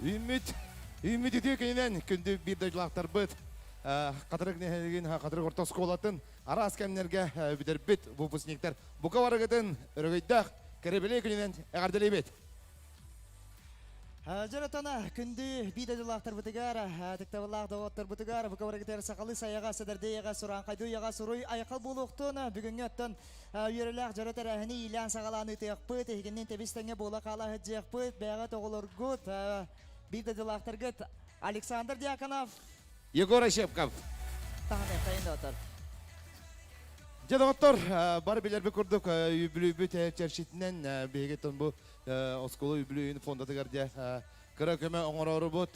Үүммүт, үүммүт үтүө күнүнэн күндү биир дойдулаахтарбыт, Хатырык нэһилиэгин Хатырык орто оскуолатын араас кэмнэргэ бүтэрбит выпускниктар бука барыгытын өрөгөйдөөх кэрэбилэй күнүнэн эҕэрдэлиибит! Дьонотон күндү биир дойдулаахтарбытыгар, ытыктабыллаах доҕотторбутугар, бука барыгытыгар сахалыы сайаҕа, сэдэрдэй сураанхайдуу уйаҕа суруй айхал буолуохтун. Бүгүҥҥү оттон үөрэлээх дьоро тэрээһини иилээн-саҕалаан ыытыахпыт, эһигинниин тэбис-тэҥҥэ буола хаала сылдьыахпыт. Бэйэҕит оҕолоргут, биир дойдулаахтаргыт Александр Дьяконов, Егор Ощепков. Таһыныахтайын доҕоттор. Дьэ доҕоттор, бары билэрбит курдук, үбүлүйбүт чэрчитинэн биһиги бу оскуола үбүлүйүн фондатыгар дьэ кыра көмө оҥороорубут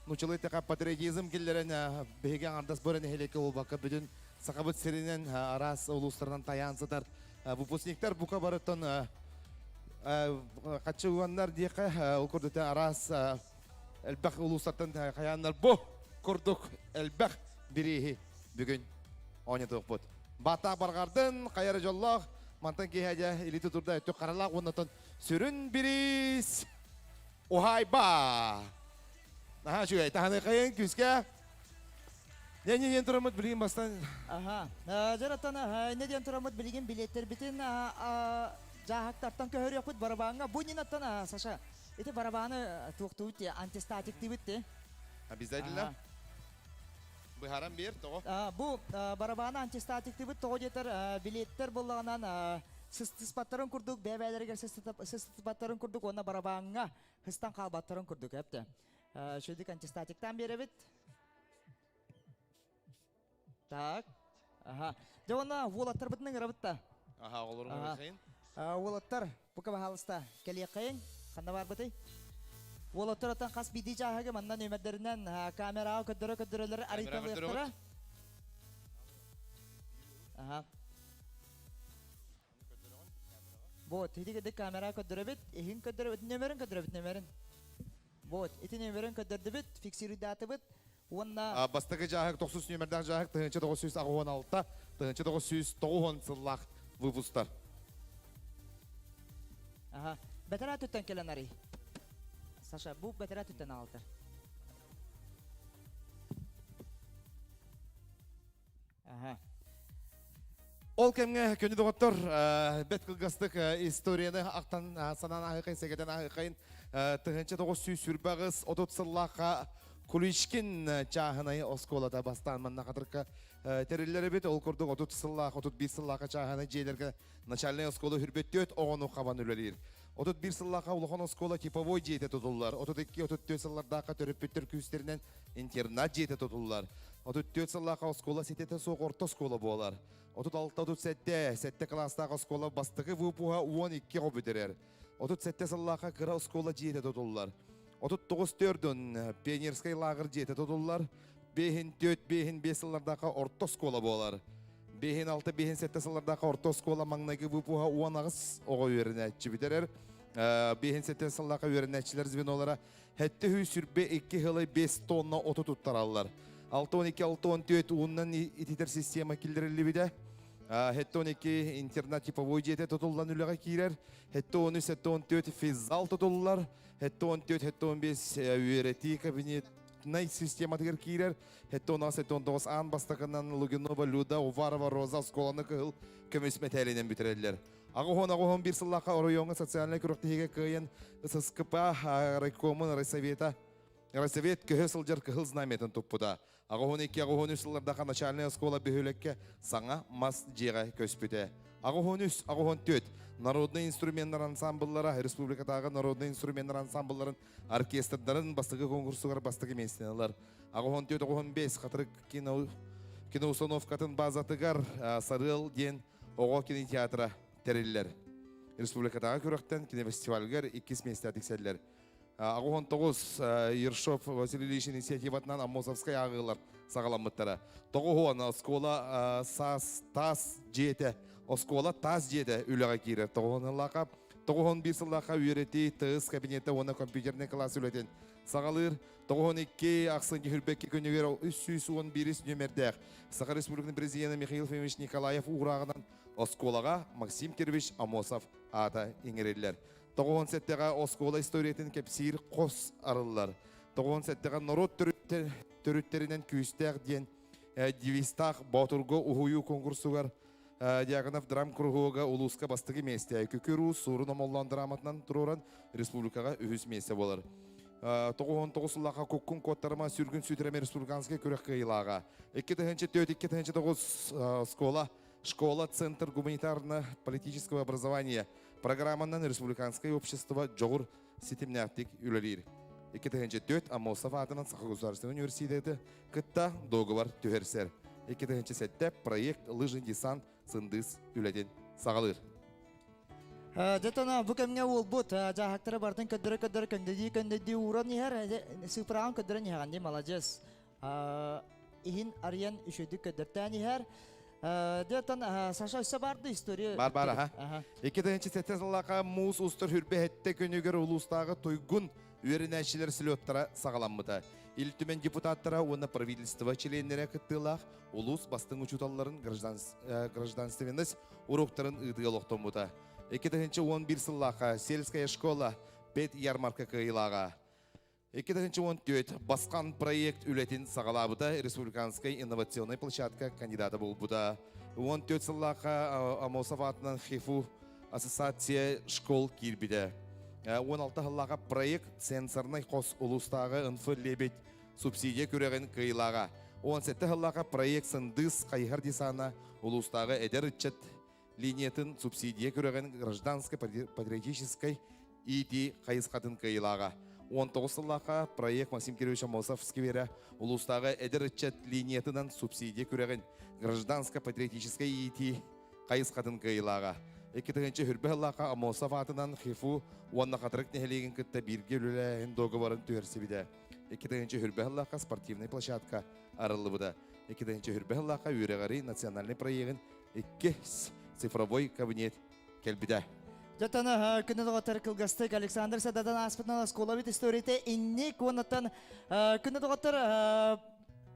нууччалыы эттэххэ патриотизм киллэрэн биһиги аҥардас бу эрэ нэһилиэккэ буолбакка бүтүн Сахабыт сиринэн араас улуустарынан тайаан сытар выпускниктар бука барыттан хаччы диэххэ ол курдук араас элбэх улуустартан хайааннар бу курдук элбэх бирииһи бүгүн оонньотуохпут. Бааттаах барҕардын, хайа эрэ дьоллоох, мантан киэһэ дьэ илии тутурда өттүк харалаах уоннатан сүрүн бириис уһаайба. Наһаа үчүгэй, таһыныахайын күүскэ. Не-не диэн тураммыт билигин бастан. Аха. Дьараттан не диэн тураммыт билигин билиэттэрбитин дьааһыктартан көһөрүөхпүт барабааҥҥа. Бу нинаттан Саша, ити барабааны туохтуубут ти, антистатиктыыбыт ти. Обязательно. Быһааран биэр, тоҕо? Бу барабааны антистатиктыыбыт тоҕо диэтэр билиэттэр буоллаҕынан сыстыспаттарын курдук, бэйэ-бэйэлэригэр сыстыспаттарын курдук уонна барабааҥҥа сыстан хаалбаттарын курдук эптэ. Үчүгэйдик антистатиктаан биэрэбит. Так. Аха. Дьэ уонна уолаттарбытын ыҥырабыт да. Аха, оҕолорум ыҥырыахайын. Уолаттар, бука баһаалыста, кэлиэххэйиҥ. Ханна баарбытый? Уолаттар оттон хас биирдии чааһыгы манна нүөмэрдэринэн камераҕа көрдөрө-көрдөрөлөр арыйталыахтара. Аха. Вот, ити курдук камера көрдөрөбүт, иһин көрдөрөбүт, нөмерин көрдөрөбүт, нөмерин. Вот, ити нөмерин көрдөрдүбүт, фиксируйдаатыбыт уонна Бастакы дьааһык тохсус нүөмэрдээх дьааһык 1986, 1990 сыллаах выпустар. Аха. Бэтэрээ түттэн кэлэн арый. Саша, бу бэтэрээ түттэн аҕалтар. Аха. Ол кэмҥэ күнү доҕоттор бэт кылгастык историяны ахтан санаан аһыахайын, сэгэтэн аһыахайын 1928 сыллаахха Куличкин чааһынай оскуолата бастаан манна хатырка тэриллэр эбит. Ол курдук 30 сыллаах, 31 сыллаахха чааһынай дьиэлэргэ начальнай оскуола хүрбөттүөт оҕону хабан үлэлиир. 31 сыллаахха улахан оскуола типовой дьиэтэ тутуллар. 32-34 сыллардаахха төрөппүттэр күүстэринэн интернат дьиэтэ тутуллар. 34 сыллаахха оскуола ситэтэ суох орто оскуола буолар. 36-37 сэттэ кылаастаах оскуола бастакы выпуһа 12 оҕо бүтэрэр. 37 сыллаахха кыра оскуола дьиэтэ тутуллар. 39 төрдүн пионерскай лааҕыр дьиэтэ тутуллар. Бэһин 4, бэһин 5 сыллардаахха орто оскуола буолар. Бэһин 6, бэһин 7 сыллардаахха орто оскуола маҥнайгы выпуһа 18 оҕо үөрэнээччи бүтэрэр. Бэһин 7 сыллаахха үөрэнээччилэр звенолара 722 сылы 5 тонна оту туттараллар. 612-614 ууннан ититэр система киллэриллибитэ. 712 интернат типовой дьиэтэ тутуллан үлэҕэ киирэр. 713-714 физзал тутуллар. 714-715 үөрэтии кабинетнай систематыгар киирэр. 716-719 аан бастакынан Лугинова Люда Уварова Роза оскуоланы кыһыл көмүс мэтээлинэн бүтэрэллэр. 88-81 сыллаахха оройуоҥҥа социальнай күрэхтэһиигэ кыайан ССКП райкомун райсовета Райсовет көһө сылдьар кыһыл знамятын туппута. 82-83 сыллардаха начальнай оскуола бөһүөлэккэ саҥа мас дьиэҕэ көспүтэ. 83-84 народнай инструменнар ансамбллара республикатааҕы народнай инструменнар ансамблларын оркестрдарын бастакы конкурсугар бастакы миэстэни ылар. 84-85 Хатырык кино киноустановкатын базатыгар Сарыал диэн Оҕо кинотеатра тэриллэр. Республикатааҕы күрэхтэн кинофестивальгар иккис миэстэ тиксэллэр. 89 Ершов Василий Ильич инициативатынан Аммосовскай ааҕыылар саҕаламмыттара. Тоҕуһуон оскуола саас таас дьиэтэ оскуола таас дьиэтэ үлэҕэ киирэр. Тоҕуһун сыллаахха тоҕуһун биир сыллаахха үөрэтии тыыс кабинета уонна компьютерный класс үлэтин саҕалыыр. 92 ахсынньы хүрбэкки күнүгэр 311 нүөмэрдээх Саха Республикатын президенэ Михаил Ефимович Николаев уурааҕынан оскуолаҕа Максим Кирович Амосов аата иҥэриллэр. 97-ҕэ оскуола историятын кэпсиир хос арыллар. 97-ҕэ норуот төрүттэринэн күүстээх диэн девизтаах Боотурга уһуйуу конкурсугар Дьяконов драм куруһуога улууска бастакы миэстэ, Күкүр Уус Суорун Омоллоон драматынан туруоран республикаҕа үһүс миэстэ буолар. 99 сыллаахха Куккун куоттарыма сүргүн сүтүрэмэ республиканскай күрэх кыайыылааҕа. 2004-2009 школа Школа Центр гуманитарно-политического образования программанан республиканскай общество дьоҕур ситимнээхтик үлэлиир. 2004 Аммосов аатынан Саха государственный университеты кытта договор түһэрсэр. 2007 проект «Лыжный десант» сындыыс үлэтин саҕалыыр. Дьэ, бу кэмҥэ уолбут дьааһыктары бартын көрдөрө-көрдөрө көҥдөйдүү-көҥдөйдүү ууран иһэр, сыыпыраҕын көрдөрөн иһэҕин дии, маладьыас. Иһин арыйан үчүгэйдик көрдөртөөн иһэр. Дьэ, оттон Саша өссө баар да история? Бар бар аха. 2007 сыллаха муус устар хүрбэһэтте күнүгэр улуустааҕы туйгун үөрэнээччилэр слеттара саҕаламмыта. Ил Түмэн депутаттара уонна правительство чилиэннэрэ кыттыылаах улуус бастыҥ учууталларын гражданственность уруоктарын ыытыы олохтоммута. 2011 сыллаахха сельская школа пет ярмарка кыайыылааҕа. 2014 Басқан проект үлэтин саҕалаабыта республиканскай инновационнай площадка кандидата буолбута. 14 сыллаахха Амосов аатынан ХИФУ ассоциация школ киирбитэ. 16 сыллаахха проект сенсорнай хос улуустааҕы НФ Лебедь субсидия күрэҕин кыайыылааҕа. 17 сыллаахха проект Сындыыс хайыһар десана улуустааҕы эдэр ыччат линиятын субсидия күрэҕин гражданской патриотическай иитии хайысхатын кыайыылааҕа. 19 сыллаахха проект Максим Кирович Аммосов скверэ улуустааҕы эдэр ыччат линиятынан субсидия күрэҕин гражданско-патриотическай иитии хайысхатын кыайыылааҕа. 2000 сыллаахха Аммосов аатынан ХИФУ уонна Хатырык нэһилиэгин кытта бииргэ үлэлээһин договорын түһэрсибитэ. 2000 сыллаахха спортивнай площадка арыллыбыта. 2000 сыллаахха үөрэҕири национальнай проегын икки цифровой кабинет кэлбитэ. Дьэ, күнү доҕоттор кылгастык Александр Сададан ааспытынан оскуолабыт историята инник уоннаттан күнү доҕоттор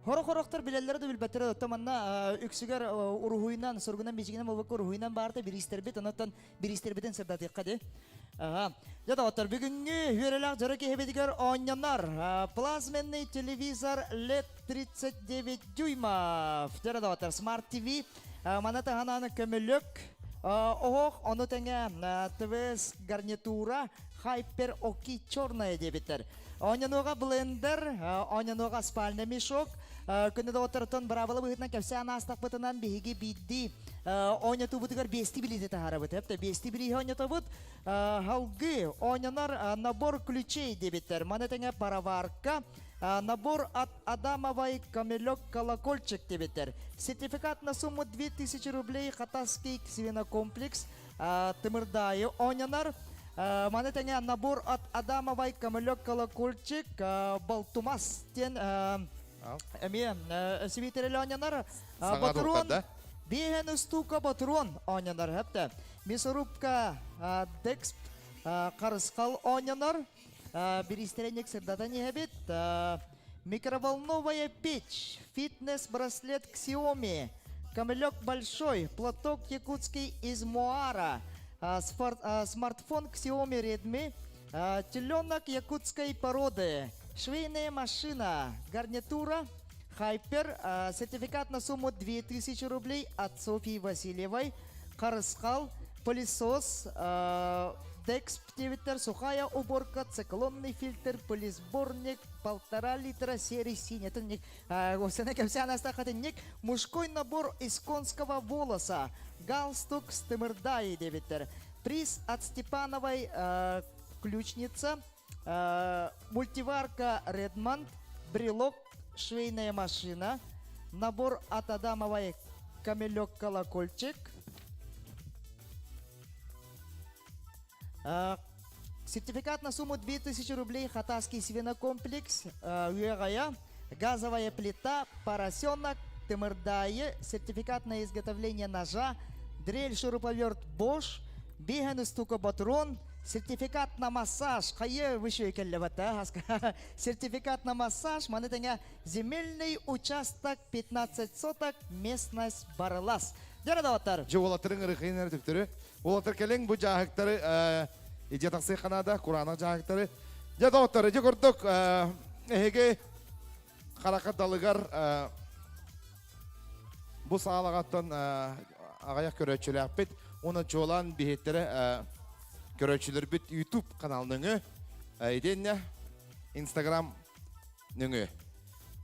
Хорох-хорохтор билэллэрэ да билбэттэрэ да манна үксүгэр уруһуйунан, суругунан, бичигинэн буолбакка уруһуйунан баарта бириистэрбит, онон бириистэрбитин сырдатыахха дии. Ага. Дьэ, доҕоттор, бүгүҥҥү үөрэлээх дьоро киһибитигэр оонньонор плазменный телевизор LED 39 дюймов. Дьэ, доҕоттор, Smart TV мана таһынан көмөлөк оһох, ону тэҥэ ТВС гарнитура Hyper Оки черная диэбиттэр. Оонньонуоҕа блендер, оонньонуоҕа спальный мешок. Күнү доҕотторуттан быраабыла быһыытынан кэпсээн аастахпытынан биһиги биирдии оонньотуубутугар биэсти билиити таһаарабыт. Эптэ биэсти билииһи оонньотобут. Халгы оонньонор набор ключей диэбиттэр. Маны тэҥэ пароварка, набор от Адамовой камелек колокольчик диэбиттэр. Сертификат на сумму 2000 рублей Хатасский свинокомплекс Тымырдаайы оонньонор. Маны тэҥэ набор от Адамовой камелек колокольчик Болтумас диэн эмиэ сибиитэрэлэ оонньонор. Ботуруон биэһэн устуука ботуруон оонньонор. Хэптэ. Мясорубка Дексп Харысхал оонньонор. Бириистэрэнник сырдатан иһэбит. Микроволновая печь, фитнес-браслет Xiaomi, камелек большой, платок якутский из Муара, смартфон Xiaomi Redmi, теленок якутской породы, швейная машина, гарнитура, Хайпер, сертификат на сумму 2000 рублей от Софьи Васильевой, Харысхал, пылесос, Дексп диэбиттэр, сухая уборка, циклонный фильтр, пылесборник, полтора литра серый синий. Это кэпсээн астахатынник мужской набор из конского волоса, галстук с тымырдаи диэбиттэр. Приз от Степановой ключница, мультиварка Redmond, брелок, швейная машина, набор от Адамовой камелек-колокольчик, Сертификат на сумму 2000 рублей Хатасский свинокомплекс, Уэгая, газовая плита, поросенок, Тымырдайы, сертификат на изготовление ножа, дрель шуруповерт Bosch, биһэн устука батрон, сертификат на массаж, хайы выше сертификат на массаж, маны тэҥэ земельный участок 15 соток, местность Барылас. Дьэ, доҕоттор. Дьэ, уолаттарын ырыхыйын төктөрү. Уолаттар кэлиҥ бу дьааһыктары. Идьэ тахсыахха наада, кураанах дьааһыктары. Дьэ, доҕоттор, ити курдук эһиги харахха далыгар бу саалаҕаттан аҕыйах көрөөччүлээхпит. Уонна чуолаан биһиттэрэ көрөөччүлэрбит YouTube канал нөҥүө, итиэннэ Instagram нөҥүө.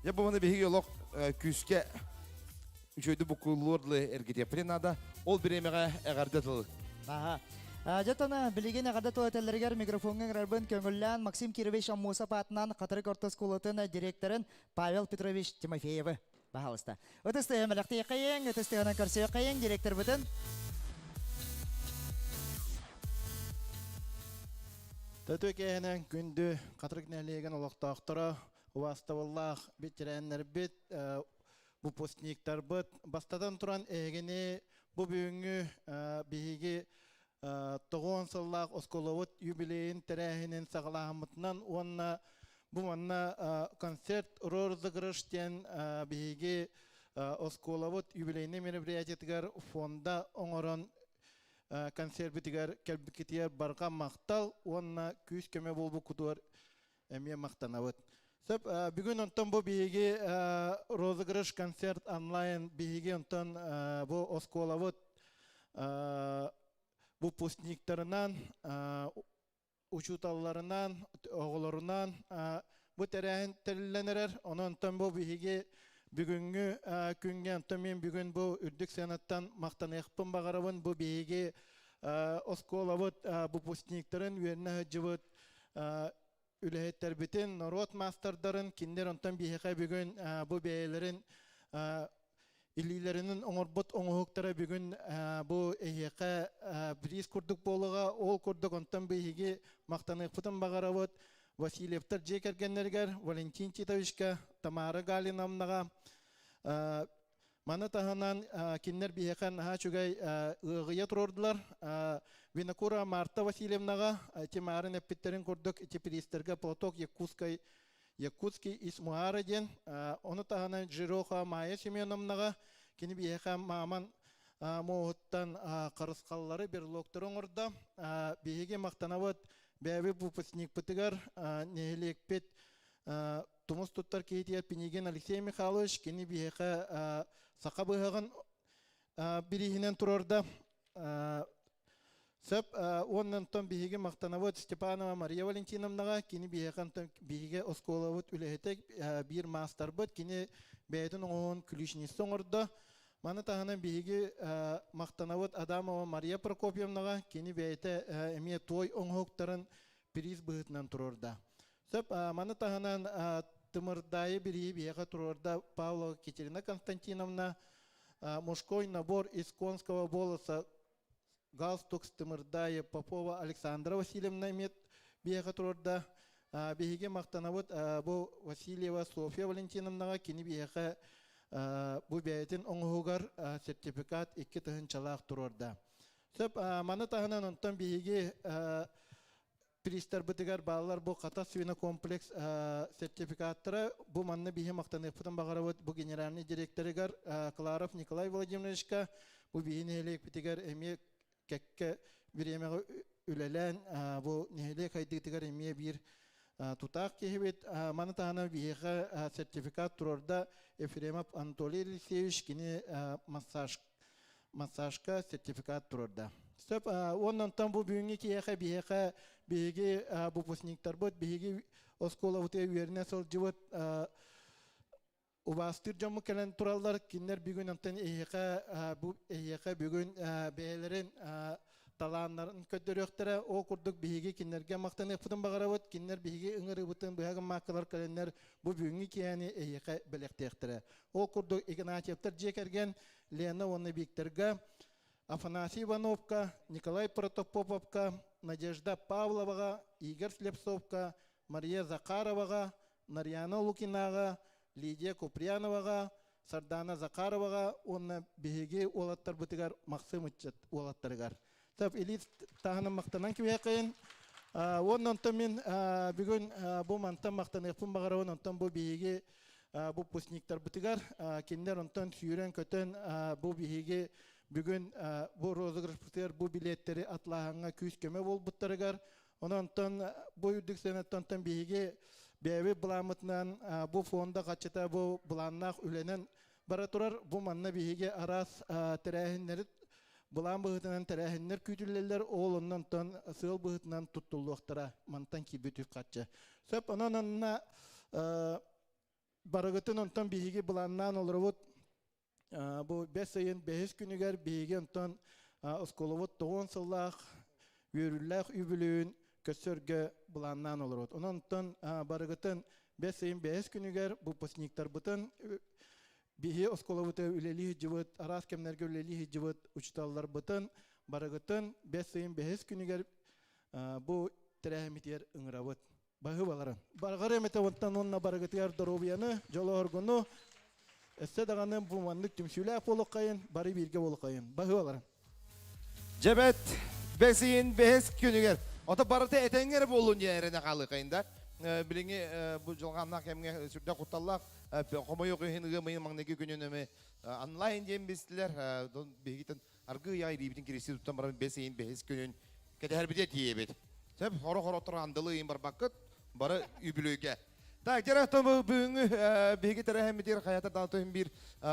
Дьэ, бу биһиги олох күүскэ үчүгэйдик буккуллуор дылы эргитиэхпитин наада. Ол бириэмэҕэ эҕэрдэ тыл. Аха. Дьэ тона билигин эҕэрдэ тыл этэллэригэр микрофоҥҥа ыҥырарбын көҥүллээн Максим Кирович Аммосов аатынан Хатырык орто оскуолатын директорын Павел Петрович Тимофеевы баһаалыста. Ытыс тыаһын бэлэхтиэххэйиҥ, ытыс тыаһынан көрсүөххэйиҥ директорбытын. Төтө киэһэнэн күндү Хатырык нэһилиэгин олохтоохторо, убаастабыллаах ветераннарбыт, выпускниктарбыт, бастатан туран эһигини бу бүгүҥҥү биһиги тоҕуон сыллаах оскуолабыт юбилейын тэрээһинин саҕалааһыммытынан уонна бу манна концерт розыгрыш диэн биһиги оскуолабыт юбилейный мероприятиетыгар фонда оҥорон концерпитигэр кэлбиккитигэр барҕа махтал уонна күүс-көмө буолбуккутугар эмиэ махтанабыт. Сөп, бүгүн онтон бу биһиги розыгрыш концерт онлайн биһиги онтон бу оскуолабыт выпускниктарынан, учууталларынан, оҕолорунан бу тэрээһин тэриллэн эрэр. Онон онтон бу биһиги бүгүҥҥү күҥҥэ онтон мин бүгүн бу үрдүк сыанаттан махтаныахпын баҕарабын. Бу биһиги оскуолабыт выпускниктарын үөрэнэ сылдьыбыт үлэһиттэрбитин, норуот маастардарын, кинилэр онтон биһиэхэ бүгүн бу бэйэлэрин илиилэринэн оҥорбут оҥоһуктара бүгүн бу эһиэхэ бириис курдук буолуоҕа. Ол курдук онтон биһиги махтаныахпытын баҕарабыт Васильевтар дьиэ кэргэннэригэр Валентин Титовичка, Тамара Галиновнаҕа. Маны таһынан кинилэр биһиэхэ наһаа үчүгэй ыаҕыйа туруордулар. Винокура Марта Васильевнаҕа ити маарын эппиттэрин курдук ити приистэргэ платок Якутской Якутский из Муара диэн. Ону таһынан Жироха Майя Семеновнаҕа кини биһиэхэ мааман муоһуттан харысхаллары, берлогтары оҥордо. Биһиги махтанабыт бэйэбит выпускникпытыгар нэһилиэкпит тумус туттар киһитигэр Пинигин Алексей Михайлович кини биһиэхэ саха быһаҕын бирииһинэн турарда. Сөп уонна онтон биһиги махтанабыт Степанова Мария Валентиновнаҕа кини биһиэхэ онтон биһиги оскуолабыт үлэһитэ биир маастарбыт кини бэйэтин оҥоһугун ключница оҥордо. Маны таһынан биһиги махтанабыт Адамова Мария Прокопьевнаҕа кини бэйэтэ эмиэ туой оҥоһуктарын приз быһыытынан туруорда. Сөп, маны таһынан Тымырдаайы бирииһи биһиэхэ туруорда Павлова Екатерина Константиновна, мужской набор из конского волоса галстук Тымырдаайы Попова Александра Васильевна эмиэ биһиэхэ туруорда. Биһиги махтанабыт бу Васильева Софья Валентиновнаҕа кини биһиэхэ бу бэйэтин оҥоһугар сертификат 2 тыһыынчалаах туруорда. Сөп, маны таһынан онтон биһиги Приистарбытыгар бааллар бу Хатас свинокомплекс сертификаттара бу манна биһи махтаныахпытын баҕарабыт бу генеральный директорыгар Кларов Николай Владимировичка бу биһи нэһилиэкпитигэр эмиэ кэккэ бириэмэҕэ үлэлээн бу нэһилиэк хайдыытыгар эмиэ биир тутаах киһибит. Маны таһынан биһиэхэ сертификат турарда Ефремов Анатолий Алексеевич кини массаж массажка сертификат турарда. Сөп, уонна онтон бу бүгүҥҥү киһиэхэ биһиэхэ биһиги выпускниктарбыт, биһиги оскуолабытыгар үөрэнэ сылдьыбыт убаастыыр дьоммут кэлэн тураллар. Кинилэр бүгүн онтон эһиэхэ бу эһиэхэ бүгүн бэйэлэрин талааннарын көрдөрүөхтэрэ. Ол курдук биһиги кинилэргэ махтаныахпытын баҕарабыт. Кинилэр биһиги ыҥырыыбытын быһа гыммааккалар кэлэннэр бу бүгүҥҥү киэһэни эһиэхэ бэлэхтиэхтэрэ. Ол курдук Игнатьевтар дьиэ кэргэн Лена уонна Викторга, Афанасий Ивановка, Николай Протопоповка, Надежда Павловаҕа, Игорь Слепцовка, Мария Захароваҕа, Нарьяна Лукинаҕа, Лидия Куприяноваҕа, Сардана Захароваҕа уонна биһиги уолаттарбытыгар Махсым ыччат уолаттарыгар. Сөп, илии таһынан махтанан кэбиһиэххэйин. Уонна онтон мин бүгүн бу мантан махтаныахпын баҕарабын, онтон бу биһиги выпускниктарбытыгар кинилэр онтон сүүрэн-көтөн бу биһиги. Бүгүн бу розыгрышпытыгар бу билиэттэри атлааһыҥҥа күүс-көмө буолбуттарыгар, онон бу үрдүк сыанаттан биһиги бэйэбит былааммытынан бу фонда хаччыта бу былааннаах үлэнэн бара турар. Бу манна биһиги араас тэрээһиннэри былаан быһыытынан тэрээһиннэр күүтүллэллэр, ол оннон сыал быһыытынан туттуллуохтара мантан киирбит үп харчы. Сөп, онон онно барыгытын онтон биһиги былааннаан олоробут. Бу бэс ыйын бэһис күнүгэр биһиги онтон оскуолабыт тоҕуон сыллаах үөрүүлээх үбүлүөйүн көрсөргө былааннаан олоробут. Онон онтон барыгытын бэс ыйын бэһис күнүгэр выпускниктарбытын биһи оскуолабыты үлэлии сылдьыбыт, араас кэмнэргэ үлэлии сылдьыбыт учууталларбытын барыгытын бэс ыйын бэһис күнүгэр бу тэрээһиммитигэр ыҥырабыт. Баһыыбаларын. Барҕар эмэтэ онтон уонна барыгытыгар доруобуйаны, дьолооргуну, өссө даҕаны бу маннык түмсүүлээх буолуоххайын, бары бииргэ буолуоххайын. Баһыыбаларын. Дьэбэт бэс ыйын бэһис күнүгэр. Ото барыта этэҥҥэ эрэ буоллун диэн эрэнэ хаалыахайын да. Билиҥҥи бу дьылҕааннаах кэмҥэ сүрдээх кутталлаах хомойуох иһин ыам ыйын маҥнайгы күнүн эми онлайн диэн бистилэр. Биһигитин аргыый аҕай илиибитин кириси туттан баран бэс ыйын бэһис күнүн кэтэһэрбитэ тиийэбит. Сөп, хоро-хороттор андылы ыйын барбаккыт, бары үбүлүөйгэ. Так, дьэ бүгүҥҥү биһиги тэрээһиммитигэр хайата даҕаны биир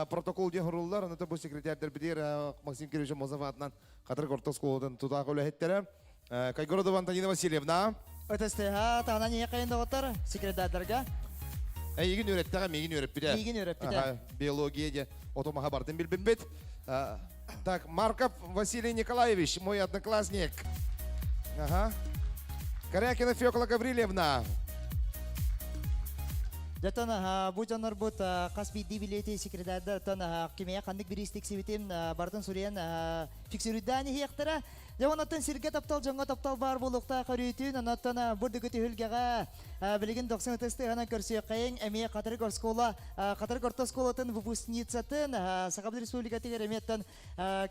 протокол диэн суруллар. Онно бу секретарьдарбытыгар Максим Кириллович Мозов аатынан Хатырык орто оскуолатын тутаах үлэһиттэрэ Кайгородова Антонина Васильевна. ÖTSТH таһынан ийэ доҕоттор секретардарга. Эйигин үөрэттэҕэ, миигин үөрэппитэ. Миигин үөрэппитэ. Биология диэн отомаха бартын билбиппит. Так, Марков Василий Николаевич, мой одноклассник. Ага. Корякина Фёкла Гаврильевна. Дьэтон бу дьоннорбут хас биирдии билиэти секретарьдар кимиэ ханнык бириис тиксибитин барытын суруйан фиксируйдаан иһиэхтэрэ. Дьэ онон сиргэ таптал, дьоҥҥо таптал баар буолуохтаах өрүүтүн, онон бурдугу түһүлгэҕэ билигин дохсун ытыс тыаһынан көрсүөххэйиҥ. Эмиэ Хатырык оскуола, Хатырык орто оскуолатын выпускницатын Сахабыт Республикатыгар эмиэттэн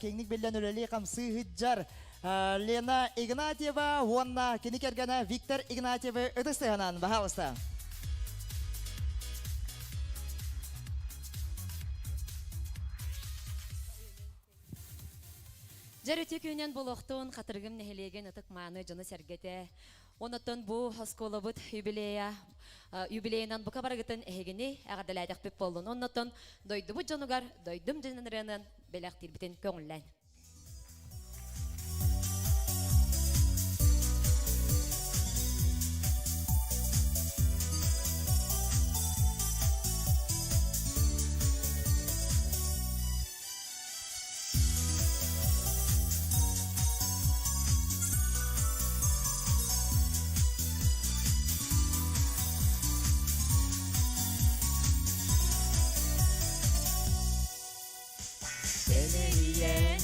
киэҥник биллэн үлэлии хамсыы сылдьар Лена Игнатьева уонна кини кэргэнэ Виктор Игнатьевы ытыс тыаһынан баһаалыста. Дьэр үтүө күнүнэн буолуохтун Хатырыгым нэһилиэгин ытык-мааны дьоно-сэргэтэ. Онотон бу оскуолабыт юбилея юбилейынан бука барыгытын эһигини эҕэрдэлээтэхпит буоллун. Оннотон дойдубут дьонугар дойдум дьонун ырыанан бэлэхтиирбитин көҥүллээн. Тэлэһийэн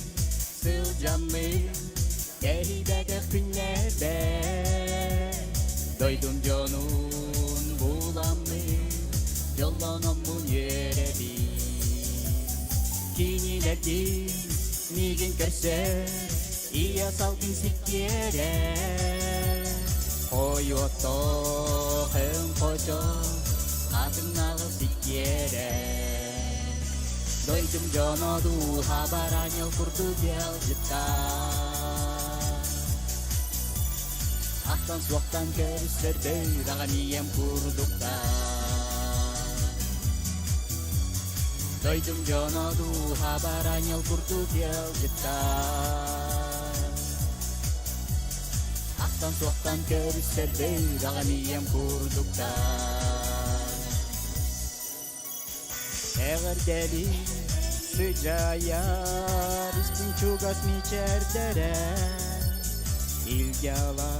сылдьаммын тэһийбэтэх күннэрбэр Дойдум дьонун буламмын дьоллономмун үөрэбин Кинилэрдиин миигин көрсөр, ийэ салгын сиккиэрэ. Хойуоттоох өҥ хочо, хатыҥнаҕы сиккиэрэ. Дойдум дьоно дууһа бараньыл курдук ыалдьыттар. Ахтан-суохтан көрсөрбөр аҕам ийэм курдуктар. Дойдум дьоно дууһабар аньыл курдук ыалдьыттар. Ахтан-суохтан көрсөрбөр аҕам ийэм курдуктар. Эҕэрдэли сыдьаайар истиҥ чугас мичээрдэрэ Илдьала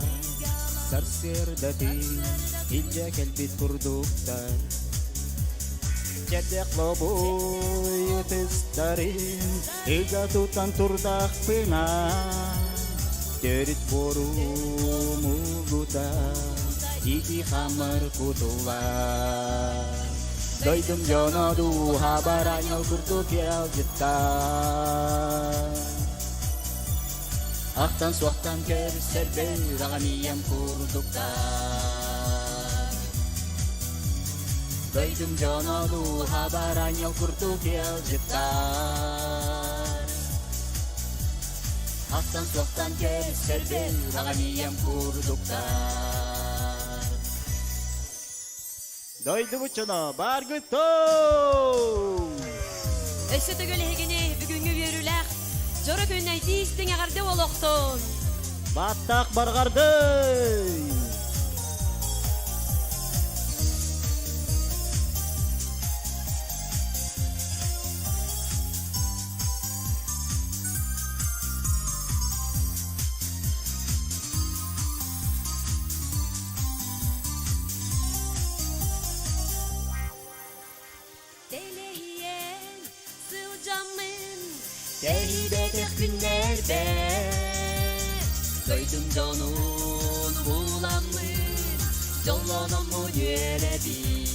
сарсыардатын илдьэ кэлбит курдуктар Чэрдэх лобуй ытыстарын ыга тутан турдахпына Төрүт буорум улута ити хамыр кутуллар Дойдум дьоно дууһабар аанньал курдук ыалдьыттар Ахтан-суохтан көрсөрбөр аҕам ийэм курдуктар Дойдум дьоно дууһабар аанньал курдук ыалдьыттар. Ахтан суохтан көрсөрбүн аҕам ийэм курдуктар. Дойдубут дьоно бааргыт Өссө төгүл эһигини бүгүҥҥү үөрүүлээх дьоро күннэйдии истиҥ эҕэрдэ олохтун! Баттах барҕардый! Тэлэһийэн сылдьаммын Тэһийбэтэх күннэрбэр Дойдум дьонун буламмын Дьоллономмун үөрэбин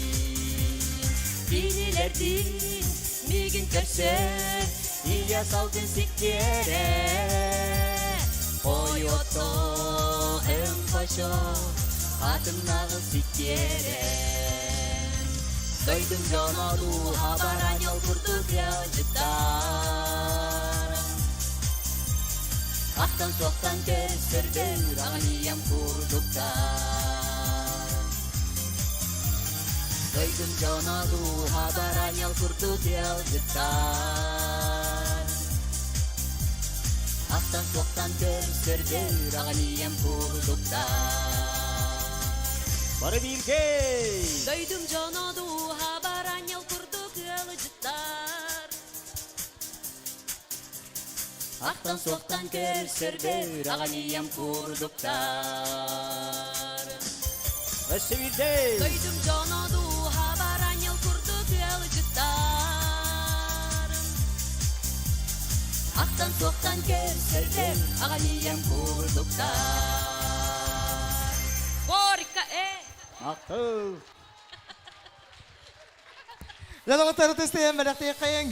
Кинилэрдиин миигин көрсөр Ийэ салгын сиккиэрэ Хойуотто өҥ хочо Хатыҥнаҕы сиккиэрэ Дойдум дьоно дууһа бараньол курдук ыалдьыттар Ахтан суохтан көрсөрбүн аҕыньыйам курдуктар Дойдум дьоно дууһа бараньал курдук ыалдьыттар Ахтан суохтан көрсөрбүн аҕыньыйам курдуктар Бары бииргэ! Дойдум дьоно дууһа бараньал курдук ыалдьыттар Ахтан суохтан көрсөрбүн аҕыньыйам курдуктар Өссө биирдэ! Дойдум дьоно дууһа бараньал курдук ыалдьыттар Ахтан суохтан көрсөрбүн аҕыньыйам курдуктар Горько, э! Махтал! Лалаҕыттары тыстыйан бэлэхтиэххэйиҥ.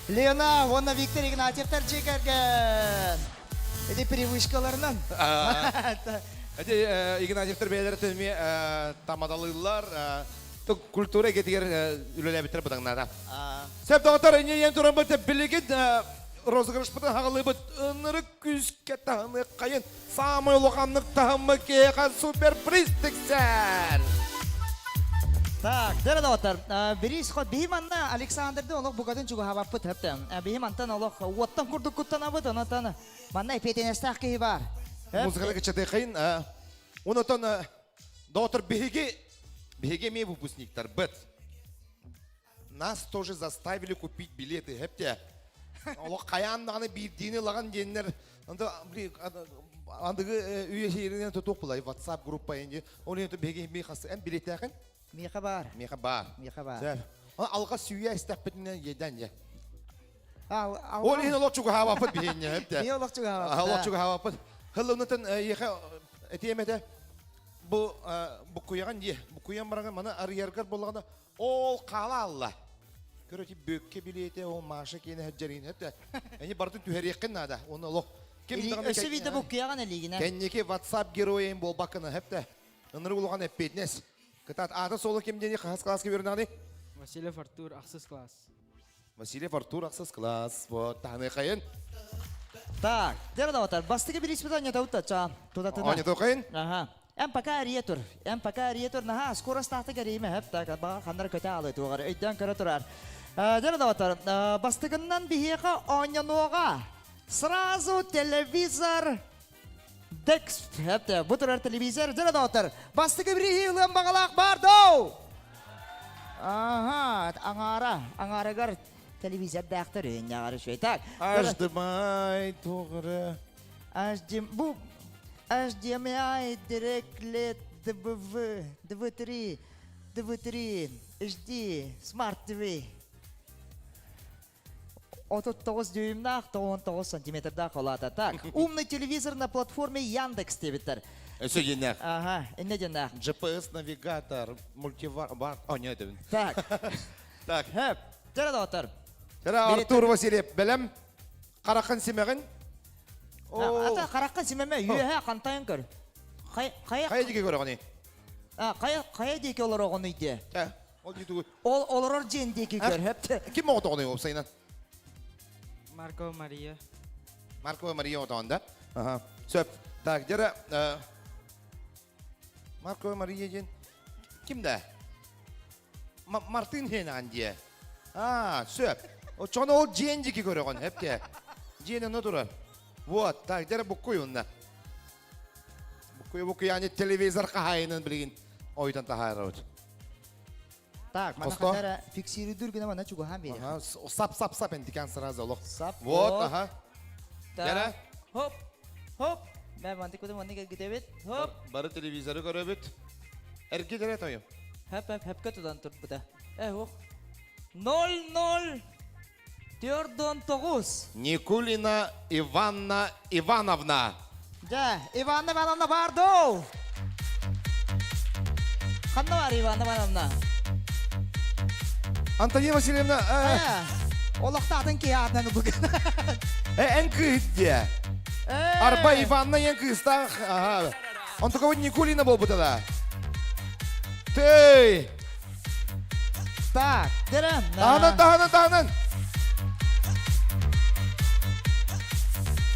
Лена уонна Виктор Игнатьевтар дьиэ кэргэн. Ити привычкаларынан. Эти Игнатьевтар бэйэлэрэ эмиэ тамадалыыллар, культура эйгэтигэр үлэлээбиттэр быдаҥнаата. Сөп доҕоттор, инньэ ийэн туран билигин розыгрышпытын хаҕылыыбыт ынырык күүскэ таһыныаххайын Саамай улаханнык таһыммыт киһиэхэ суперприз тиксэр! Так, дьэ доҕоттор, бириис хот биһи манна Александрды олох букатын чугаһаабаппыт хэптэ. Биһи мантан олох уоттан курдук куттанабыт, онотон манна эпиэтинэстээх киһи бар. Музыканы кычатыахайын. Онотон доҕоттор биһиги биһиги эмиэ выпускниктарбыт. Нас тоже заставили купить билеты, хэпте. Олох хайаан даҕаны биирдиини ылаҕын диэннэр, онто андыгы үйэ сиэринэн тутуох булай WhatsApp группа инди. Ол иһин биһиги ми хас эн билетээхин? Миэхэ баар. Миэхэ баар. Миэхэ баар. Алға сүйэ истэхпитинэ еден же. Ол иһин олох чугаһаабаппыт биһиэнньэ хэпте. Миэ олох чугаһаабаппыт. Олох чугаһаабаппыт. Хыллынытын иэхэ этиэм этэ. Бу буккуйаҕын дии. Буккуйан бараҥын маны арыйаргар буоллаҕына Ол хаала алла. Көрөти бөккэ билиэтэ, ол Маша киэнэ сылдьарыын этэ. Эни барытын түһэриэххин наада. Оны олох ким даҕаны Өссө биирдэ буккуйаҕын элиигинэ. Кэнники WhatsApp геройын буолбаккына хэптэ. Ынырык улахан эппиэтинэс. Кытаат аата суола ким диэни хаһыс класска үөрэнэҕиний? Васильев Артур, ахсыс класс. Васильев Артур, ахсыс класс. Вот, таһыныахайын. Так, дьэ доҕоттор, бастакы бирииспит оонньотобут чаа тутатына. Оонньотуохайын? Аха. Эн пока эрийэ тур. Эн пока эрийэ тур. Наһаа скоростаахтык эрийимэ хөп так баҕар ханнара көтө аалыы туоҕар өйдөөн көрө турар. Дьэ доҕоттор, бастакыннан биһиэхэ оонньонуоҕа. Сразу телевизор Декс хөп бу турар телевизор дьэ доҕоттор. Бастакы бирииһи ылыан баҕалаах баар доо. Ага, аҥаара, аҥаарыгар телевизордаахтар үһүннэҕэр үчүгэй. Так. Аждымай туҕары. HDMI, бу HDMI, Direct DVV, DV3, DV3, HD, Smart TV. 39 дюймнаах, 99 сантиметрдаах олаата. Так, умный телевизор на платформе Яндекс дебиттер. Өссө диэннээх. Ага, инне диэннээх. GPS-навигатор, мультивар... Бар... О, нет, это... Так. Так. Хэп, дьэ доҕоттор. Тера Артур Васильев, бэлэм Хараххын симэҕин. Ата хараххын симэмэ, үөһэ хантайан көр. Хайа Хайа диэки көрөҕүнүй? Хайа хайа диэки олороҕунуй диэ? Ол дии тугу? Ол олорор дьиэн диэки көр, хөп. Ким оҕотоҕунуй уопсайынан? Маркова Мария. Маркова Мария отоон да? Ага. Сөп. Так, дьэрэ Маркова Мария диэн ким да? Мартын хенан дие. А, сөп. Очону ол дьиэн дики көрөҕүн, хепте. Дьиэн ону турар. Вот, так, дьэрэ буккуй онна. Буккуй буккуй ани телевизор хаһайынын билигин ойутан таһаарабыт. Так, мана Хосто. хатара фиксируйдур гына мана чугаһаан биэриэх. Ага, сап сап сап энтикан сразу олох. Сап. Вот, ага. Так. Дьэрэ. Хоп. Хоп. Мэ мантык кутум маннык эргитэбит. Хоп. Бары телевизоры көрөбүт. Эргит эрэ тойом. Хөп хөп хөпкө тутан турбута. Э, ох. 0 0 49. Никулина Иванна Ивановна. Дьэ, Иванна Ивановна баар дуу? Ханна бар Иванна Ивановна? Антонина Васильевна, Э, олохтоотун киһи аатынан ылбыт. э, эн кыыс дии. Арба Иванна эн кыыстаах. Ага. Онтукабыт Никулина буолбута да. Тей! Так, дэрэ. Таһынан, таһынан, таһынан!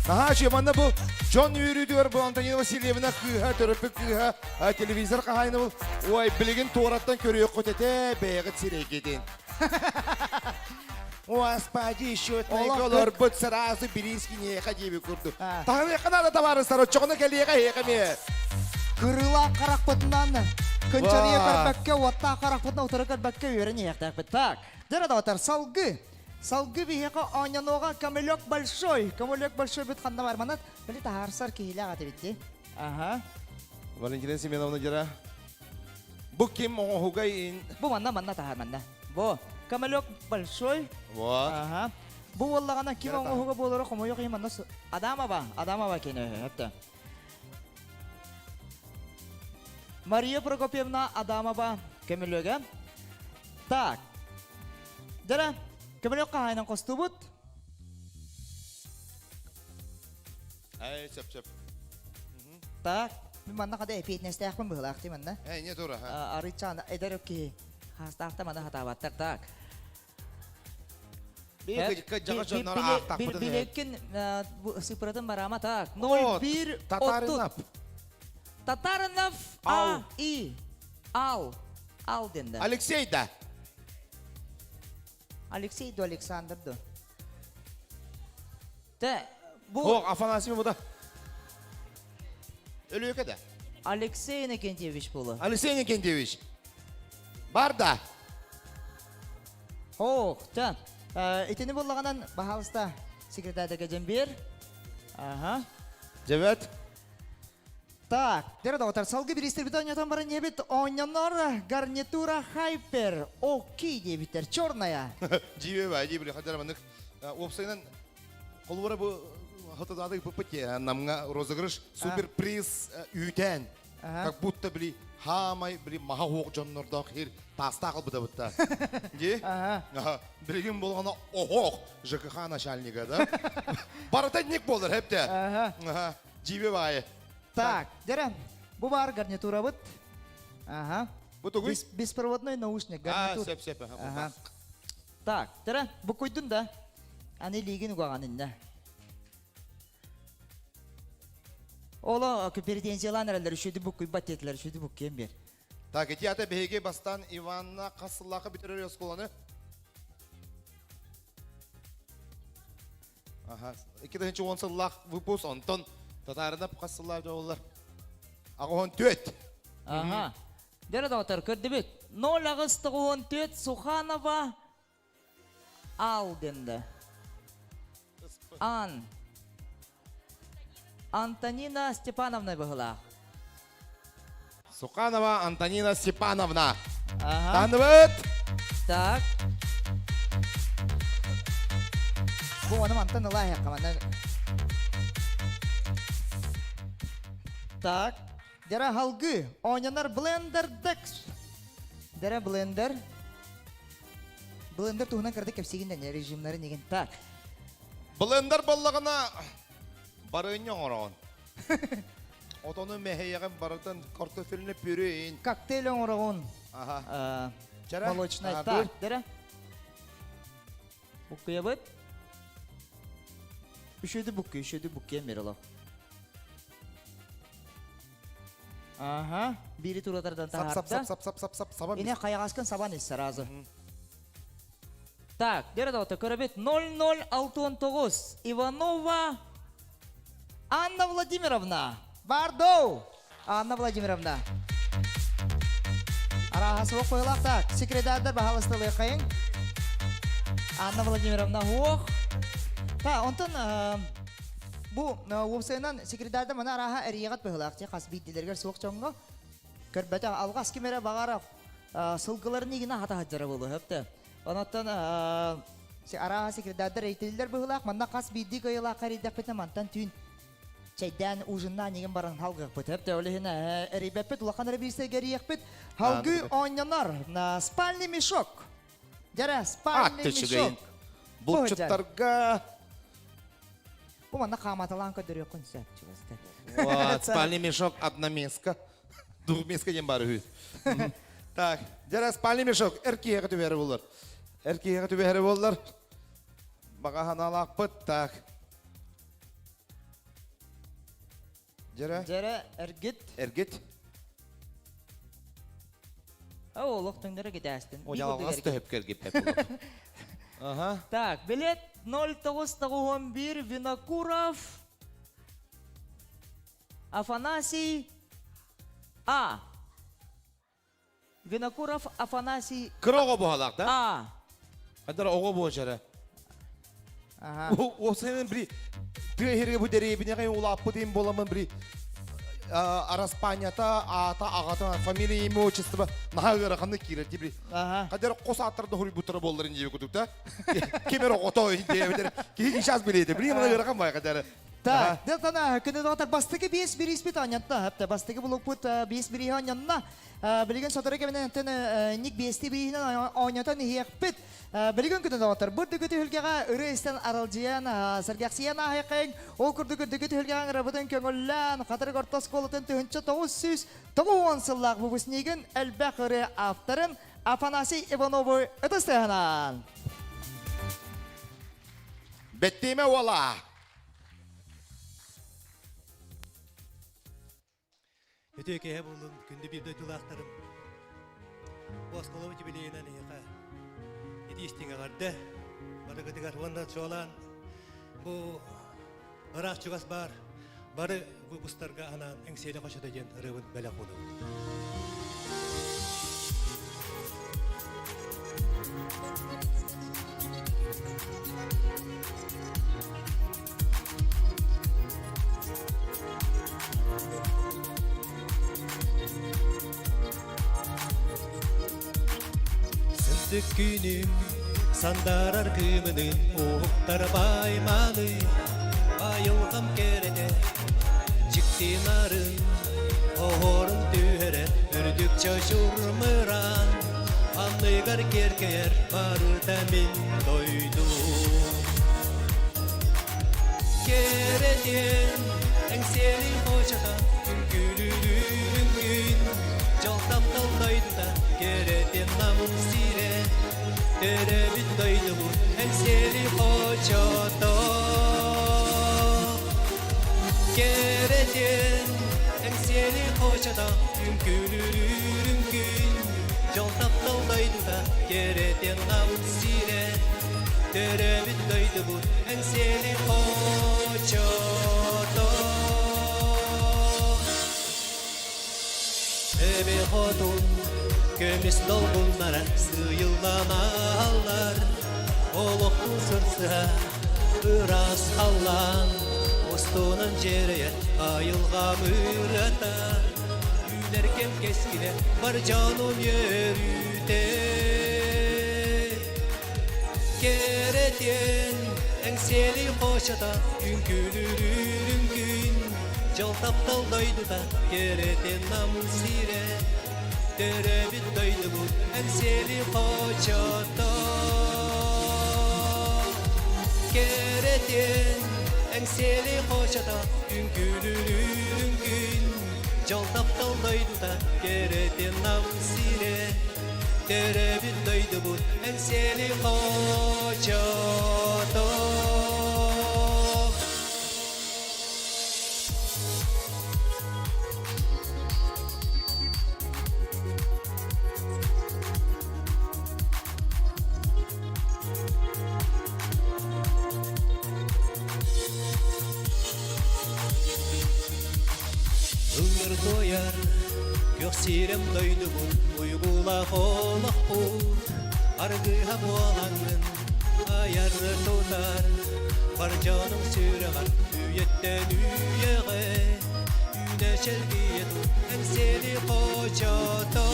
Наһаа үчүгэй, манна бу дьон үөрүүтүгэр бу Антонина Васильевна кыыһа, төрөппүт кыыһа, телевизор хаһаайына бул. Ой, билигин туораттан көрүөххүт этэ, бэйэҕит сирэйгитин. Господи, счетный олорбут сразу бириис киниэхэ диэби курдук. Таһыныахха наада табаарыстар, оччоҕуна кэлиэхэ эһиэхэ эмиэ. Кырыылаах харахпытынан кынчарыйа көрбөккө, уоттаах харахпытынан утары көрбөккө үөрэн иһиэхтээхпит. Так, дьэ доҕоттор, салгы. Салгы биһиэхэ оонньонуоҕа Камелек большой. Камелек большой бит ханна бар манат, били таһаарсар киһилээх этибит дии. Ага. Валентина Семеновна дьара. Бу ким оҥоһугай ин? Бу манна манна таһаар манна. Бу камелек большой. Вот. Ага. Бу буоллаҕына ким оҥоһуга буолара хомойуох иһин манна Адамова, Адамова кини өттө. Мария Прокопьевна Адамова көмөлөгө. Так. Дара, көмөлөк хаһайынан костубут. Эй, сөп сөп. Так. Мин манна хада эпиэтинэстээхпин быһылаах дии манна. Эй, не тура. Арыйчаан эдэр киһи. Хаастаахта маны хатаабаттар так. Билеккин сыпыратын барама так. 01 Татаринов. Татаринов А И Ал. Ал денді. Алексей да. Алексей до Александр до. Те, бу О, Афанасий бу да. Өлүөкэ да. Алексей Иннокентьевич буолу. Алексей Иннокентьевич. Бар да. Ох, та. Итини буллаганан баһалыста секретарьга дьэн Ага. Дьэбэт. Так, дere доҕоттор, салгы бириистэрбит оонньотон баран иһэбит оонньонор гарнитура Хайпер Оки диэбиттэр, черная. Дьиибэ баа, дьиибэ хадара маннык уопсайынан холобура бу хатыдаады ыппыт намҥа розыгрыш суперприз үүтээн как будто били хаамай били маха хуох дьоннордоох хир таастаах ылбыта бытта. Ди? Билигин болғана охох ЖКХ начальнига да. Барыта ник болар хепте. Дьиибэ баайы. Так, дэрэ, бу баар гарнитурабыт. Ага. Бу тугуй? Беспроводной наушник А, гарнитур. сөп, сөп. Ага. Так, Дэрэ, бу куйдун да. Аны лигин угаҕан инне. Оло претензиялаан эрэллэр үчүдү буккуйбат диэтилэр, үчүдү буккуйан биэр. Так, ити ата биһиги бастан Иванна хас сыллаахха бүтэрэр оскуоланы? Аха, 2010 сыллаах выпуск, онтон татаарына хас сыллаах дьоҕуллар? Аҕыһон түөт. Аха. Дөрө доҕоттор, көрдүбүт. 0 Суханова Ал дэнде. Ан. Антонина Степановна быһылаах. Суханова Антонина Степановна. Ага. Таныбыт! Так. Бу ону мантан ылаа манна. Так. Дэрэ халгы оонньонор блендер Dex. Дэрэ блендер. Блендер туһунан кырдык кэпсигин да режимнарын деген. Так. Блендер боллаҕына барыынньа оҥороҕун. Отону мэһэйэҕин барытын картофельный пюре Коктейль оҥороҕун. Аха. Чара. Молочный. Так. Дэрэ. Буккуйабыт. Үшөді букки, үшөді букки эмир Ага, бири туратардан Сап сап таһаарда. сап сап сап сап сап сабан. Ине хайаҕаскын сабан ис сразу. Так, дьэ доҕоттор, көрөбүт 0069 Иванова Анна Владимировна. Бардоу! Анна Владимировна. Арааһа суох быһылаах так. Секретардар баһалыстылыаххайыҥ. Анна Владимировна уох. Та, онтон бу уопсайынан секретардар маны арааһа эрийэҕит быһылаах дии хас биирдилэригэр суох дьоҥҥо. Көрбөтөх алҕас ким эрэ баҕара сылгыларын игина хата сылдьара буолуо сөптө. Онон арааһа секретардар эйтилилэр быһылаах манна хас биирдии кыайыылаахха эрийдэхпитинэ мантан түүн чэйдээн ужиннаан игин баран халгыахпыт. Сөптө ол иһин эрийбэппит улахан эрэ биирсэгэ эрийиэхпит. Халгыы оонньонор спальный мешок. Дьэрэ спальный мешок. Булчуттарга Бу манна хааматалаан көрдөрүөххүн сөп чугасты. Вот, спальный мешок одноместка. Двухместка диэн баар үһү. Так, дьэрэ спальный мешок эр киһиэхэ түбэһэрэ буолар. Эр киһиэхэ түбэһэрэ буоллар. Баҕа санаалаахпыт. Так. Дьэрэ. Дьэрэ эргит. Эргит. О, олох түҥнэри китээстин. Одьалҕас төһөпкө эргиппэт буолар. Ага. Так, билет 0991 Винокуров Афанасий А. Винокуров Афанасий Кыра оҕо буһалаах да? А. Хадара оҕо буочара. Ага. Уопсайынан били тыа иһиргэ бу дэриэбинэҕэ улааппыт им буоламмын били араспаанньата, аата, аҕата, фамилия, имя, отчество наһаа ыараханнык киирэр дии били. Ага. Хадара хос ааттарда хоруйбуттара буолларын диэби курдук да. Ким эрэ оҕото диэбитэр. Киһи сейчас билиэтэ. Били мана ыарахан бай хадара. Так, дьэ күнү доҕоттор бастакы биэс бирииспит оонньотто. Хэптэ бастакы блокпут биэс бирииһи оонньонно. Билигин сотору кэминэн ник биэсти бирииһинэн оонньотон иһиэхпит. Билигин күнү доҕоттор бу үрдүкү түһүлгэҕэ ырыа истэн аралдьыйан, сэргэхсийэн ааһыаххайыҥ. Ол курдук үрдүкү түһүлгэҕэ ырабытын көҥүллээн, Хатырык орто оскуолатын 1990 сыллаах выпускнигын элбэх ырыа авторын Афанасий Иванову ытыс тыаһынан. Бэттиэмэ уола! Үтүө киэһэ буоллун, күндү биир дойдулаахтарым. Бу оскуолабыт юбилейынан эһиэхэ итии истиҥ эҕэрдэ барыгытыгар уонна чуолаан бу ыраах чугас баар бары выпустарга анаан Эҥсиэли хочото диэн ырыабын бэлэх уунабын. Сырдык күнүм сандаарар кыымынын уһуктар баймааны айылҕам кэрэтэ дьикти нарын оһорун түһэрэр үрдүк чочур мыраан анныгар киэркэйэр барыта мин дойдум Кэрэтиэн эҥсиэли хочото үҥкүүлүүрүн күн дьол таптал дойдута кэрэтиэн нам сирэ төрөөбүт дойдубут эҥсиэли хочото Кэрэтиэн эҥсиэли хочото үҥкүүлүүрүн күн дьол таптал дойдута кэрэтиэн нам сирэ төрөөбүт дойдубут Эҥсиэли хочото Эбэ хотун көмүс долгуннара сыыйылланаллар Олохтун сырсыһа ыраас халлаан устунан дьиэрэйэр айылҕа ырыата Үүнэр кэм кэскилэ бар дьонун үөрүүтэ Кэрэтиэн эҥсиэли хочото үҥкүүлүүр үҥкүүн дьол таптал дойдута кэрэтиэн нам сирэ төрөөбүт дойдубут эҥсиэли хочото Кэрэтиэн эҥсиэли хочото үҥкүүлүүр үҥкүүн дьол таптал дойдута кэрэтиэн нам сирэ Төрөөбүт дойдубут Эҥсиэли хочото. Уйар күөх сирэм дойдубут уйгулаах олохпут аргыһа буолаҥҥын айар тутар бар дьонуҥ сүрэҕэр үйэттэн үйэҕэ үүнэ чэлгийэ тур Эҥсиэли хочото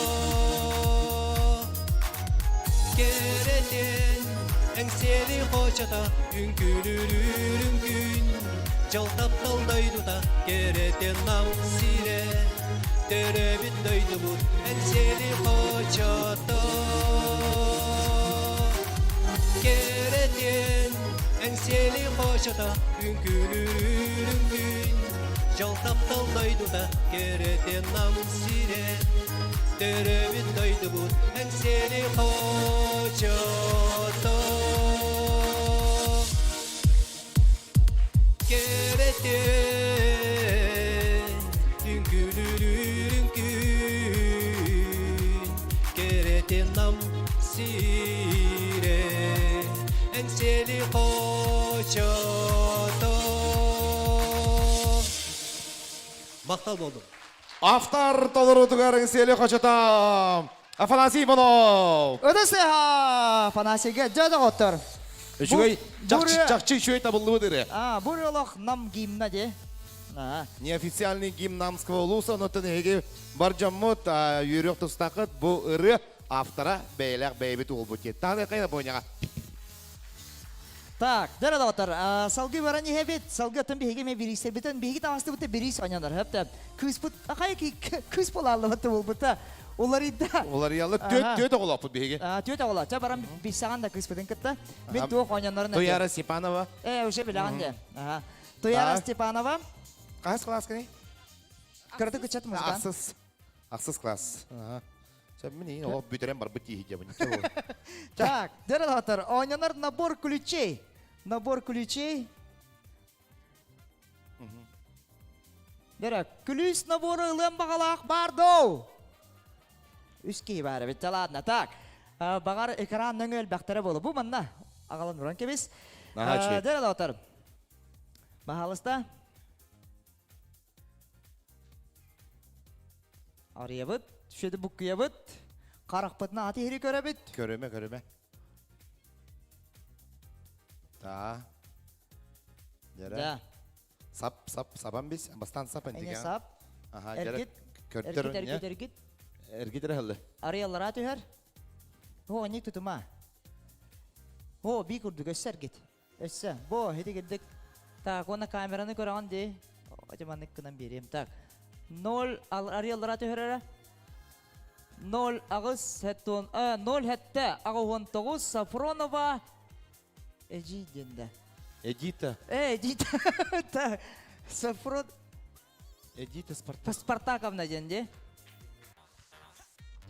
Кэрэтин Эҥсиэли хочото үҥкүүлүүр үҥкүүн Дьол таптал дойдута кэрэтин нам сирэ Төрөөбүт дойдубут Эҥсиэли хочото Кэрэтин Эҥсиэли хочото үҥкүүлүүр үҥкүүн Дьол таптал дойдута кэрэтин нам сирэ Төрөөбүт дойдубут Эҥсиэли хочото Кэрэтин үҥкүүлүүр үҥкүүн Кэрэтин нам сирэ Эҥсиэли хочото Махтал болдум. Автор толоруутугар Эҥсиэли хочото Афанасий Иванов. Ытыс Афанасийга дьэ доҕоттор. Үчүгэй, чахчы үчүгэй табыллыбыт ырыа. А, бу олох нам гимна де. Неофициальный гимн Намского улуса, онтон эһиги бар дьоммут үөрүөх тустааххыт бу ырыа автора бэйэлээх бэйэбит уолбут диэн. Таһын хайа бойняҕа. Так, дьэ доҕоттор, салгыы баран иһэбит. Салгыы оттон биһиги эмиэ бириистэрбитин, биһиги таҥастыбыт бириис оонньонор. Хөптө. Кыыспыт, ахай кыыс буолааллыбыт булбута. Уларыйда. Уларыйаллар. Түөт, түөт оҕолоохпут биһиги. Түөт оҕолоо. Чэ баран билсэҕин да кыыспытын кытта. Мин туох оонньонорун Туяра Степанова. Э, уже билэҕин де. Ага. Туяра Степанова. Хаһыс классканый? Кыратык ыччат музыкант. Ахсыс. Ахсыс класс. Чэ, мин иин олох бүтэрэн барбыт тииһи дьабын. Так, дьэ оонньонор набор ключей. Набор ключей. Дөрө, күлүүс набору ылыан баҕалаах баар доо. Үс киһи баар эбит, ладно. Так, баҕар экран нөҥүө элбэхтэрэ буолуо. Бу манна аҕалан уран кэбис. Дөрө доҕоттор. Баһаалыста. Арыйабыт, шөді буккуйабыт, харахпытына аты иһири көрөбүт. Көрүмэ, көрүмэ. Та. Дьэрэ. Да. Сап, сап, сабан бис. Бастан сап Эне сап. Аха, дьэрэ. Эргит. Көрдөр. Эргит, эргит, эргит. Эргит эрэ хыллы. Арыйаллара түһэр. О, аньык тутума. О, би курдук өссө эргит. Өссө, бу, ити кирдик. Так, уонна камераны көрөҕүн дии. Ити маннык гынан биэриэм. Так. 0 арыаллара түһэрэрэ. 0 аҕыс хэттон 0 хэтте аҕыс Сафронова Эдьиий диэн да. Эдита. Э, Эдита. Так. Сафрон Эдита Спартак. Спартаковна диэн дии.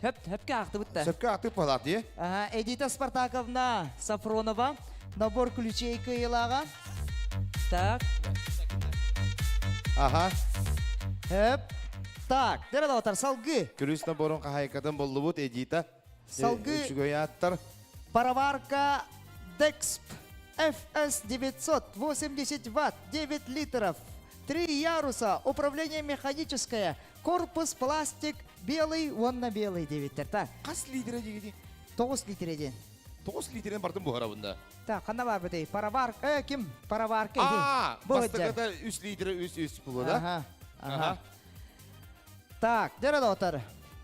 Хөп, хөпкө аахтыбыт да. Сөпкө аахтыбыт буолаат дии. Ага, Эдита Спартаковна Сафронова набор ключей кыайыылааҕа. Так. Ага. Хөп. Так, дэрэ доҕоттор, салгыы. Күлүүс наборун хаһайкатын буллубут Эдита. Салгыы. Үчүгэй ааттар. Пароварка Дексп FS 980 ватт, 9 литров, 3 яруса, управление механическое, корпус пластик, белый уонна белый диэбиттэр. Так. Хас литре дигити? 9 литре диэн. 9 литрен бартын буһарабын да. Так, ханна бар бытый? Пароварка, э, ким? Пароварка. А, бастакыта 3 литре 3 3 булу да? Ага, ага. Так, дөрө доҕоттор.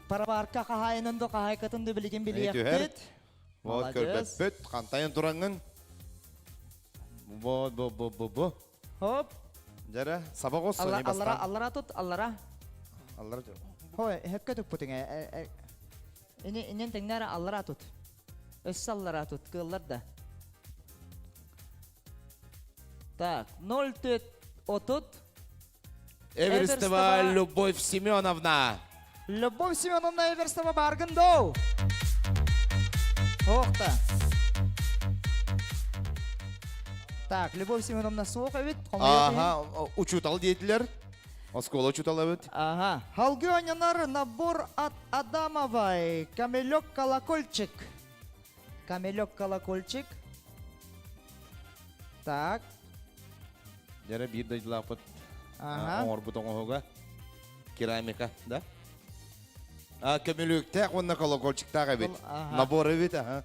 Пароварка хаһаайынын да хаһаайкатын да билигин билиэхпит. Вот көрбөппүт, хантайын тураҥҥын. Бо бо бо бо бо. Хоп. Дьэрэ, саба оҕус, Аллара, аллара, аллара тут, аллара. Аллара. Хой, хөпкө туппутуҥ ээ. Ини инен тэҥнээр аллара тут. Өссө аллара тут, кыаллар да. Так, 0,4 30 Эверстова Любовь Семеновна. Любовь Семеновна Эверстова баргын доу. Охта. Так, Любовь Семеновна суох эбит. Ага, учутал диэтилер. Оскуола учутал эбит. Ага. Халгы ойнонор набор от Адамовой. Камелек колокольчик. Камелек колокольчик. Так. Дьэрэ биир дойдулаахпыт оҥорбут оҥоһуга. Керамика, да? А, көмүлүктээх уонна колокольчиктаах эбит. Набор эбит, аха.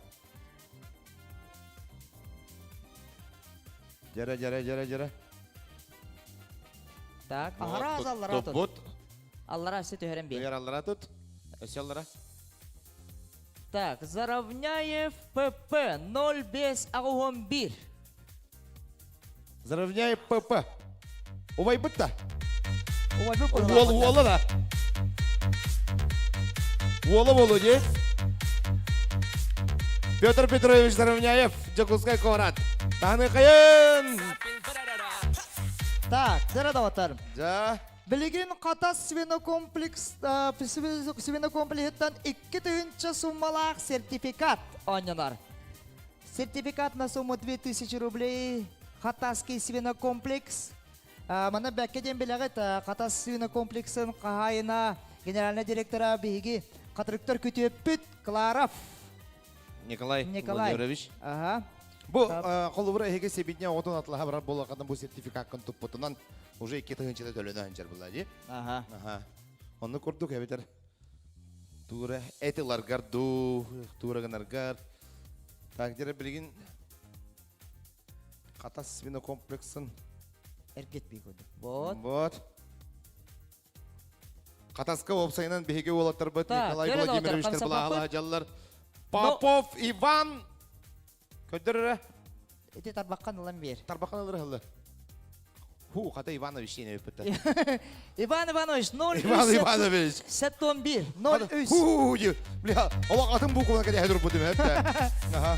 Дьэрэ, дьэрэ, дьэрэ, дьэрэ. Так. Аһара аллара тут. Бут. Аллара өссө түһэрэн биэр. Түһэр аллара тут. Өссө аллара. Так, Заровняев ПП 05 81. Заровняев ПП. Убайбыт да. Убайбыт Уол уола да. Уола болу дии. Петр Петрович Заровняев, Дьокуускай куорат. Таһыныхайын! Так, дьэ Да. Билигин Хатас свинокомплекс свинокомплексыттан 2000 суммалаах сертификат оонньонор. Сертификат на сумму 2000 рублей Хатасский свинокомплекс. Манна бэккэ диэн билэҕит Хатас свинокомплексын хаһаайына генеральный директора биһиги Хатырыктар күтүөппүт Кларов Николай, Николай. Владимирович. Ага. Бу холобура эһиги сибидня оҕотун атлаһа барар буоллаххына бу сертификаккын туппутунан уже 2000 төлөнө сылдьар буолла дии. Ага. Аха. Онну курдук эбитер туура эт ыларгар дуу, туура гынаргар. Так дьэ билигин Хатас свинокомплексын Эргит курдук. Вот. Вот. Хатаска уопсайынан биһиги уолаттарбыт Так, Николай көрө Владимирович доҕоттор, Былаһала дьаллар. Попов Иван көрдөрөрө Ити тарбаххан ылан биэр. тарбахан ылыр ылы. Ху, хата Иванович диэн эбиппит. Иван Иванович 0 Иван Иванович. 71 03. Ху, бля, олох атын букваны кэтэһэ турбутум эбит. Ага.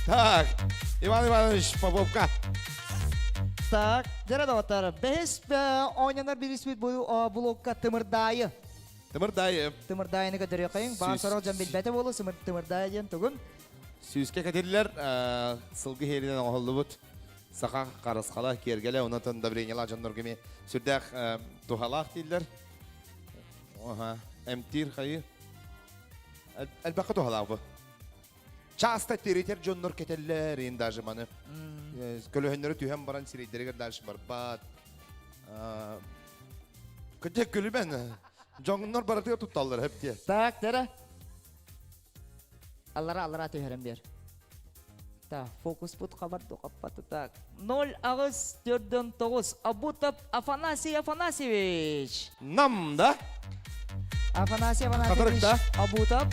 Так, Иван Иванович Поповка. Так, дьэ доҕоттор, бэһис оонньонор бириспит бу блокка Тымырдаайы. Тымырдаайы. Тымырдаайыны көтөрүөххэйиҥ. Баар сорох дьон билбэтэ буолуо Тымырдаайы диэн тугун. Сүүскэ кэтиллэр сылгы иһэринэн оҥоһуллубут саха харысхала, киэргэлэ, онон давлениелаах дьоннорго эмиэ сүрдээх туһалаах дииллэр. Аха, эмтиир хайы. Элбэххэ туһалаах бу. Часто тиритэр дьоннор кэтэллэр, ин даже маны. Көлөһөннөрү түһэн баран сирэйдэригэр дальше барбат. Көтө күлүмэн. Дьоҥнор барытыгар тутталлар хэптиэ. Так, дьэрэ. Аллара аллара түһэрэн биэр. Так, фокуспут хабар хаппаты так. 0 аҕыс 49 Абутов Афанасий Афанасьевич. Нам, да? Афанасий Афанасьевич Хатырыкта. Абутов.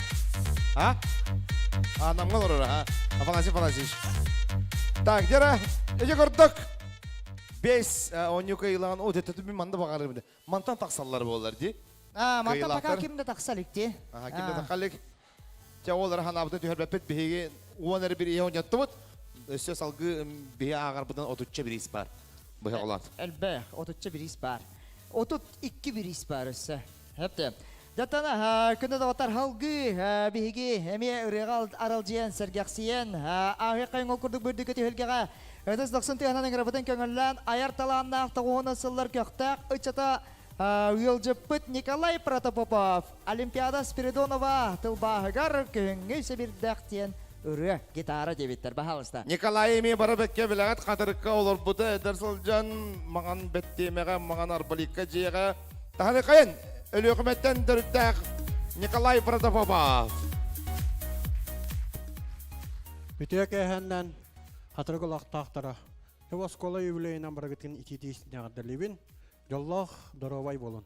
А? А, намга олорор, а? Афанасий Афанасьевич. Так, дьэрэ, эдьэ көрдök. Бес онньука илан, о, дете түбү манда бағарым. Мантан тахсаллар болар, ди. А, мантан пока Кыйылаахтар. ким да тахса илик Аха, ким да тахалык. Чэ, олар ханабыты түһэрбэппит биһиги уон эрэ бирииһи оонньоттубут. Өссө салгыы биһи ааҕарбытынан отучча бириис баар. Быһа олаат. Элбэх, отучча бириис баар. 32 бириис баар өссө. Хэпте. Дьатана күнү доҕоттор халгыы биһиги эмиэ ырыаҕа аралдьыйан сэргэхсийэн ааһы хайыҥ курдук бүрдүкү түһүлгэҕэ ытыс дохсун тыаһынан ыҥырабытын көҥүллээн айар талааннаах тоҕуһунан сыллар көхтөөх ыччата ыалдьыппыт Николай Протопопов Олимпиада Спиридонова тылбааһыгар күһүҥҥү сэбирдэх диэн ырыа гитара диэбиттэр баһаалыста. Николай эмиэ бары бэккэ билэҕит хатырыкка олорбута эдэр сылдьан маҥан бэттиэмэҕэ маҥан арбаликка дьиэҕэ таһыныхайын Өлүөхүмэттэн төрүттээх Николай Протопопов. Үтүө кээһэннэн хатырык олохтоохторо. Бу оскуола юбилейынан барыгытын итиитии эҕэрдэлиибин. Дьоллоох, доруобай буолун.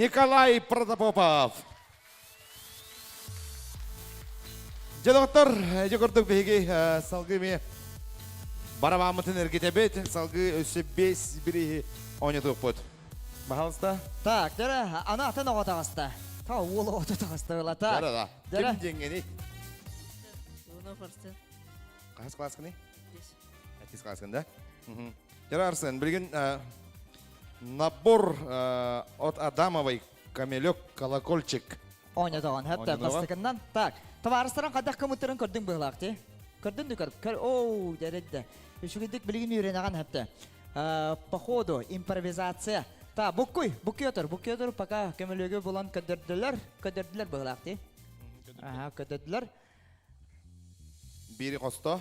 Николай Протопопов. Дьэ, доҕоттор, дьэ курдук биһиги салгыы эмиэ барабааммытын эргитэбит, салгыы өссө 5 бирииһи оонньотуохпут. Баһаалыста. Так, дьэ, аны атын оҕо таҕыста. Та уол оҕото таҕыста ыла. Так. Да, да. Дьэ. Ким диэҥҥэний? Иванов Арсен. Хаһыс класскыный? Аттис класскын, да? Дьэ, Арсен, билигин набор от Адамовой камелек колокольчик. Оонньотоҕун, хэптэ бастакыннан. Так, табаарыстарын хайдах кымыттарын көрдүҥ быһылаах дии. Көрдүн да көр, көр, оу, дэридде. Үчүгэйдик билигин үөрэнэҕин хэптэ. По ходу импровизация. Та, буккуй, буккуй отор, буккуй отор, пока көмөлүөгү булан көдөрдүлэр, көдөрдүлэр быһылаах дии. Аха, көдөрдүлэр. Бири хосто.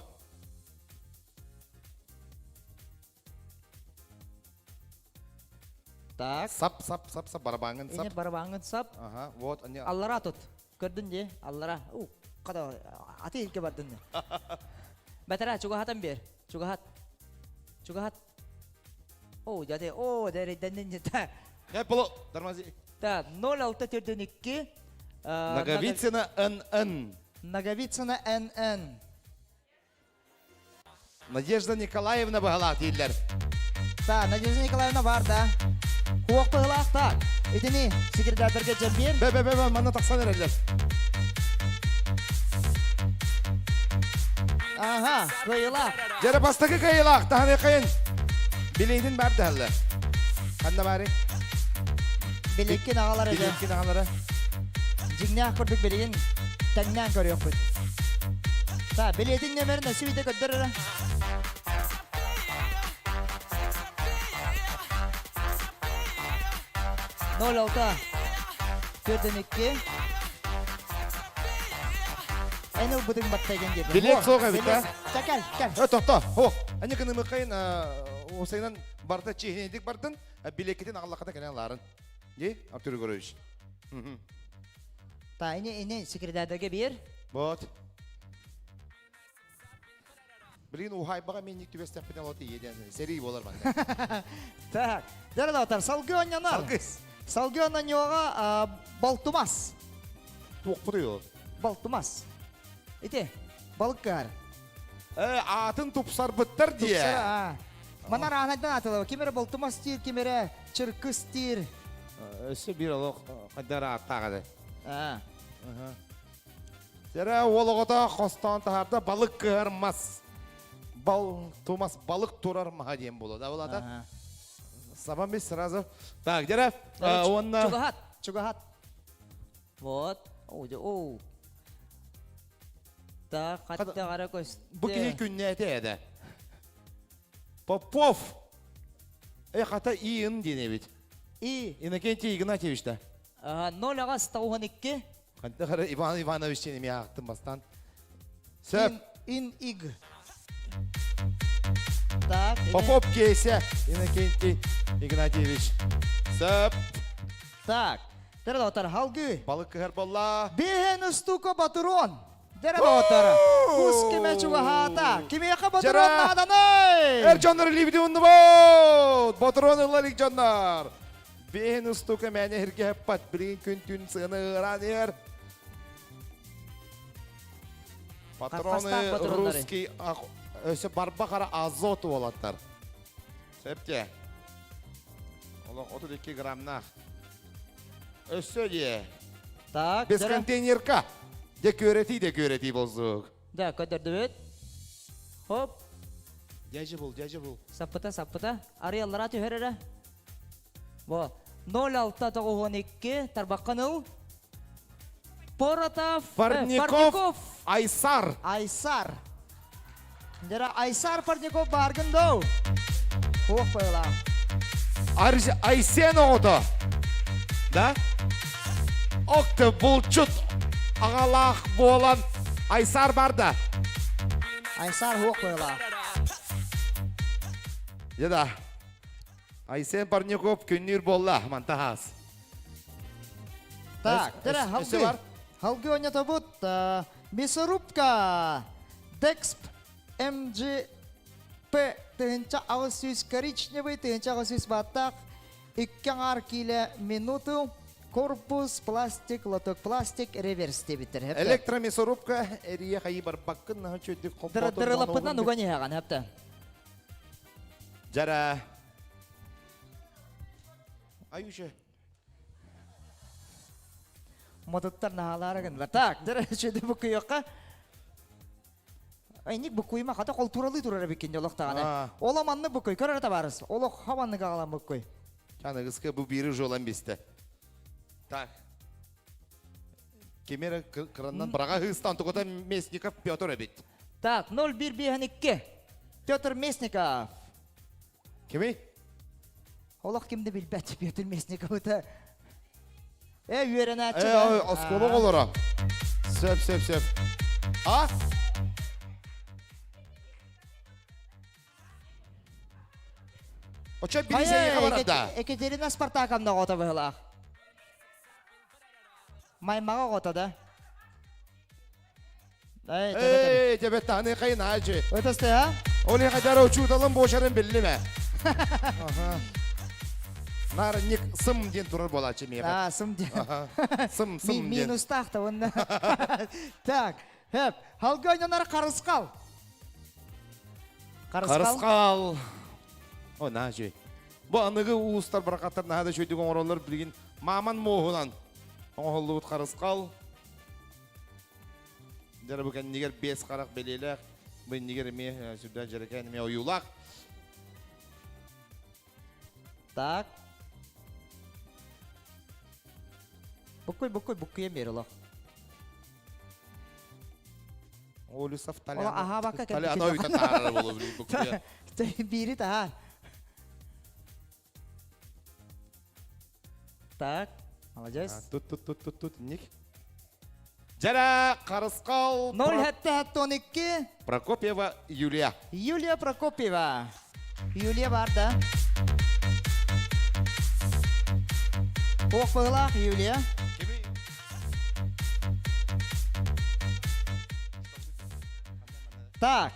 Так. Сап, сап, сап, сап, барабаҥын сап. Ine барабаҥын сап. Ага, вот. Они... Аллара тут. Көрдүн дии, аллара. У, када аты илке бардын. Бэтэрэ, чугаһатан бер. Чугаһат. Чугаһат. О, дяде, о, дәридәннен жета. Я поло, тормози. Так, 0642. Наговицына НН. Наговицына НН. Надежда Николаевна быһалаах дииллэр. Да, Надежда Николаевна бар да. Хуох быһалаах так. Итини секретардарга дьэмбиэр. Бе бе бе бе манна тахсан эрэллэр. Ага, кыайылаах. Дьэрэ бастакы кыайылаах таһаны кайын. Билиитин бар даһалла. Ханна баары? Биликкин аҕалар этэ. Биликкин аҕалара. Дьиҥнээх курдук билигин тэҥнээн көрүөхпүт. Та, билиэтин нөмерин өссө биирдэ көрдөр эрэ. Ноль алта төрдөн икки. Эн ылбытыҥ баттайгын диэбин. Билет суох эбит, да? Ча, кэл, кэл. Э, тохто, хо. Ани кынымыкайын осайынан барда чиһинедик бардын, билеккитин аҕаллахата кэлэн лаарын. Ди, Артур Егорович. Та, ини, ини, секретардарга биэр. Вот. Блин, уһайбаҕа минник түбэстэхпинэ олот иеден сэрии буолар манна. Так, дәрі салгы ойнанар. Салгы. Салгы ойнануға Балтумас. Туохпутуй ол? Балтумас. Ити, балык кыһар. Э, аатын тупсарбыттар дии. Тупсара, Манар аанайдан атылы. Ким эрэ Балтумас диир, ким эрэ Чыркыс диир. Өссө биир олох хайдар ааттааҕа да. Сэрэ уол оҕото хостоон таһаарда балык кыһар мас. Бал тумас балык турар маһа диэн буолуо да булата. Сабан бис сразу. Так, дьэрэ уонна Чугаһат. Чугаһат. Вот. О, о. Так, хатта қара көсті. Бу киһи күннээтэ эдэ. Попов. Э, хата Иин диэн эбит. И. Иннокентий Игнатьевич да. 0 ағас 92. Ханта қара Иван Иванович диэн эмиэ аахтым бастаан. Сөп. Ин иг. Так. Попов Кейсе Иннокентий Игнатьевич. Сөп. Так. Дәрі халгы. Балык кыһар болла. Биһен устука батурон. Дәрі доҕоттор. Кус киме чугаһаата. Кимиэхэ ботурон нааданый? Эр дьоннор илиибити уннубут! Ботурон ылла илик дьоннор! Биһин устука мээнэ иһиргэһэппат, билигин күн-түүн сыана ыараан иһэр. Патроны русский өссө барба хара азот уолаттар. Сөпте. Олох 32 граммнаах. Өссө дие. Так. Без контейнерка. Де көрәти, де көрәти болзук. Да, көдөрдүбүт. Хоп. Дяжы бол, дяжы бол. Саппыта, саппыта. Арыяллара түһэрэрэ. Бо. 0692 тарбаққан ыл. Поротов. Парников. Айсар. Айсар. Дера Айсар Парников баргын доу. Хуох байла. Айсен оҕото. Да? Окты булчут аҕалаах буолан Айсар барда. Айсар хуох байла. Да. Айсен Парников күннүүр буолла мантахаас. Так, дера халгы. Халгы ойнатобут мясорубка. Дексп МГП тыһынча 800 коричневый, тыһынча 800 баттақ, икки аңар киле минуту. Корпус, пластик, лоток, пластик, реверс диэбиттэр. Хэптэ. Электромясорубка эрийэ хайы барбаккын наһа чөйдүк холботун. Дырылаппытынан уган иһэҕин, хэптэ. Жара. Аюша. Модуттар наһаалаара гыннылар. Так, дьэ чөйдү буккуйуохха. Инник буккуйма хата холтуралыы турар эбиккин олох даҕаны. Оло маннык буккуй, көр эрэ табаарыс. Олох хабаннык аҕалан буккуй. Чаныгыска бу бири жолан бисте. Так. Кемера кыраннан быраға хыстан тугата Местников Петр эбит. Так, 0152. Петр Местников. Кими? Олох кимди билбэт Петр Местниковы Э, үөрэнээччи. Э, оскуола оҕолоро. Сөп, сөп, сөп. А? Оча билисэ хабарда. Екатерина Спартаковна оҕото быһылаах. Маймаҕа оҕото да. Эй, тебе таны хайын аачы. Өтөстө, а? Оли хадара учууталым буошарын биллиме. Нарынник сым диэн турар буолааччы миэхэ. А, сым диэн. Сым, сым диэн. Минустаах да онно. Так, хөп. Халга ойнонар Харысхал. Харысхал. О, наажы. Бу аныгы уустар баракаттар наһаа да үчүгэйдик оҥороллор билигин мааман муоһунан оҥоһуллубут харысхал. Дьэ бу кэннигэр биэс харах бэлиэлээх, бу иннигэр эмиэ сүрдээх дьэрэкээн эмиэ ойуулаах. Так. Буккуй, буккуй, буккуй эмиэр олох. Олюсов Ол аһаабакка Таляна уйта таарар болу буккуя. Биири таһаар. Так, молодец. Тут, тут, тут, тут, тут, ник. Жара Харысхал 0,712. Прокопьева Юлия. Юлия Прокопьева. Юлия бар да. Туох быһылаах Юлия? Так.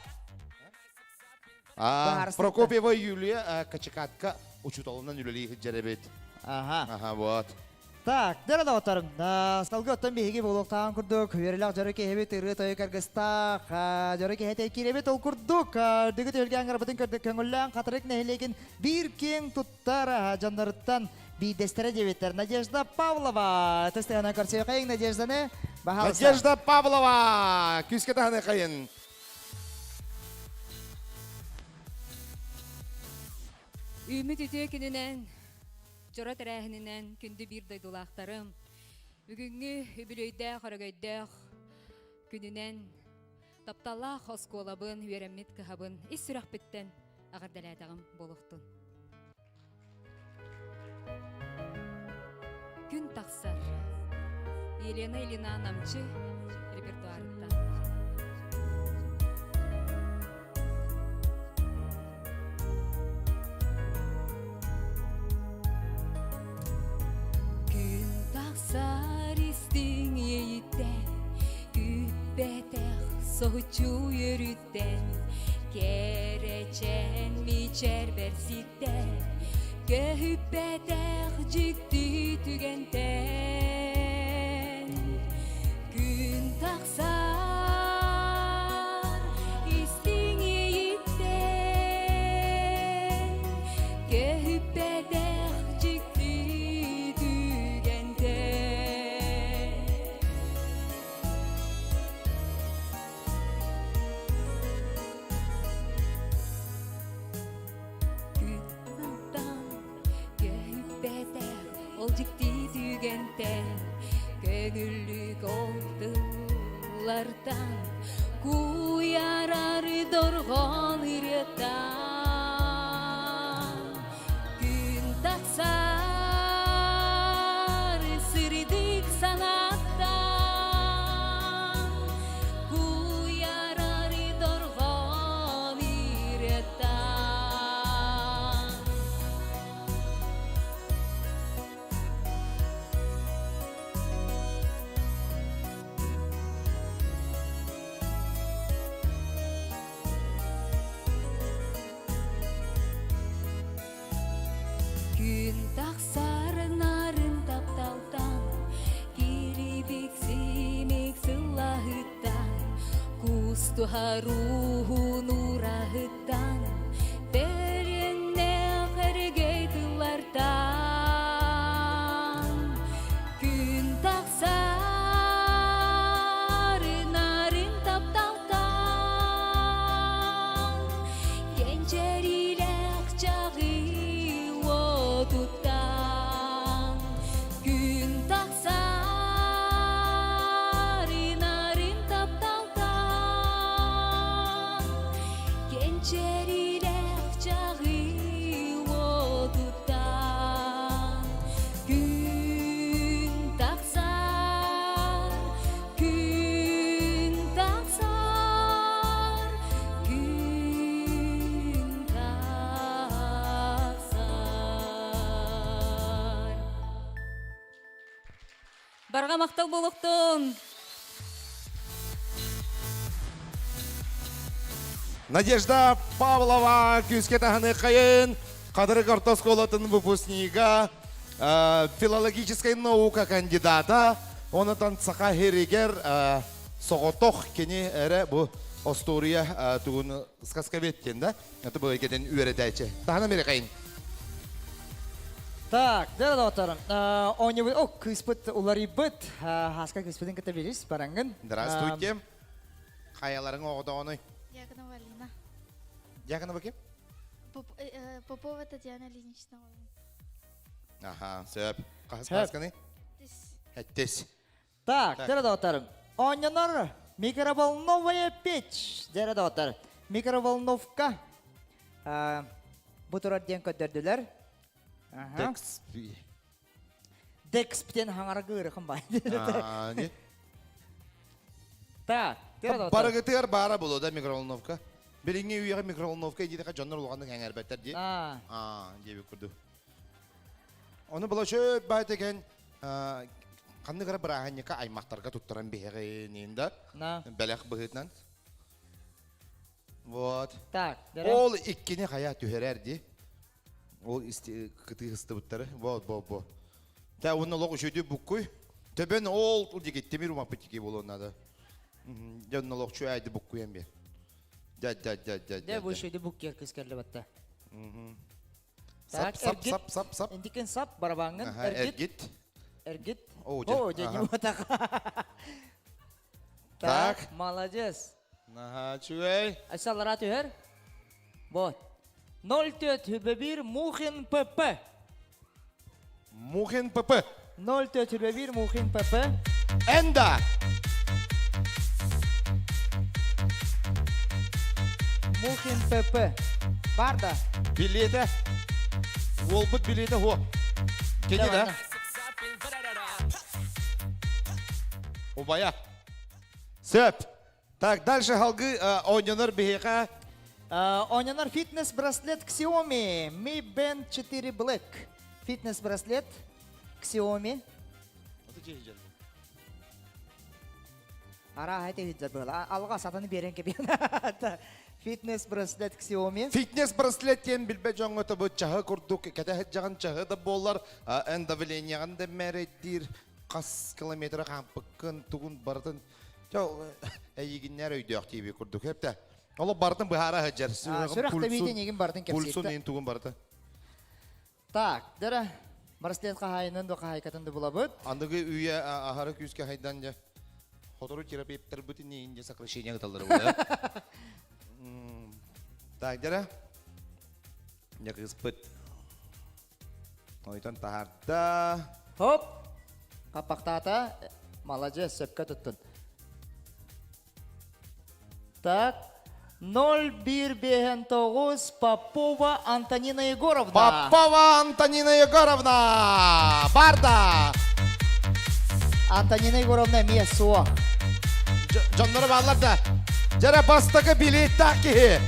Прокопьева Юлия Качекатка учууталынан үлэлии сылдьар эбит. Ага. Ага, вот. Так, дара да отарым. Салгы оттон биһиги буолуохтааҕын курдук, үөрэлэх дьоро киһибит ырыа тойук аргыстаах, дьоро киһи киирэбит ол курдук, үрдүгү түһүлгэ аңгарбытын көрдүк көҥүллээн Хатырык нэһилиэгин биир киэҥ туттар дьонноруттан биирдэстэрэ диэбиттэр. Надежда Павлова. Тестыһынан көрсүөхайыҥ Надежданы. Баһаалыста. Надежда Павлова! Күүскэ таһыныахайын. Үүммүт үтүө күнүнэн, дьоро тэрээһининэн күндү биир дойдулаахтарым, бүгүҥҥү үбүлүөйдээх, өрөгөйдөөх күнүнэн тапталлаах оскуолабын, үөрэммит кыһабын ис сүрэхпиттэн эҕэрдэлээтэҕим буолуохтун. Күн тахсар. Елена Ильина Намчы репертуарыттан. Күн тахсар истиҥ иэйиттэн, күүппэтэх соһуччу үөрүүттэн, кэрэчээн мичээр бэрситтэн, көһүппэтэх дьикти түгэнтэн. Күн тахсар истиҥ иэйиттэн, көһүппэтэх дьикти түгэнтэн. Күттан көһүппэтэх ол дьикти түгэнтэн көҥүллүк ол тыллартан куйарар дорҕоон ырыаттан күн тахсар сырдык санааттан куйарар дорҕоон ырыаттан. Күн тахсар нарын тапталтан. Кустуһаруһун ураһыттан Тэриннээх эргэй тыллартан Күн тахсар нарын тапталтан Кэнчэриилээх чаҕыы уотуттан Күн тахсар нарын тапталтан Кэнчэриилээх чаҕыы уотуттан Күн тахсар, күн тахсар, күн тахсар. Барҕа махтал буолуохтун! Надежда Павлова күүскэ таһыныаххайын Хатырык орто оскуолатын выпускнига, филологическай наука кандидата, онотон саха сиригэр соҕотох кини эрэ бу остуоруйа тугун сказковед диэн да Это было кетен үөрэтээччи. Таһынан бирэхэйин. Так, дьэ доҕотторум, оонньуубут, о, кыыспыт уларыйбыт. Хаска кыыспытын кытта билис, бараҥҥын. Здравствуйте. Хайаларыҥ оҕотоҕонуй? Дьяконова Алина. Дьяконова ким? Попова Татьяна Ильинична. Аха, сөп. Хаһыс классканый? Тис. Эттис. Так, дьэ доҕотторум, оонньонор микроволновая печь. Дьэ доҕоттор, микроволновка бу турар диэн көрдөрдүлэр. Декспи. Дексп диэн хаҥарга ыарыхан бай. Не? Так, Барыгытыгар баара буолуо да микроволновка. Билиҥҥи үйэҕэ микроволновка диэтэхэ дьоннор улаханнык эҥэрбэттэр дии. Аа, диэбит курдук. Ону была чөт баайт экен ханнык эрэ бырааһынньыкка аймахтарга туттаран биһэҕиниин да бэлэх быһыытынан. Вот. Так, Ол иккини хайа түһэрэр дии. Ол кытыы ыстыбыттары. Вот, бо, бо. Та уонна олох үчүгэй буккуй. Төбөн ол диги тимир умаппыт диги буолуон надо. Дьон олох чуайды буккуйан бер. Дя дя дя дя Дэ бу үчүгэй буккер кыз кэллэ батта. Сап, сап, сап, сап, сап. Интикен сап, барабаңын. Эргит. Эргит. О, О, дьэ, не так. Так. Молодец. Наһаа үчүгэй. Асалара түһэр. Вот. 04 Мухин ПП. Мухин ПП. 04 Мухин ПП. Энда. Мухин ПП. Барда. Билиэтэ. Уолбут билиэтэ хуо. Кини да. Убая. Сөп. Так, дальше халгы оонньонор биһиэхэ. Оонньонор фитнес-браслет Xiaomi Mi Band 4 Black. Фитнес-браслет Xiaomi. Арааһа ити была. Алға сатаны берен кебен. Фитнес-браслет Xiaomi. Фитнес-браслет диэн билбэ дьоҥҥо тобу чаһы курдук кэтэһит жаҕын чаһы да буоллар эн давлениеҕын да мээрэйдиир хас километры хаампыккын тугун барытын эйигиннэр өйдөөх тииби курдук хэптэ. Оло барытын быһаара сылдьар. Сүрэх тэбиитин игин барытын кэпсиир. Пульсун иин тугун барыта. Так, дара браслет хаһайынын да хаһайкатын да булабыт. Андыгы үйэ аһары күүскэ хайдан дьэ. Хотору терапевттарбыт иин дьэ сокращение гыталлар була. Так, дара. Дьэ кыыспыт. Ойтон таһаарда. Хоп! Хаппахтаата. Маладьыас, сөпкө туттун. Так. 0159 Попова Антонина Егоровна. Попова Антонина Егоровна! Барда! Антонина Егоровна эмиэ суох. Дьонноро бааллар да. Дьэрэ бастакы билииттээх киһи.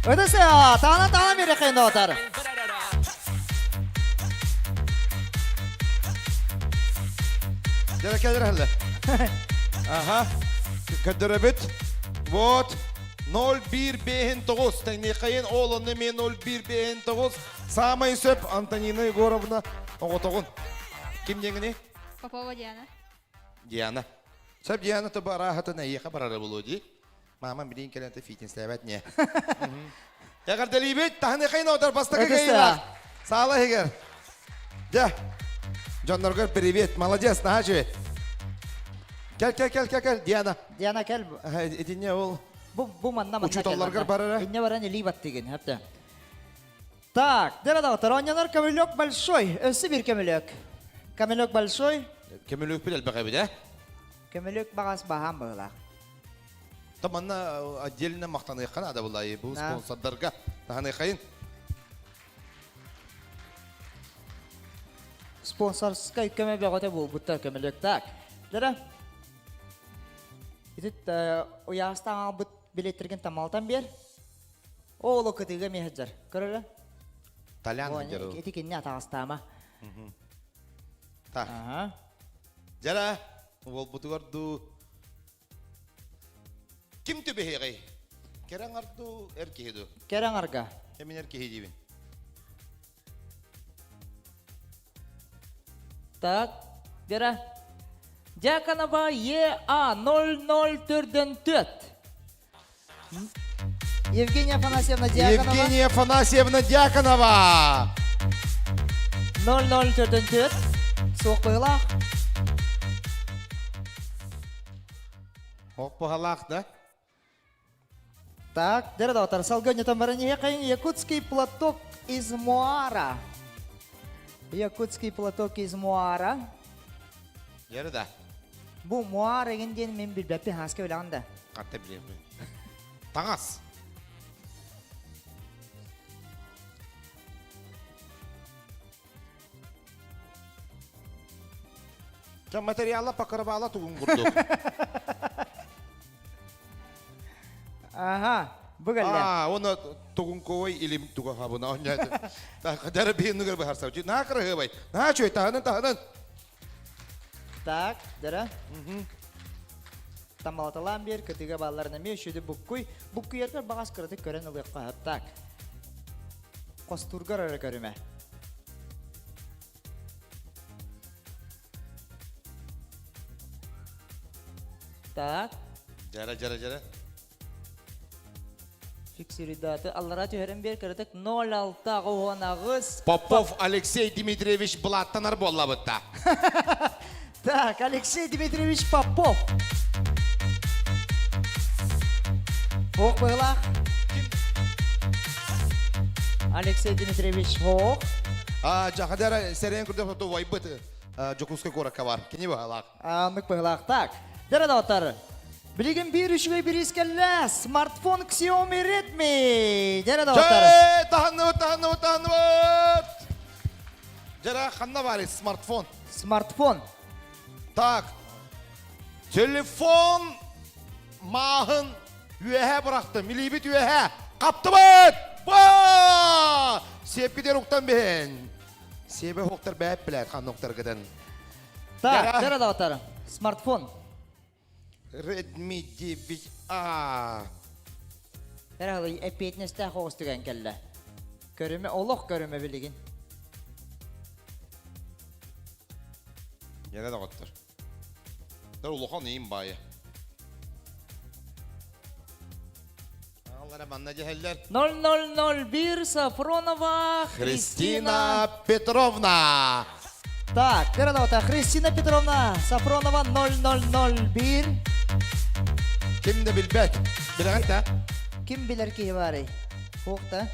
Ыдысы таана таана мерехен отар. Дьэрэ кэлэр хэллэ. Аха. Көдөрөбүт. Вот. 0159. Тэҥниэхэйин ол онно мен 0159. Самай сөп Антонина Егоровна оҕотоҕун. Ким диэҥини? Попова Диана. Диана. Сөп Диана тобу арааһатын эйиэхэ барара буолуо дии. Мама билин кэлэн фитнестээбэт не. Эҕэрдэлиибит, таһыныхайын отар бастакы кыайыылаах. Саала иһигэр. Дьэ, дьонноргор привет, молодец, наһаа үчүгэй. Кэл, кэл, кэл, кэл, кэл, Диана. Диана, кэл. Итинне ол Бу, бу манна манна Учууталларгар барара. Инне баран илии баттыгын, хэпте. Так, дьэ оонньонор көмүлүөк большой, өссө биир көмүлүөк. Көмүлүөк большой. Көмүлүөкпүт элбэх эбит, э? Көмүлүөк баҕас баһаам быһыылаах. Та манна отдельно махтаныахха наада булай бу спонсордарга таһаныахайын. Спонсорскай көмө бөҕөтө буолбуттар көмөлөк. Так. Дара. Итит уяастаан албыт билеттергин тамалтан бер. Ооло кытыыга эмиэ сылдьар. Көрөрө? Толян сылдьар. Ити кинини атаҕастаама. Так. Дьара, уолбутугар дуу ким түбэһиэҕэй? Кэрэ аҥар дуу, эр киһи дуу? Кэрэ аҥарга. Кэмин эр киһи диибин. Так, Вера. Дьяконова ЕА 0044. Евгения Афанасьевна Дьяконова. Евгения Афанасьевна Дьяконова. 0044. Суох быһылаах. Ох быһалаах да? Так, дэрэ салгы онньотон баран иһэххин Якутский платок из муара. Якутский платок из муара. Дэрэ да. Бу муар эгин диэн мин билбэппин хааска билэҕин да. Хатта билиэм. Таҥас. Ча материала покрывала тугун курдук. Ага, бу кэллэ. А, оны тугунковой илим туга хабына онньайды. Дары биһиннигер быһарсав. Наа кырыһыбай. Наа чөй таһынан таһынан. Так, дара. Тамалаталаан биэр кытыга баалларын эмиэ сүдү буккуй. Буккуйаргар баҕас кыратык көрөн ылыахха Так. Хостуургар эрэ көрүмэ. Так. Дьара, дьара, дьара. Фиксируйдааты. Аллара түһэрэн биэр кыратык 0,6 18. Попов Алексей Дмитриевич былааттанар буоллабытта. Так, Алексей Дмитриевич Попов. Ох быһылаах. Алексей Дмитриевич Ох. А, жахадара сэрэн курдук фото вайбыт Дьокуускай куоракка бар. Кини быһалаах. Аннык быһылаах. Так, дөрө Билигин биир үчүгэй бириис кэллэ. Смартфон Xiaomi Redmi. Дөрө доҕоттор. Таһынныбыт, таһынныбыт, таһынныбыт. Дьара ханна баар смартфон? Смартфон. Так. Телефон мааһын үөһэ бырахтым. Илиибит үөһэ. Хаптыбыт! Ба! Сиэпкитигэр уктан биһин. Сиэбэ уктар бээп билээт ханна уктаргытын. Так, дьара доҕоттор. Смартфон. Redmi 9A. Эрэ эппиэтинэстээх оҕус түгэн кэллэ. Көрүмэ, олох көрүмэ билигин. Дьэрэ доҕоттор. Дэр улахан иим баайы. Аллара манна дьэһэллэр. 0001 Сафронова Христина Петровна. Так, дьэрэ Христина Петровна Сафронова 0001. Ким да билбэт. Билэҕин да? Ким билэр киһи баарый? Суох да?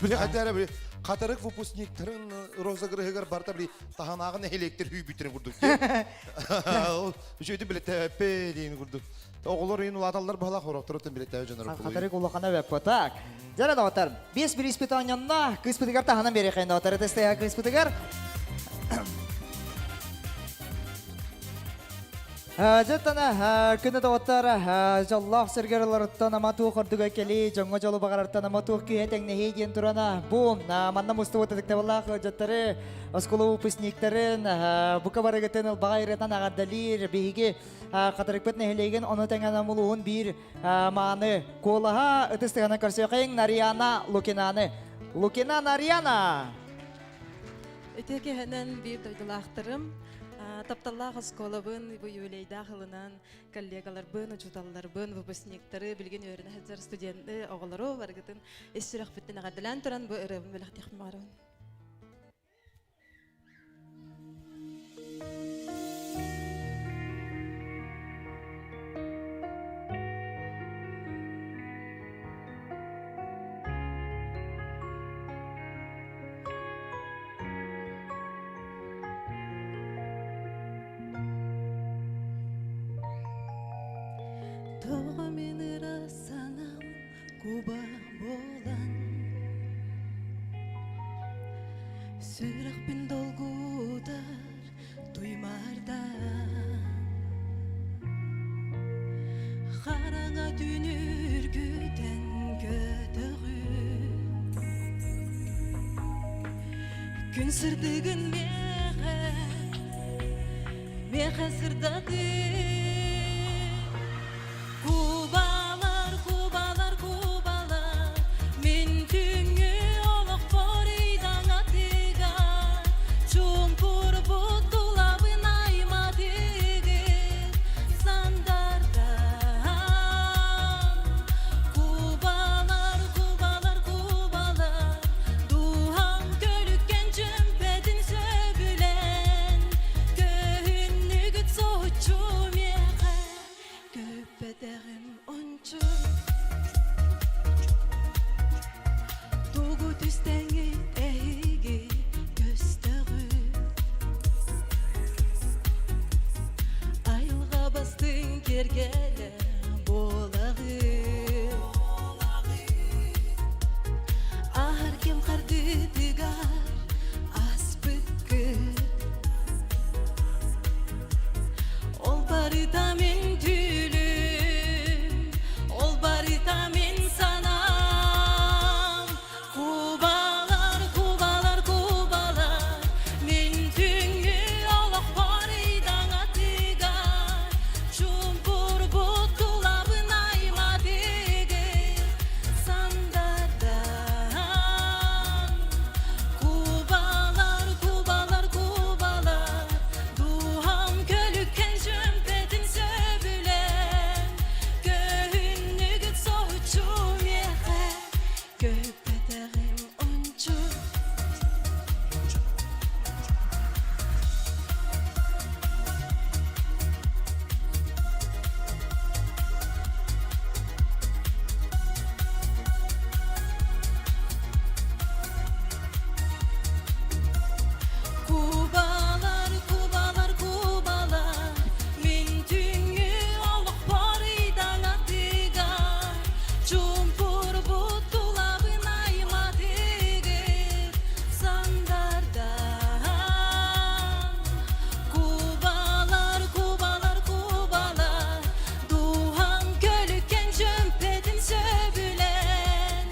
Билэҕин да Хатырык выпускниктарын розыгрыһыгар барыта били таһынааҕы нэһилиэктэр хүйбүттэрин курдук. Үчүгэйдик билэттээбэппэ диэн курдук. Оҕолор иин улааталлар баһылаах хороохторуттан билэттээбэ дьоннор Хатырык улахана бэппэ. Так. Дьэрэ доҕоттор, биэс бирииспит оонньонно, кыыспытыгар таһынан биэриэххин доҕоттор, ытыстыйа кыыспытыгар. Дьэ, күнү доҕоттор, дьоллоох сиргэр олоруттан ама туох ордуга кэлии, дьоҥҥо дьолу баҕарартан ама туох киһи тэҥнэһии диэн турана бу манна мустубут ытыктабыллаах ыалдьыттары, оскуола выпускниктарын, бука барыгытын ылбаҕа ырыатан аҕардалиир биһиги Хатырыкпыт нэһилиэгин ону тэҥэ улууһун биир мааны куолаһа ытыс тыһынан көрсүөххайыҥ Нарьяна Лукинаны. Лукина Нарьяна! Үтүө киһинэн биир дойдулаахтарым. Тапталлаах оскуолабын бу юбилейдаах ылынан коллегаларбын, учууталларбын, выпускниктары, билигин үөрэнэ сылдьар студенты, оҕолору барыгытын ис сүрэхпиттэн эҕэрдэлээн туран бу ырыабын бэлэхтиэхпин баҕарабын. Тоҕо мин ыра санам куба буолан Сүрэхпин долгутар туймаардан Хараҥа түүн үргүтэн көтөҕүн Күн сырдыгын миэхэ, миэхэ сырдатыы. Кубалар, кубалар, кубалар, мин түүҥҥү олохпор ыйдаҥатыгар, чуумпурбут тулабын айматыгыт сандардан. Кубалар, кубалар, кубалар, дууһам көлүккэн чүмпэтин сөбүлэн, көһүннүгүт соһуччу миэхэ Көппөтөҕүм ончу Тугу түстэҥит эһиги көстөҕүт Айылҕа бастыҥ киэргэлэ буолаҕыт Аһар кэм хардыытыгар аспыккыт Ол барыта мин түүлүм, ол барыта мин санаам. Кубалар, кубалар, кубалар, мин түүҥҥү олохпор ыйдаҥатыгар, чуумпурбут тулабын айматыгыр сандардан. Кубалар, кубалар, кубалар, Дууһам көлүккэн чөмпөтүн сөбүлээн, Көһүннүгүт соһуччу миэхэ, көһүппэтэҕим ончу. Кубалар, кубалар, кубалар, мин түүҥҥү олохпор ыйдаҥатыгар, чуумпурбут тулабын айматыгыт сандардан. Кубалар, кубалар, кубалар, дууһаҥ көлүккэн чөмпөтүн сөбүлээн,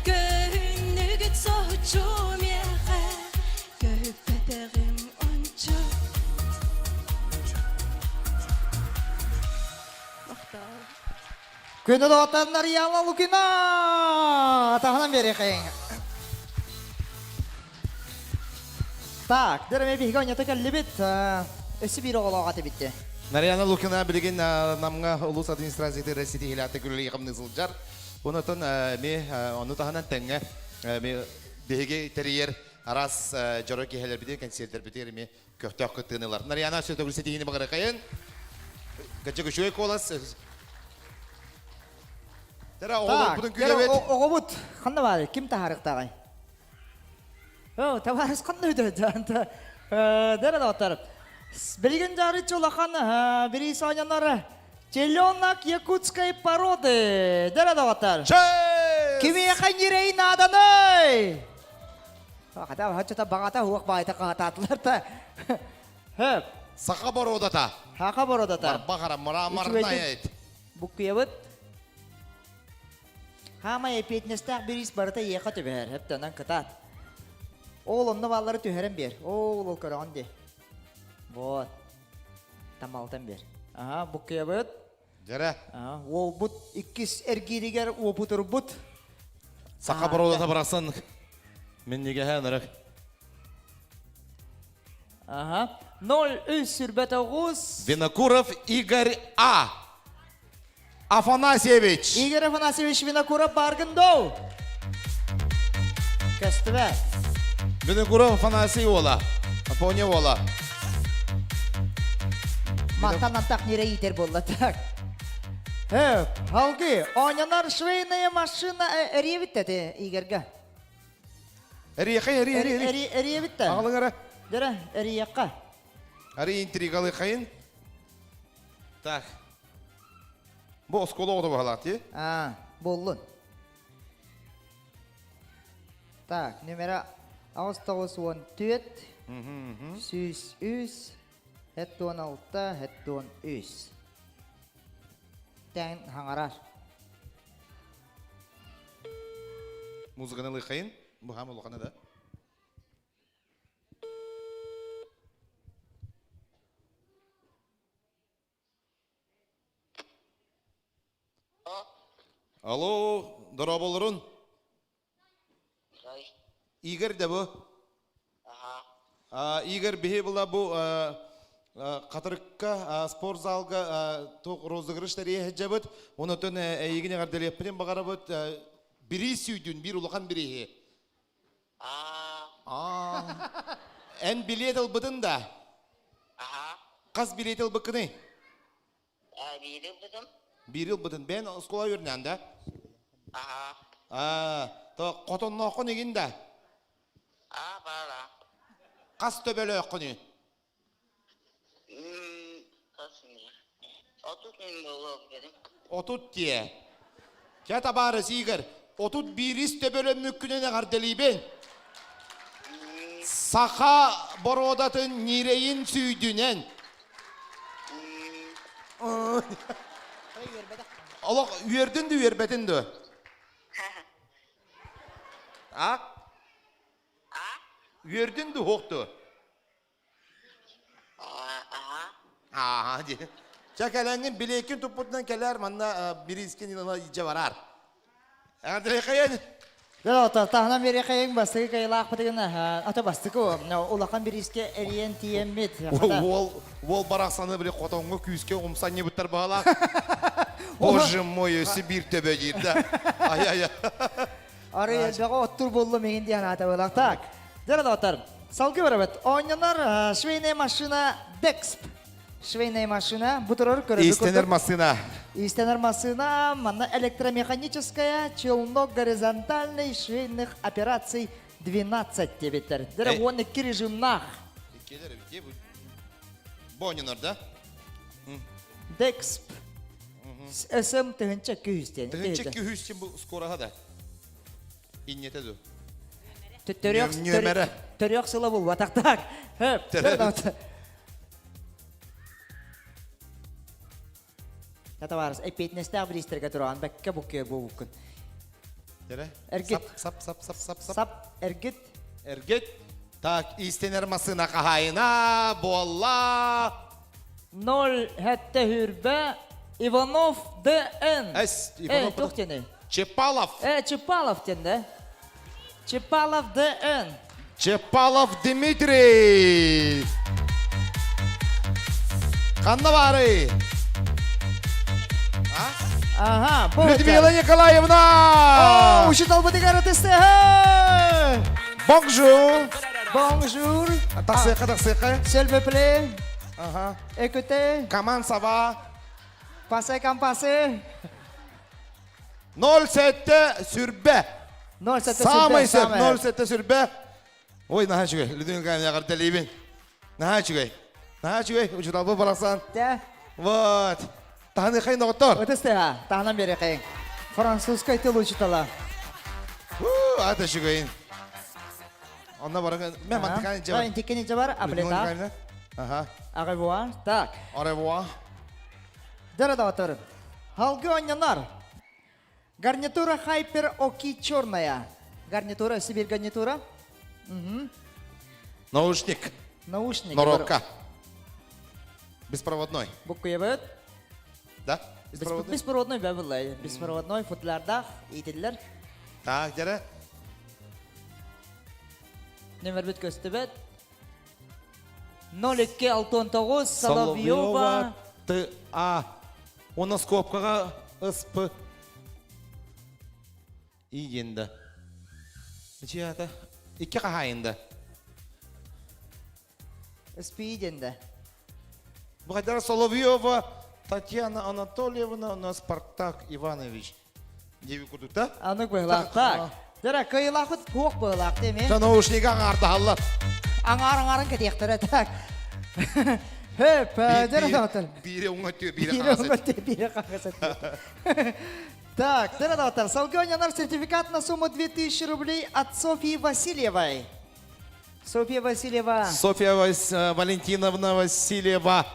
көһүннүгүт соһуччу миэхэ Көһүппэтэҕим ончу. Махтал. Күндү доҕоттор Нарьяна Лукина! Таһынан биэриэхиҥ. Так, дөрөмө биһиги онньото кэллибит. Өссө биир оҕолоох этибит. Нарьяна Лукина билигин Намҥа улуус администрациятыгар ситиһиилээхтик үлэлии-хамныы сылдьар. Онотон ми ону таһынан тэҥҥэ биһиги тэрийэр араас дьоро киһилэрбитигэр, кэнсиэрдэрбитигэр эмиэ көхтөөх кыттыыны ылар. Нарьяна өссө төгүл ситиһиини баҕарыахайын. Кырдьык үчүгэй куолас. Тара оҕолорбутун күүтэбит. Оҕобут ханна баар? Ким таһаарыктааҕай? О, табаарыс ханна өтө? Дара доҕоттор. Билигин жарыччы улахан бириис оонньонор Теленок якутской породы. Дара доҕоттор. Кимиэхэ ньирэй нааданый? Хата хаччата баҕата хуох баайта хаатаатылар та. Хөп. Саха бородата. Саха бородата. Барбахара мраморная эт. Буккуйабыт. Хаамай эпиэтинэстээх бириис барыта иэхэ түбэһэр. Хөптөнөн кытаат. Ол онно бааллары түһэрэн биэр. Ол ол көрөҕүн дии. Вот. Тамалтан биэр. Аха, буккуйабыт. Дьэрэ. Уолбут иккис эргииригэр уопутурбут. Саха бородата барахсан миннигэһэ ынырык. Аха. 03 29. Винокуров Игорь А. Афанасьевич. Игорь Афанасьевич Винокуров баргын доу. Көстүбэ. Винокуров Афанасий уола. Афоня уола. Мантан антах нere иитер буолла так. Э, алгы, оонньонор швейная машина эриэбит эти Игорьга. Эриэхэй, эри, эри, эри. Эриэбит да. Аҕалыҥ эрэ. Дөрө, эриэххэ. Ари интригалы хайын. Так. Бу оскуола оҕото баһалаат, ти? А, буоллун. Так, номера 894 103 76 73. Тэн хаҥарар. Музыканы лыхайын. Бу хам улахана да. Алло, дорооболорун. Игорь да бу? Игорь биһи була бу Хатырыкка спортзалга туох розыгрыш тэрийэ сылдьабыт. Онотон эйигин эҕэрдэлиэхпитин баҕарабыт. Бириис сүйдүн, биир улахан бирииһи. Эн билиэт ылбытын да? Хас билиэт ылбыккыный? Биири ылбытым. Биири ылбытын. Бэйэн оскуола үөрэнээн да? Аха. То хотоннооххун игин да? Аа, баара. Хас төбөлөөххүнүй? 30 мин буолуох дедим. 30 тиэ. Чэ табаарыс Игорь, 31 төбөлөммүккүнэн эҕэрдэлиибин. Саха боруодатын ньирэйин сүйдүнэн. Олох үөрдүн да үөрбэтин дуо? А? Үөрдүн да уһук дуо? Аа дии. Чэ кэлэҥҥин билиэккин туппутунан кэлээр манна бириискин ыла илдьэ бараар. Андрей хайан? Таһынан биэриэхэйиҥ бастакы кайылаахпытыгын ата бастакы улахан бириискэ эрийэн тиийэммит. Уол уол барахсаны били хотоҥҥо күүскэ умсанньыбыттар баһалаах. Боже мой, өссө биир төбө диир да. Ай-ай. Арый элбэҕи оттур буоллум иһин диэн аата Так. Дьэ, доҕоттор, салгыы барабыт. Оонньонор швейная машина Дексп. Швейная машина бу турар көрөргө Истэнэр массыына. Истэнэр массыына манна электромеханическая челнок горизонтальный швейных операций 12 диэбиттэр. Дьэ, 12 режимнаах. Иккилер бу оонньонор да? Дексп. СМ тыһынча күүс диэн. Тыһынча күүс диэн бу скораһа да. Инньэтэ ду. Төрүөх Нүөмэрэ. Төрүөх сыла булбатах так. Хөп. Татаварыс эппиэтинэстээх бириистэргэ туран бэккэ буккуйа буолбуккун. Дere. Эргит. Сап сап сап сап сап. Сап эргит. Эргит. Так, истэнэр массыына хаһаайына буолла. 0 хәтте хүрбэ Иванов ДН. Эс, Иванов. Э, туох диэний? Чепалов. Э, Чепалов диэн да. Чепалов ДН. Чепалов Дмитрий. Ханна баарый? Ага, бу. Людмила Николаевна! О, учителбытыгар ытыстыһы! Bonjour! Bonjour! Тахсыаха, тахсыаха. S'il vous plaît. Ага. Écoutez. Comment ça va? Passez comme passez. 07 сүрбэ. 07 Саамай сүрбэ, сөп 07 сүрбэ. Ой, наһаа үчүгэй. Людмила Николаевна эҕэрдэлиибин. Наһаа үчүгэй. Наһаа үчүгэй. Учууталбыт барахсан. Да. Вот. Таһыныхай доҕоттор. Ытыстыха, таһынан берекейин. Французскай тыл учителя. Ата үчүгэйин. Онно баран мен мантыкан жабар. Интиккени жабар, аплета. Ага. Au revoir. Так. Au revoir. Дөрө доҕоттор. Халгы оонньонор. Гарнитура Хайпер Оки черная. Гарнитура, Сибирь гарнитура. Угу. Наушник. Наушник. Норуокка. Беспроводной. Буккуйабыт. Да? Беспроводной? Беспроводной бәбілай. Беспроводной футлярдах итиллер. Так, дәрі. Нөмір бит көстүбэт. 0269 Соловьева Т А. Уонна скобкаҕа СП. И диэн да. Чията. Икки хаһаайын да. СПИ диэн да. Бу хайдара Соловьева Татьяна Анатольевна, у нас Спартак Иванович. Диэби курдук да? Анык быһылаах. Так. Дара кыйылаахыт туох быһылаах деме? Наушнига аҥаардаһаллар. Аҥаар аҥаарын кэтиэхтэрэ так. Хөп, дара доҕоттор. Биире уҥа өттүгэр, биире Биире хаҥас уҥа өттүгэр, биире хаҥас өттүгэр. Так, дара доҕоттор, салгыы ойнонор сертификат на сумму 2000 рублей от Софьи Васильевой. Софья Васильева. Софья Валентиновна Васильева.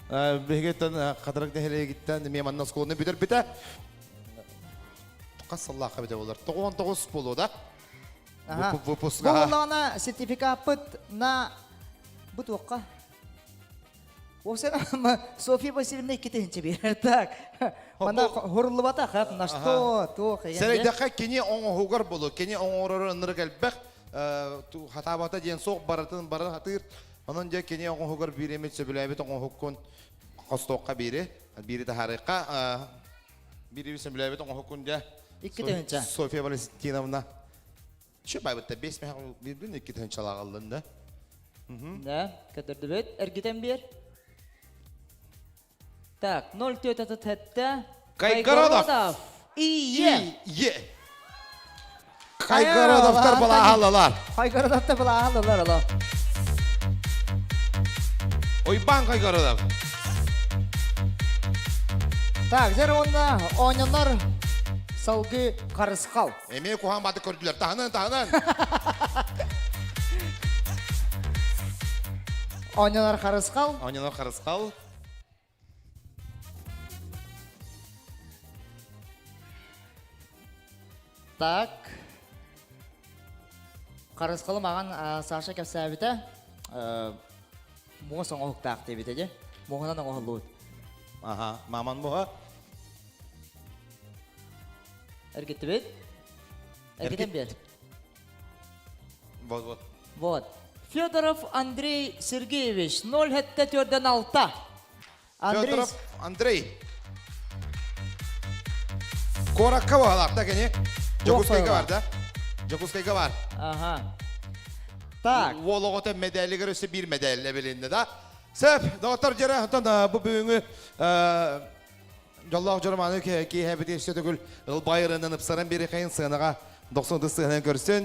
Биһигиттэн Хатырык нэһилиэгиттэн эмиэ манна оскуоланы бүтэрбитэ. Хас сыллаахха бүтэ болар? 99 буолуо да? Выпуска. Бу буоллаҕына сертификаппыт на бу туохха? Уопсайынан Софья Васильевна икки биэрэр. Так. Манна хуруллубатах, на что, туох. Сэрэйдэххэ кини оҥоһугар болу, кини оҥорору ынырык элбэх хатаабата диэн суох барытын бары хатыыр. Онон дьэ кини оҥоһугар биир эмит сөбүлээбит оҥоһуккун хостуохха биири, биири таһаарыахха. Биири сөбүлээбит оҥоһуккун дьэ 2000. Софья Валентиновна. Şu байбытта 5 меха бирбин 2000 чалагаллын да. Да, көтөрдүбүт. Эргитен биэр. Так, 0437 Кайгородов. Ие. Ие. Кайгородовтар балаһалалар. Кайгородовтар балаһалалар ала. Ойбан Кайгородов. Так, жер онна оонньонор салгы Харысхал. Эмиэ куһаан баты көрдүлэр. Таһынан, таһынан. Оонньонор Харысхал. Оонньонор Харысхал. Так. Харысхалы маған Саша кэпсээбитэ. Муос оҥоһуктаах диэбитэ дьэ. Муоһунан оҥоһуллубут. Аха, маман муоһа. Эргиттибит. Эргитэн биэр. Вот, вот. Вот. Федоров Андрей Сергеевич, 0,76. Андрей... Федоров Андрей. Куоракка баҕалаах кини. Дьокуускайга бар да? Дьокуускайга бар. Ага. Так. Уол оҕото мэдээлигэр өссө биир мэдээллэ билиннэ да. Сөп, доҕоттор дьэрэ, онтон бу бүгүҥҥү дьоллоох дьороманы киэһэбит өссө төгүл ылбайырынан ыпсаран биэриэхэйин сыанаҕа 90 сыанан көрсөн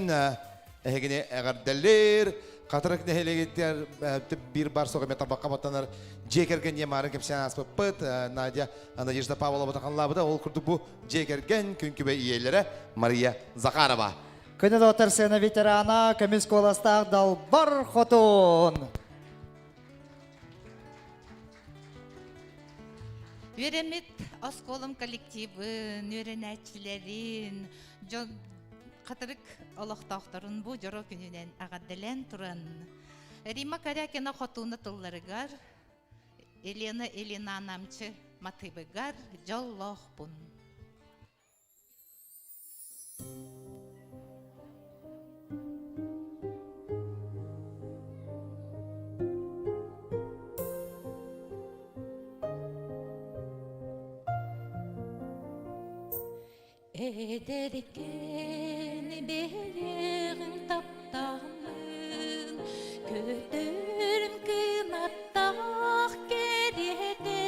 эһигини эҕэрдэлиир Хатырык нэһилиэгиттэр биир бар соҕу табакка баттанар дьиэ кэргэн диэн маарын кэпсээн ааспыппыт Надя Надежда Павлова таханлаабыта ол курдук бу дьиэ кэргэн күн күбэй ийэлэрэ Мария Захарова. Күнү доҕоттор сцена ветерана көмүс куоластаах Далбар Хотун. Үөрэммит оскуолам коллективын, үөрэнээччилэрин, дьон хатырык олохтоохторун бу дьоро күнүнэн аҕардэлээн туран Рима Корякина хотууна тылларыгар Елена Ильина Намчы матыыбыгар дьоллоохпун. Эдэркээн бэйэҕин таптааммын, көтөрүм кынаттаах кэриэтэ,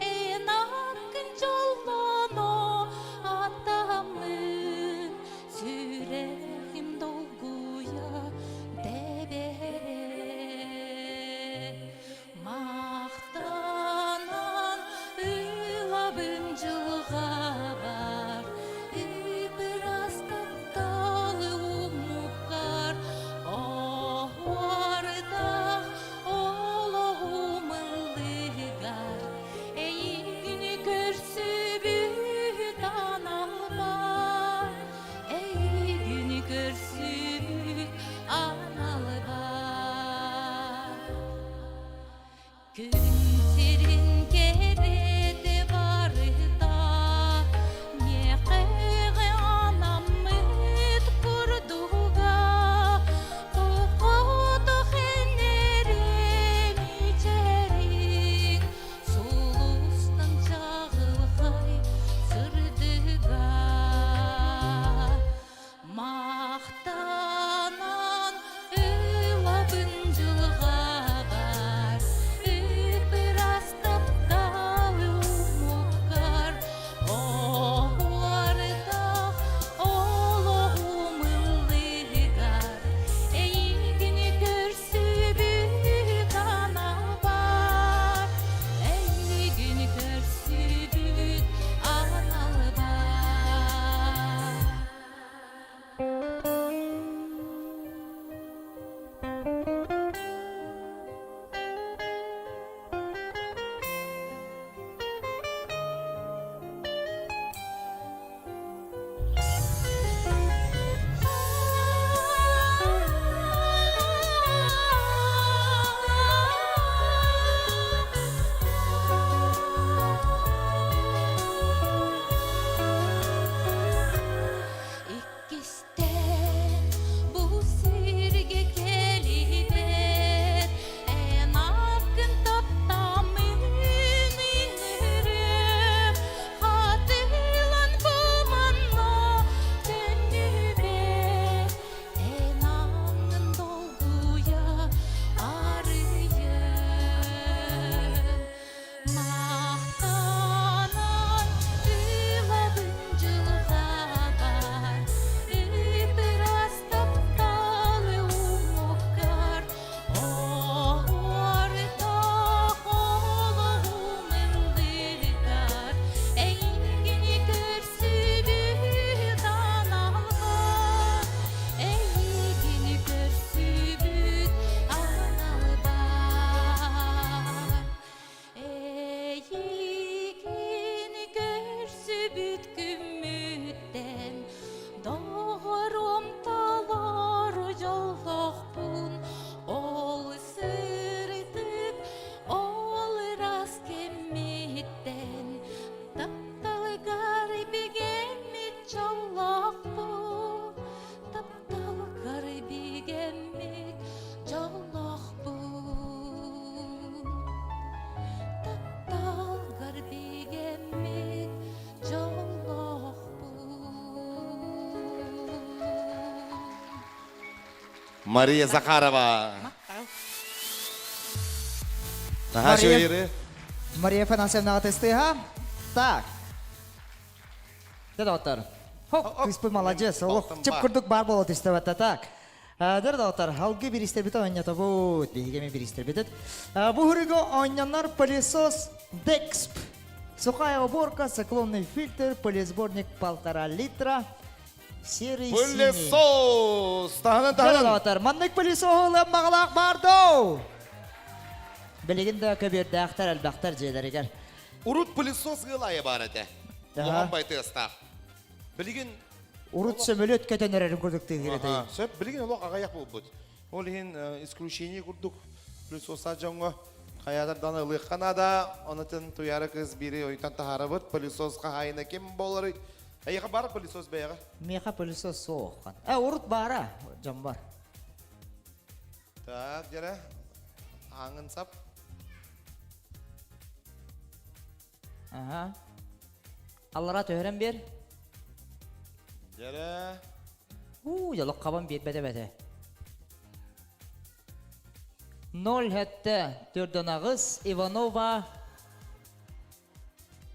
эн аккын дьоллоно аттаммын, сүрэҕим долгуйа тэбэрэ. Махтанан ылабын дьылҕабар, Ыпырас тапталы умуккар оһуордаах. Мария Захарова. Наһаа үчүгэй Мария Афанасьевнаҕа тестыһа. Так. Дэ доҕоттор. Хоп, кыыспыт маладьыас. Олох чып курдук баар буола түстэ так. Дэр доҕоттор, алгы бириистербит оонньотобут. Биһиги эми бириистербитит. Бу хуруга оонньонор пылесос Дексп. Сухая уборка, циклонный фильтр, пылесборник полтора литра. Серый синий. Пылесос! Таһынан таһынан. Дэр Маннык пылесоһу ылыан баҕалаах баар доо. Билигин да көбүөрдээхтэр элбэхтэр дьиэлэригэр. Урут пылесос ыал баар этэ. Улахан байтыастаах. Билигин Урут сөмөлүөт көтөн эрэрин курдук тыыһыр этэй. Сөп, билигин олох аҕыйах буолбут. Ол иһин исключение курдук пылесоса дьоҥҥо хайаатар даҕаны ылыахха наада. Онотон Туйаара кыыс биири ойутан таһаарабыт. Пылесос хаһаайына ким буоларый? Эйиэхэ баар пылесос бэйэҕэ? Миэхэ пылесос суох. Э, урут баара дьон бар. Так, дьэрэ. Ааҥын сап. Аха. Аллара төһөрөн биэр. Дьэрэ. Уу, дьолок хабан биэрбэтэ бэтэ. Ноль хэттэ төрдөн аҕыс Иванова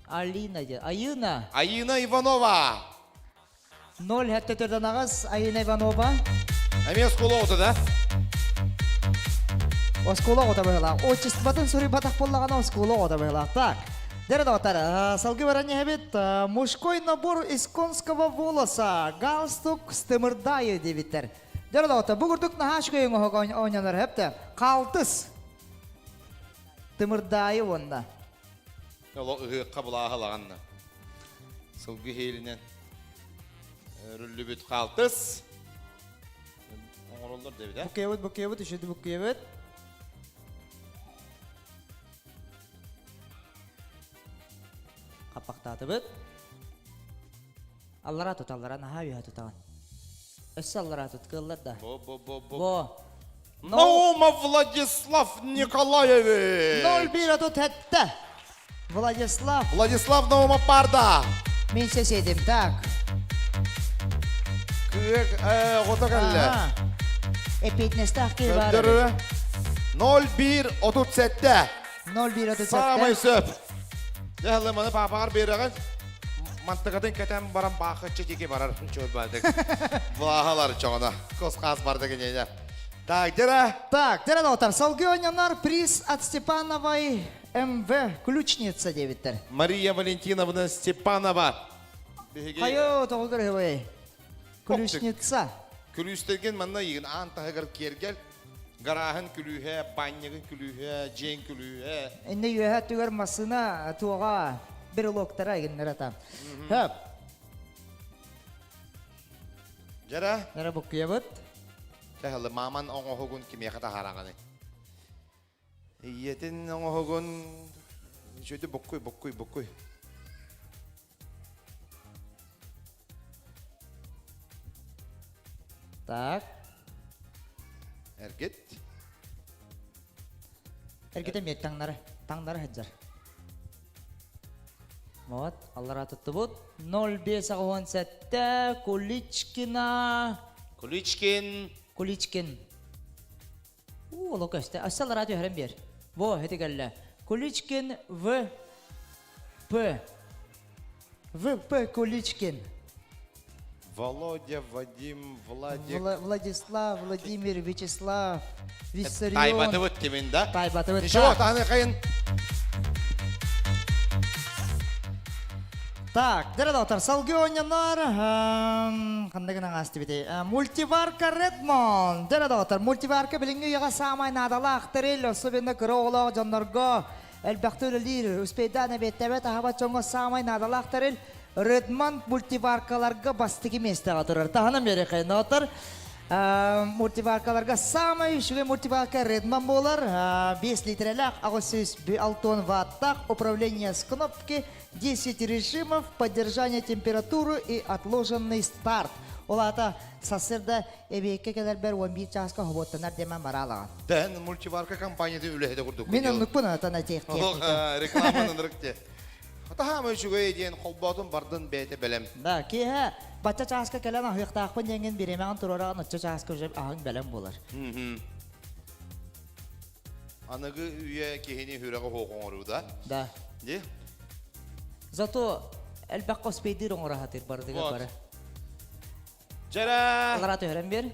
Алина диэн. Айына. Айына Иванова. Ноль хэттэ төрдөн аҕыс Айына Иванова. Эмиэ оскуола оҕото да? Оскуола оҕото быһыылаах. Отчествотын суруйбатах буоллаҕына оскуола оҕото быһыылаах. Так. Дьэ, доҕоттор, салгыы баран иһэбит. Мужской набор из конского волоса, галстук стымырдайы диэбиттэр. Дьэ, доҕоттор, бу курдук наһаа үчүгэй оҥоһук оонньонор сөптө. Халтыс. Тымырдаайы уонна. Олох ыһыахха булааһылаҕанна. Сылгы иһиилинэн өрүллүбүт хаалтыс. Оҥороллор диэбит, э? Буккуйабыт, буккуйабыт, үчүгэй буккуйабыт. Хаппахтаатыбыт. Аллара тут, аллара наһаа үөһэ тутаҕын. Өссө аллара тут, кыаллар да. Бо, бо, бо, бо. Бо. Наумов Владислав Николаевич! 0-1 тут этте. Владислав. Владислав Наумов парда. Мен соседим, так. Кык, оҕото кэллэ. Эппиэтинэстээх киһи баар. Көрдөрүү 0-1 37. 0-1 37. Саамай сөп. Дьэ, маны паапаҕар биэрэҕин. Мантыкатын кэтэн баран баахыччы диэки барар. Чуот баадык. Былааһалар чоҕоно. Кос-хаас бардык иньэйэ. Так, дьэрэ. Так, дьэрэ доҕоттор, салгыы оонньонор приз от Степановой МВ ключница диэбиттэр. Мария Валентиновна Степанова. Биһиги Хайо, тоҕо көрөһүбэй? Ключница. Күлүүстэргин манна ыйыгын аан таһыгар киэргэл, гарааһын күлүүһэ, баанньыгын күлүүһэ, дьиэҥ күлүүһэ. Инне үөһэ түгэр массыына туоҕа брелоктара игиннэр ата. Хөп. Дьэрэ. Дьэрэ буккуйабыт. Тэһэлы мааман оҥоһугун кимиэхэ таһаараҕыный? Ийэтин оҥоһугун үчүгэй буккуй буккуй буккуй. Так. Эргит. Эргит эмиэ таҥнары, таҥнары сылдьар. Вот, аллара туттубут. 0587 Куличкина. Куличкин. Куличкин. Уу, оло көстө. Өссө аллара түһэрэн биэр. Во, ити кэллэ. Куличкин В. П. В. П. Куличкин. Володя, Вадим, Владик. Владислав, Владимир, Вячеслав, Виссарион. Тайбатыбыт кимин да? Тайбатыбыт. Ничего, таны хайын. Так, дьэ доҕоттор, салгыы оонньонор ханна гынан аастыбыт Мультиварка Redmond. Дьэ доҕоттор, мультиварка билиҥҥи үйэҕэ саамай наадалаах тэрил, особенно кыра оҕолоох дьоннорго элбэхтэ үлэлиир, успейдаан эбиэттэбэт аһабат дьоҥҥо саамай наадалаах тэрил Redmond мультиваркаларга бастакы миэстэҕэ турар. Таһынан биэриэххэ, доҕоттор. Мультиваркаларга самай үчүгэй мультиварка Redman буолар. 5 литрэлээх 806 ваттаах управление с кнопки 10 режимов, поддержание температуры и отложенный старт. Ол аата сарсыарда эбиэккэ кэлэрбэр 11 чааска хобуоттанар диэмэн бараалаҕын. Дэн мультиварка компанията үлэһитэ курдук. Мин оннукпун атан этиэх Рекламаны нырыкте. Хатаһаама үчүгэй диэн холбоотун бардын бэйэтэ бэлэм. Да, киэһэ бачча чааска кэлэн аһыахтаахпын диэҥҥин бириэмэҕин туруораҕын оччо чааска уже аһыҥ бэлэм буолар. Аныгы үйэ киһини сүрэҕи суох оҥоруу да? Да. Ди? Зато элбэх коспейдыыр оҥоро сатыыр барытыгар бары. Дьэрэ! Алара түһэрэн биэр.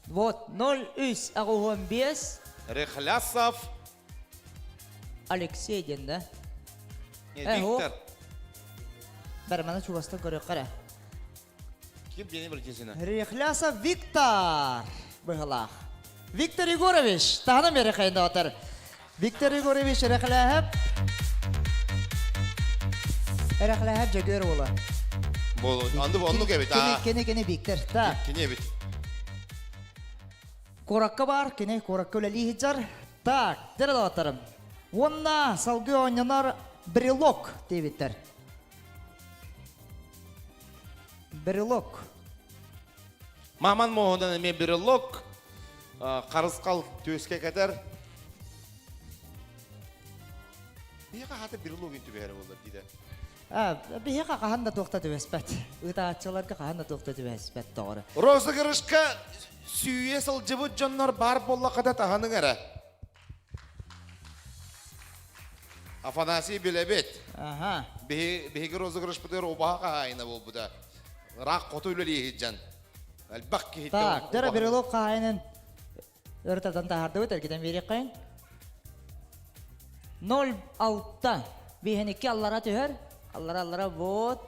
Вот, 03 85. Рехлясов. Алексей диэн да? Не, Виктор. Барманы чугастан көрүөххэ эрэ. Ким диэни билгисина? Рехлясов Виктор быһылаах. Виктор Егорович, таһынан бери хайындатар. Виктор Егорович Рехляһап Рехляһап Дьөгүөр уола. Бол, анды оннук эбит. Кини, кини, кини Виктор. Да. Кини эбит. Куоракка бар, кини куоракка үлэлии сылдьар. Так, дьэ доҕотторум. Уонна салгыы оонньонор брелок диэбиттэр. Брелок. Маман моһунан эмиэ брелок харысхал түөскэ кэтэр. Биһиэхэ хата брелогин түбэһэрэ буоллар диде. Биһиэхэ хаһан да туохта түбэспэт. Ыытааччыларга хаһан да туохта түбэспэт доҕоро. Розыгрышка сүүйэ сылдьыбыт дьоннор баар буоллахха таһаныҥ эрэ. Афанасий билэбит. Аха. Биһиги розыгрышпытыгар убаһа хаһаайына буолбута. Ыраах хоту үлэлии сылдьан. Элбэх киһи. Так, дьэ брелок хаһаайынын өр тардан таһаардыбыт, эргитэн биэриэххэйин. 06 биһиникки аллара түһэр. Аллара аллара вот.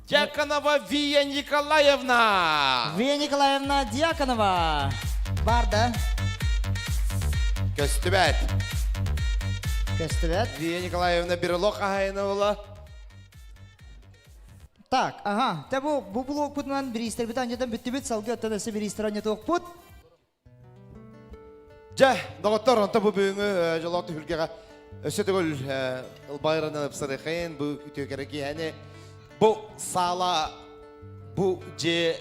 Дьяконова Вия Николаевна! Вия Николаевна Дьяконова! Бар да? Көстүбэт. Көстүбэт. Вия Николаевна брелок хаһаайына була. Так, ага. Те бу бу блокпутунан бириистэрбит анньатан бүттүбүт, салгыы оттон өссө бириистэр анньатыахпыт. Дьэ, доҕоттор, онто бу бүгүҥҥү дьоллоох түһүлгэҕэ өссө төгүл ылбайранан ыпсарыхайын бу үтүөкэрэ киэһэни бу саала бу дьиэ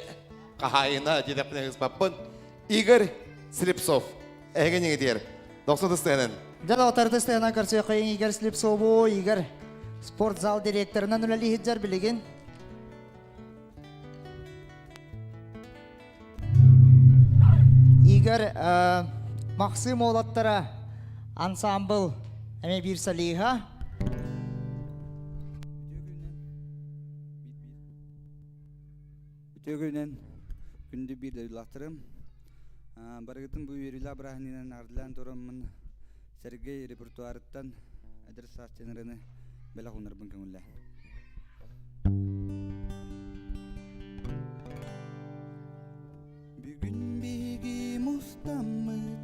хаһаайына диэтэхпинэ ыспаппын Игорь Слепцов эһиги нигитиэр дохсун тыстыһынан Дьэ, доҕоттор тыстыһынан көрсүөххэйин Игорь Слепцову Игорь спортзал директорынан үлэлии сылдьар билигин. Игорь Махсым уолаттара ансаамбыл эмиэ биир солиһа. Үтүө күнүнэн күндү биир дойдулаахтарым. Барыгытын бу үөрүүлээх бырааһынньыгынан эҕэрдэлээн тураммын Сергей репертуарыттан эдэр саас диэн бэлэх уунарбын көҥүллээ. Бүгүн биһиги мустаммыт,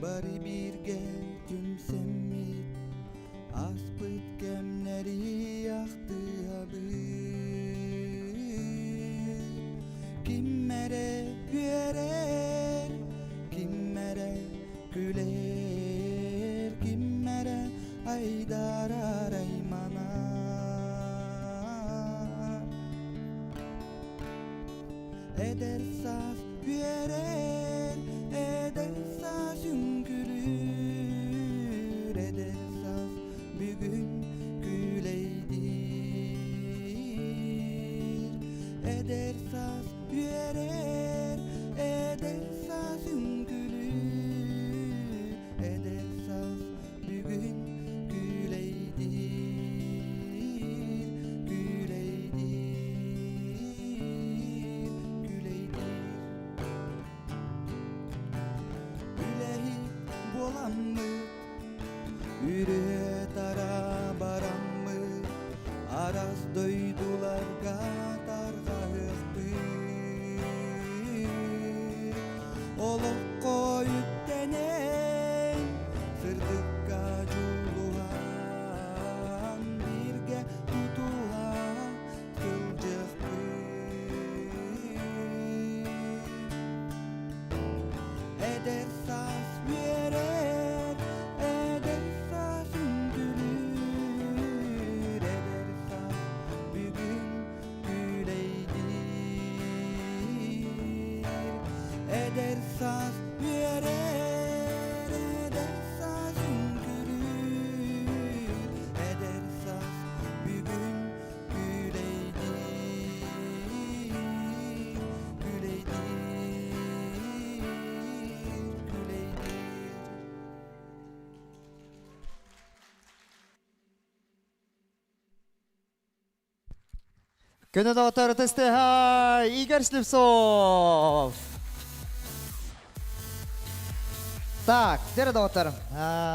бары бииргэ түмсэммит, ааспыт кэмнэри ахтыһабыт. Ким эрэ үөрэр, ким эрэ күлэр, ким эрэ айдарар айманар. Эдэр саас үөрэр, эдэр саас үҥкүлүүр, эдэр саас бүгүн күлэйдиир. Эдэр саас үөрэр, эдэр саас үҥкүлүүр, эдэр саас бүгүн күлэйдиир, күлэйдиир, күлэйдиир. Үлэһит буоламмыт, үрүө-тара бараммыт, араас дойдуларга тарҕаһыахпыт. Олоххо үктэнэн, сырдыкка дьулуһан, бииргэ тутуһан сылдьыахпыт. Эдэр саас үөрэр, эдэр саас үҥкүлүүр, эдэр саас бүгүн күлэйдиир. Эдэр саас үөрэр, эдэр саас үҥкүлүүр, эдэр саас. Күнү доҕоттор ытыстыһа Игорь Слепцов. Так, дьэ доҕоттор,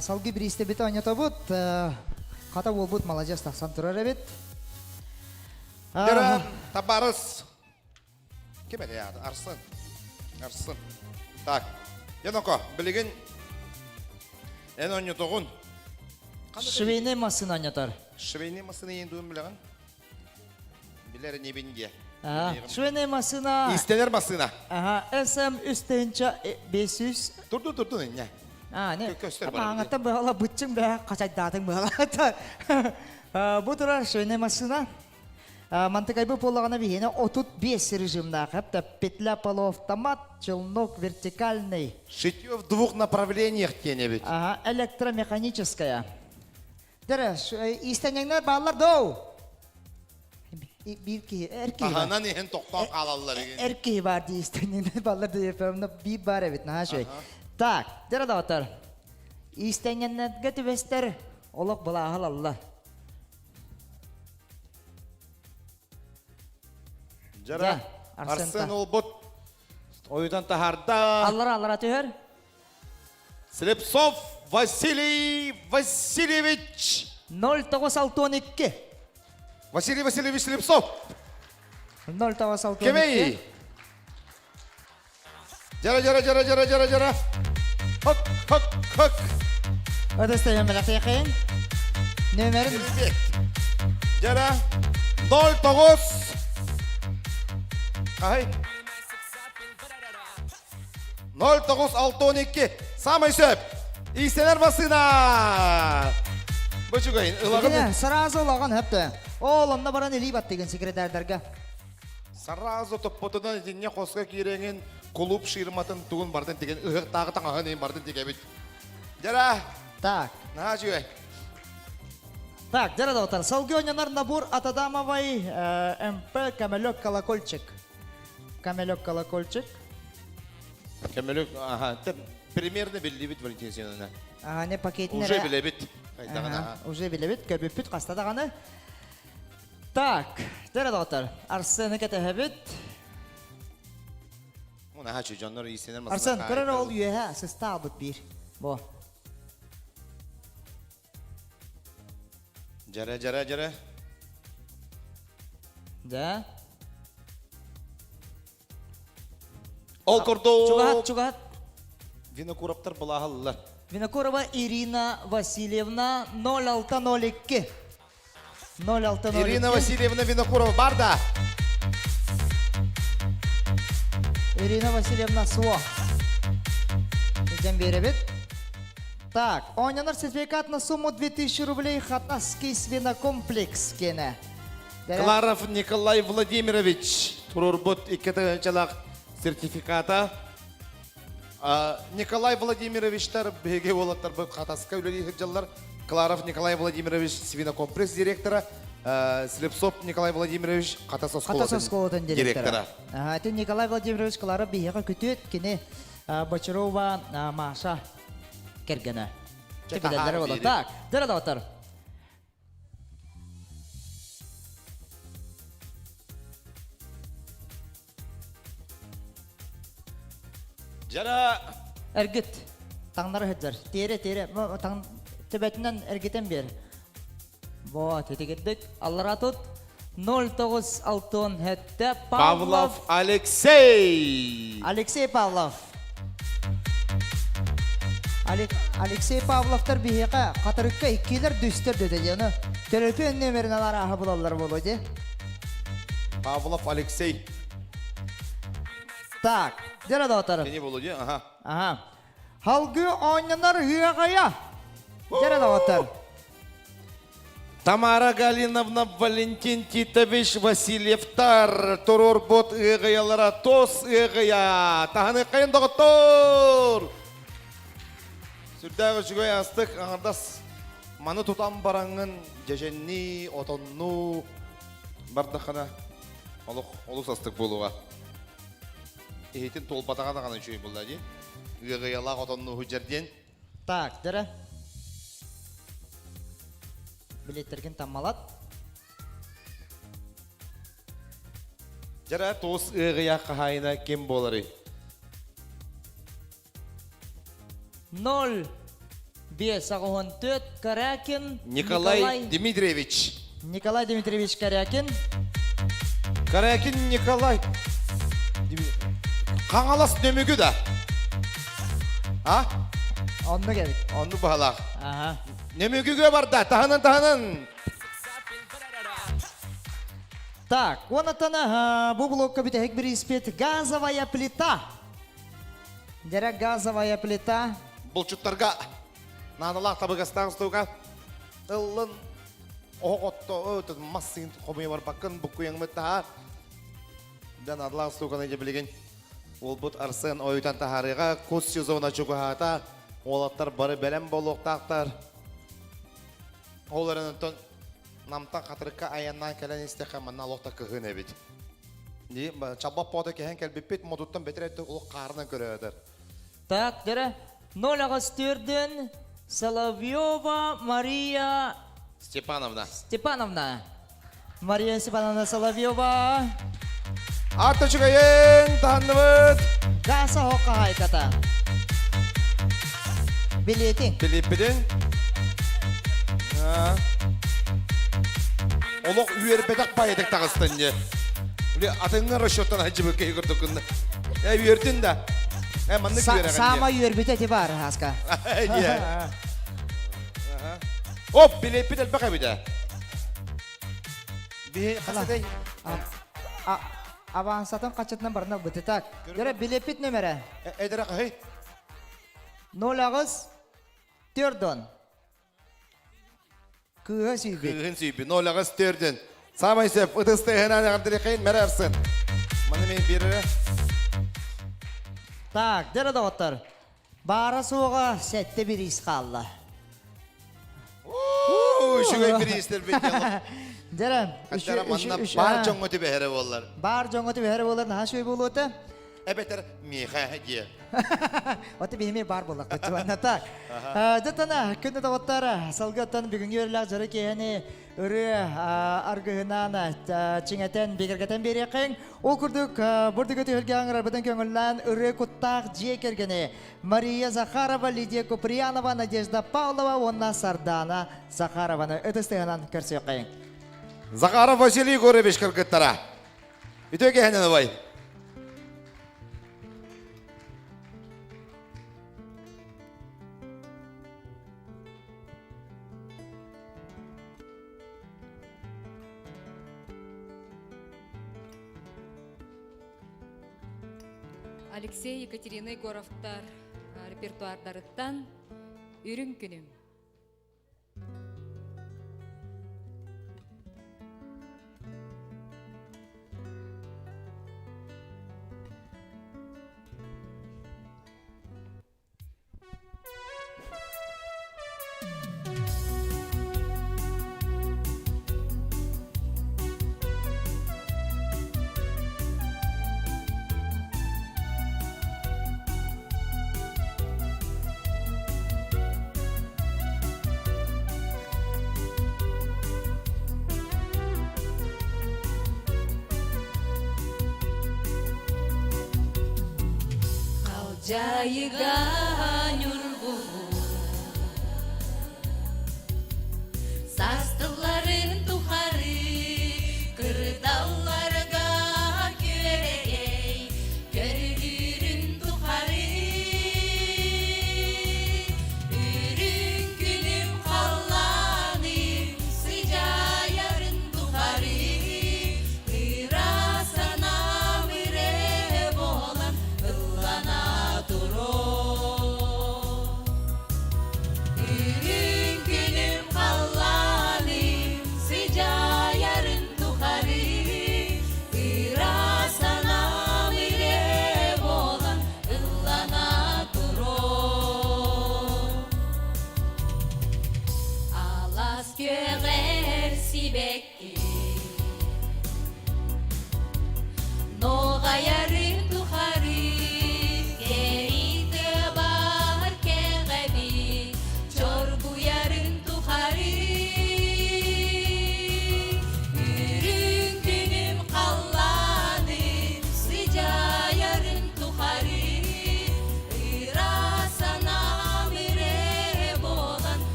салгыы бириистэбит оонньотобут. Хата буолбут маладьыас тахсан турар эбит. Дьэ, табаарыс. Ким этэ аата? Арсын. Арсын. Так, Яноко, билигин эн оонньотоҕун. Швейный массыына оонньотор. Швейный массыына иин тугун билэҕин? Билэр инибин диэ. Швейная массыына. Истэнэр массыына. Ага, СМ 3500. Турдун, турдун инне. А, не. Көстөр бар. Аңаттан быһала бытчың бэ, қачайдаатың быһала. Бу турар швейная массыына. Мантыкайбы буоллаҕына биһиэнэ 35 режимнаах, хапта петля полуавтомат, челнок вертикальный. Шитье в двух направлениях диэн эбит. Ага, электромеханическая. Дөрө, иистэнньэҥнэр бааллар доу. Биир киһи, эр киһи. Таһынан иһин тохтоон хаалаллар. Эр киһи баар дии иистэнньэҥнэр бааллар дии, биир баар эбит, наһаа үчүгэй. Так, дөрө доҕоттор. Иистэнньэннэргэ түбэстэр олох былааһыл алла. Жара, Арсен олбут ойутан таһаарда. Аллара аллара түһэр. Слепцов Василий Васильевич. 0962. Василий Васильевич Слепцов. 0962. Кемей. Жара, жара, жара, жара, жара, жара. Хок, хок, хок. Өтөстөйөн бэлэхтиэхин. Нөмерин. Жара. 09. Ай. 09 612. Самый сөп. Иистэнэр массыына. Бу үчүгэй. Ылагын. Сразу ылагын хөптө. Ол онно баран илии баттыгын секретардарга. Сразу топпотунан итинне хоско киирэҥин кулууп ширматын тугун бардын деген ыһыктааҕы таҥаһын иһин бардын тигэбит. Дьара. Так. Наһаа үчүгэй. Так, дьара доҕоттор, салгыы ойнонор набор от Адамовой МП Камелек колокольчик. Камелек колокольчик. Көмөлөк, аха, примерно биллибит Валентина Семеновна. Ага, не пакетин Уже билебит. Хайдаҕына. Уже билебит, көрбүппүт хаста даҕаны. Так, дьэ доҕоттор, Арсены кэтэһэбит. Наһаа дьоннор иистэнэр Арсен, көрөр ол үөһэ сыста албыт биир. Бо. Дьэрэ, дьэрэ, дьэрэ. Да. Ол курдук. Чугаһат, чугаһат. Винокуровтар былааһаллар. Винокурова Ирина Васильевна 0602. 0602. Ирина Васильевна Винокурова бар да. Ирина Васильевна суо. Идем беребит. Так, ойнанар сертификат на сумму 2000 рублей Хатасский свинокомплекс кене. Кларов Николай Владимирович турурбут икки тыһыынчалаах сертификата. Николай Владимировичтар биһиги уолаттарбыт Хатаска үлэлии сылдьаллар. Кларов Николай Владимирович свинокомплекс директора, Слепцов Николай Владимирович Хатас оскуолатын директора. Ити Николай Владимирович Кларов биһиэхэ күтүөт кини Бочарова Маша кэргэнэ. Так, дьэ доҕоттор. Дьара Эргит. Таҥнары сылдьар. Тиэрэ, тиэрэ. Төбөтүнэн эргитэн биэр. Вот, итигирдик. Аллара тут 0967 Павлов Алексей. Алексей Павлов. Алексей Павловтар биһиэхэ хатырыкка иккилэр дүстэр дөдө диэни төлөпүөн нөмерин арааһа булаллар буолуо дии. Павлов Алексей. Так, дьэ доҕоттор. Кини буолуо дии, аха. Аха. Халгыы оонньонор ыаҕайа. Дьэ доҕоттор. Тамара Галиновна Валентин Титович Васильевтар туруорбут ыаҕайалара тос ыаҕайа. Таһыныаххайын доҕоттор! Сүрдээх үчүгэй астык аҥардас маны тутан бараҥҥын дьэдьэннии, отоннуу бардаххына олох олус астык буолуоҕа. Иһитин туолбатаҕа даҕаны үчүгэй буолла дии. Ыаҕайалаах отоннуу сылдьар диэн. Так, дьэрэ. Билеттэргин таммалат. Дьара туус ыаҕыйа хаһаайына ким буоларый? 0 5 84 Корякин Николай Дмитриевич. Николай Дмитриевич Корякин. Корякин Николай. Хаҥалас нөмүгү да. А? Онну кэлик. Онну баһалаах. Ага. Нөмүгүгө барда. Таһынан таһынан. Так, онтон бу блокка бүтэһик бирииспит газовая плита. Дьэрэ газовая плита. Булчуттарга наадалаах табыгастаах устууга ыллын оһох отто мас сыын хомуйа барбаккын буккуйаҥмыт таһаар. Дьэ наадалаах устууканы дьэ билигин уолбут Арсен ойутан таһаарыыга кус сезона чугаһаата. Уолаттар бары бэлэм буолуохтаахтар. Ол эрэн онтон Намтан Хатырыкка айаннаан кэлэн истэххэ манна олох да кыһын эбит. Дии чалбах поото кэһэн кэлбиппит модуттан бэтэр өттө олох хаарынан көрөөтөр. Так, дөрө 0 Соловьева Мария Степановна. Степановна. Мария Степановна Соловьева. Ата үчүгэйин таһынныбыт. Гаса хоккахайката. Билетин. Билиппитин. Олох үөрбэтэх байытык таҕыстын дьэ. Били атыҥҥа расчеттан сылдьыбыт киһи курдуккун. Э үөрдүн да. Э маннык үөрэҕин Саама үөрбүтэ ити баар Хаска. Оп, билиппит элбэх эбит. Биһи хасатай. Авансатын хачытынан барына быты так. Дөрө билеппит нөмөрө. Эдere кахый. 0 төрдөн. Кыыһа сүйбүт. Кыыһын сүйбүт. 0 төрдөн. Самай сөп. Ытыстыһынан ағырдырықайын мәрәрсін. Маны мен берері. Так, дөрө доҕоттор. Баара суоҕа сэтте бириис хаалла. Үчүгэй бириистер бит. Дьэрэ, Хаттара манна бар дьоҥҥо түбэһэрэ буоллар. Бар дьоҥҥо түбэһэрэ буоллар наһаа үчүгэй буолуота. Эбэтэр миэхэ диэ. Оты биһими бар буоллахпыт чуганна так. Дьэ күнү доҕоттор салгыттан бүгүҥҥү үөрүүлээх дьоро киэһэни ырыа аргыһынан чиҥэтэн бигэргэтэн биэриэххиҥ. Ол курдук бурдугу түһүлгэ аҥырарбытын көҥүллээн ырыа куттаах дьиэ кэргэни Мария Захарова, Лидия Куприянова, Надежда Павлова уонна Сардана Захарованы ытыс тыаһынан көрсүөххэйиҥ. Захаров Василий Егорович кыргыттара. Үтүө киэһэнэн убай. Алексей Екатерина Егоровтар репертуардарыттан Үрүҥ күнүм. Халдьаайыга ньургуһун Састылларын тухары кырдалларга күөрэгэй Көрүлүүрүн тухары Үрүҥ күнүм халлааным сыдьаайарын тухары Ыра санаам ырэ буолан ыллана туруо. Үрүҥ күнүм халлааным сыдьаайарын тухары Ыра санаам ирэ буолан ыллана туруо. Алаас күөҕэр сибэкки Нуоҕайарын тухары кэритэ баар кэҕэбит чоргуйарын тухары Үрүҥ күнүм халлааным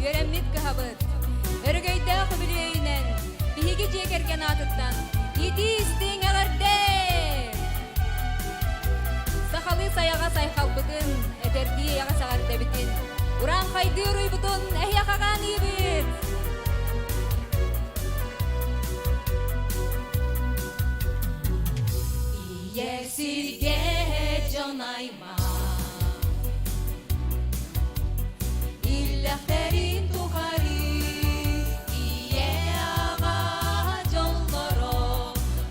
үөрэммит кыһабыт. Өрөгөйдөөх үбүлүөйүнэн биһиги дьиэ кэргэн аатыттан итии-истиҥ эҕэрдэ! Сахалыы сайаҕас айхалбытын, этэрдии эйэҕэс эҕэрдэбитин, урааҥхайдыы уруйбутун эһиэхэ аныыбыт! Ийэ сиргэ дьон аймах Иллэхтэрин тухары ийэ-аҕа дьоллоро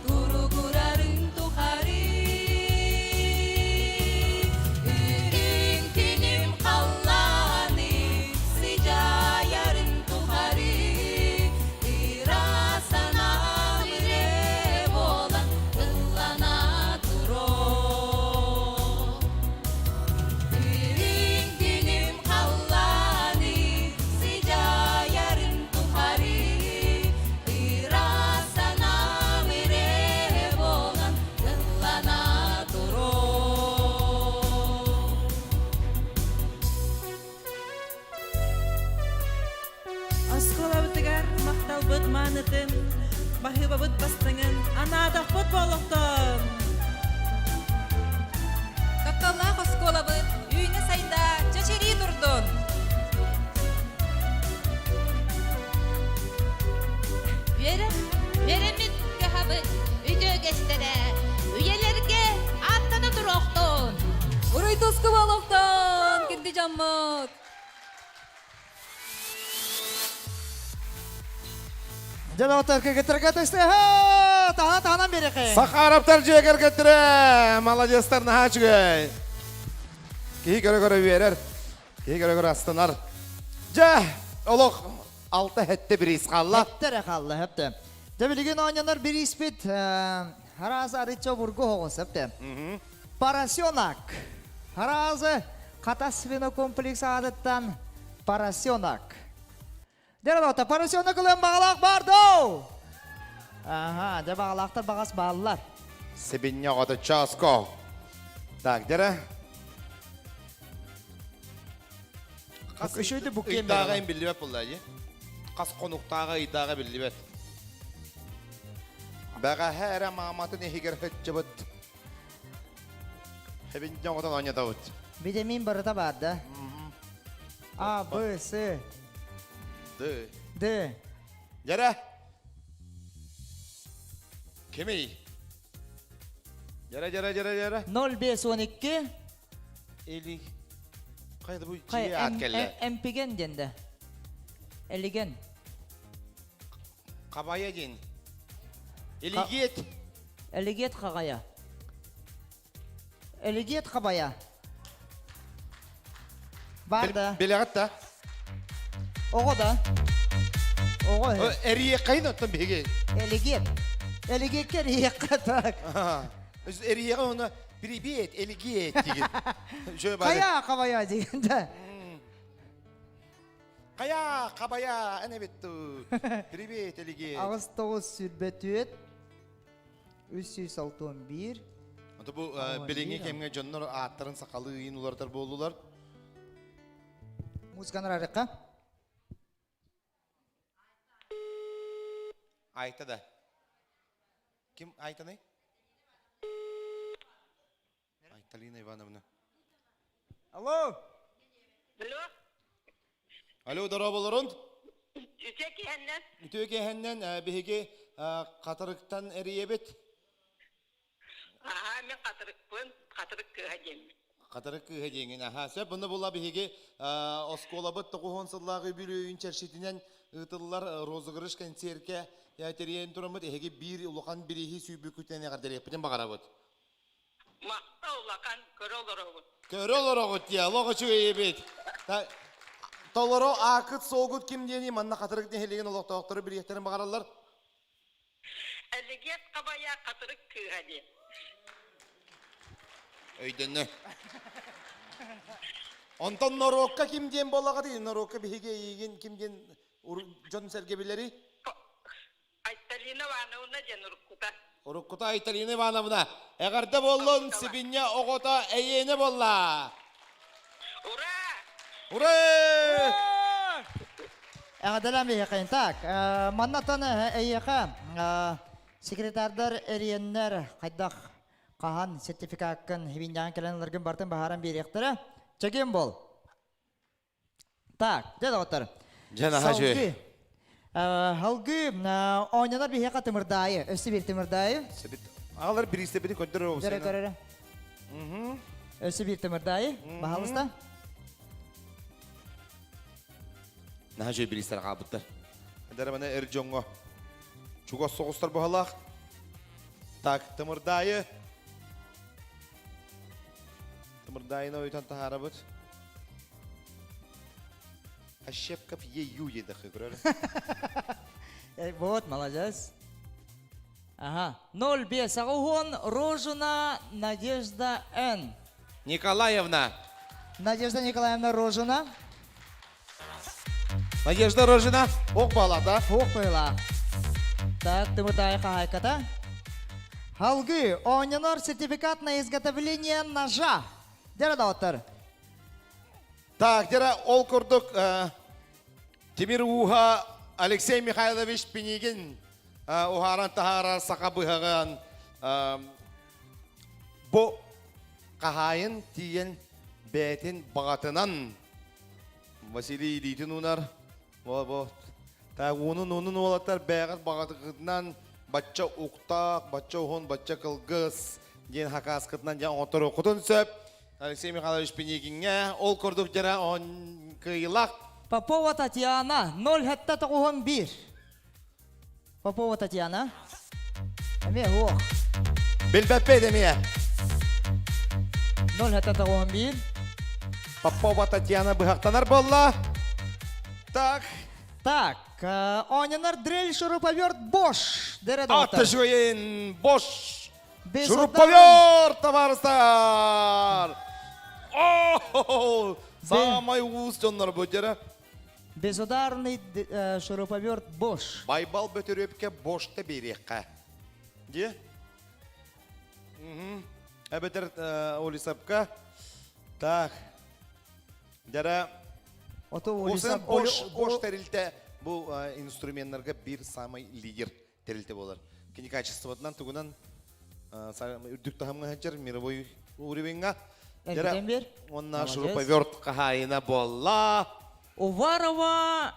туругурарын тухары Үрүҥ күнүм халлааны сыдьаайарын тухары ыра санаам эрэ буолан ыллана туруо. Үрүҥ күнүм халлааны сыдьаайарын тухары ыра санаам эрэ буолан ыллана туруо. Оскуолабытыгар махталбыт маанытын, баһыыбабыт бастыҥын анаатахпыт буолуохтун! Тапталлаах оскуолабыт үүнэ-сайда чэчирии турдун! Үөрэх, үөрэммит кыһабыт үтүө үгэстэрэ үйэлэргэ ааттана туруохтун! Уруй туску буолуохтун, күндү дьоммут! Дьэ, кыргыттарга таһана таһанан биэрэхэ. Сахаровтар дьиэ кэргэттэрэ! Молодецтар наһаа үчүгэй. Киһи көрө-көрө үөрэр, киһи көрө-көрө астынар. Дьэ, олох алта хэттэ бириис хаалла. Хэттэ эрэ хаалла, хэптэ. Дьэ, билигин оонньонор бирииспит араас арычча обургу оҕус, хэптэ. Поросенок. Аразы Хатас свинокомплекс аатыттан поросенок. Дьэ, поросенок ылыан баҕалаах баар доо! Ага, дьэ баҕалаахтар баҕас бааллар. Сибинньэ оҕото чоско. Так, дьэрэ. Хас Үшөйдө бу кем ыйдааҕа биллибэт буолла дии. Хас хонуктааҕа ыйдааҕа биллибэт. Бэҕэһээ эрэ мааматын иһигэр сылдьыбыт. Эбинньэ оҕотон оонньотобут. Витамин барыта баар да? А, Б, С, Д. Д. Дьэрэ. Кимий? Дьэрэ, дьэрэ, дьэрэ, дьэрэ. 0512. Или Хайда бу дьиэ аат кэллэ? Эмпиген диэн да. Элиген. Хабайа диэн. Элигиэт. Элигиэт хаҕайа. Элигиэт хабайа. Бар да. Билэҕит да? Оҕо да. Оҕо. Эриэххэйин оттон биһиги. Элигиэт. Элигиэккэ эриэххэ так. Эриэхэ уонна Привет, Элигиэт деген. Хайа, хабайа деген да. Хайа, хабая, эн эбит Привет, Элигиэт. Аҕыс тоҕус сүүрбэ 361. Ото бу билиҥҥи кэмҥэ дьоннор ааттарын сахалыы ыйын уларытар буоллулар. Музыканы арыqqa. Айта да. Ким Айтаный? Айталина Ивановна. Алло. Алло. Алло, дорооболорун. Үтүө киһэннэн. Үтүө киһэннэн биһиги Хатырыктан эрийэбит. Аһаа, мен Хатырыкпын, Хатырык кыыһа диэммин. Хатырык кыыһа диэҥин. Аһаа, сөп. Бұны була биһиги оскуолабыт тоҕуһун сыллааҕы үбүлүөйүн чэрчитинэн ыытыллар розыгрыш концерткэ тэрийэн тураммыт эһиги биир улахан бирииһи сүүрбүккүтүнэн эҕэрдэлиэхпитин баҕарабыт. Махта улахан көрө олоробут. Көрө олороҕут дии, олох үчүгэй эбит. Толору аакыт суолгут ким диэний манна Хатырык нэһилиэгин олохтоохтору билиэхтэрин баҕараллар. Элигиэт хабайа Хатырык кыыһа диэн. Өйдөннө. Онтон норуокка ким диэн буолаҕытый? Норуокка биһиги эйигин ким диэн дьон-сэргэ билэрий? Айталина Ивановна диэн уруккута. Уруккута Айталина Ивановна. Эҕэрдэ буоллун, сибинньэ оҕото эйиэнэ буолла. Ура! Ура! Эҕэрдэлээн биһиэхэ. Так, маннаттан эйиэхэ секретардар эриэннэр хайдах хаһан сертификаккын хибиннэҕин кэлэн ыларгын бартын баһааран биэриэхтэрэ. Чэгиэн бол. Так, дьэ доҕоттор. Дьэ наһаа үчүгэй. Салгыы оонньонор биһиэхэ тымырдаайы. Өссө биир тымырдаайы. Аҕалар бириистэбини көрдөрөр Көрө көрөрө. Өссө биир тымырдаайы. Баһалыста. Наһаа үчүгэй бириистэр хаалбыттар. Эдэр маны эр дьоҥҥо чугас соҕустар баһалаах. Так, тымырдаайы. Тымырдаайыны ойутан таһаарабыт. Ощепков ЕЮ диэтэххэ көрөр. Вот, молодец. Ага. 05 аҕуһуон Рожина Надежда Н. Николаевна. Надежда Николаевна Рожина. Надежда Рожина. Ох балата. Ох бала. Так, Тымырдаайы хаһайката. Халгы, оонньонор сертификат на изготовление ножа. Дьэ доҕоттор. Так, дьэ ол курдук Тимир ууһа Алексей Михайлович Пинигин уһааран таһаарар саха быһаҕын бу хаһаайын тиийэн бэйэтин баҕатынан Василий илиитин уунар. Бо бо так уунун уунун уолаттар бэйэҕит баҕатыгытынан бачча уктаах, бачча уһун, бачча кылгыс диэн хакааскытынан дьэ оҥотторуоххутун сөп. Алексей Михайлович Пинигиҥҥэ ол курдук дьара он кыайыылаах. Попова Татьяна 0,91. Попова Татьяна. Эмиэ уох. Билбэппит эмиэ. 0,91. Попова Татьяна быһахтанар буолла. Так. Так, оонньонор дрель шуруповерт Бош. Дэрэ Атышуйын Бош. Шуруповерт, товарыстар! О, самай уус дьоннор бу дьэрэ. Безударный шуруповерт Бош. Байбал Бөтүрүөпкэ Бошта биэриэххэ. Дии? Эбэтэр Олисапка. Так. Дьара Бош, Бош тэрилтэ бу инструменнарга биир самый лидер тэрилтэ буолар. Кини качествотынан тугунан үрдүк таһымҥа сылдьар мировой уровеньҥа. Эргитэн бер. Уонна шуруповерт хаһаайына буолла. Уварова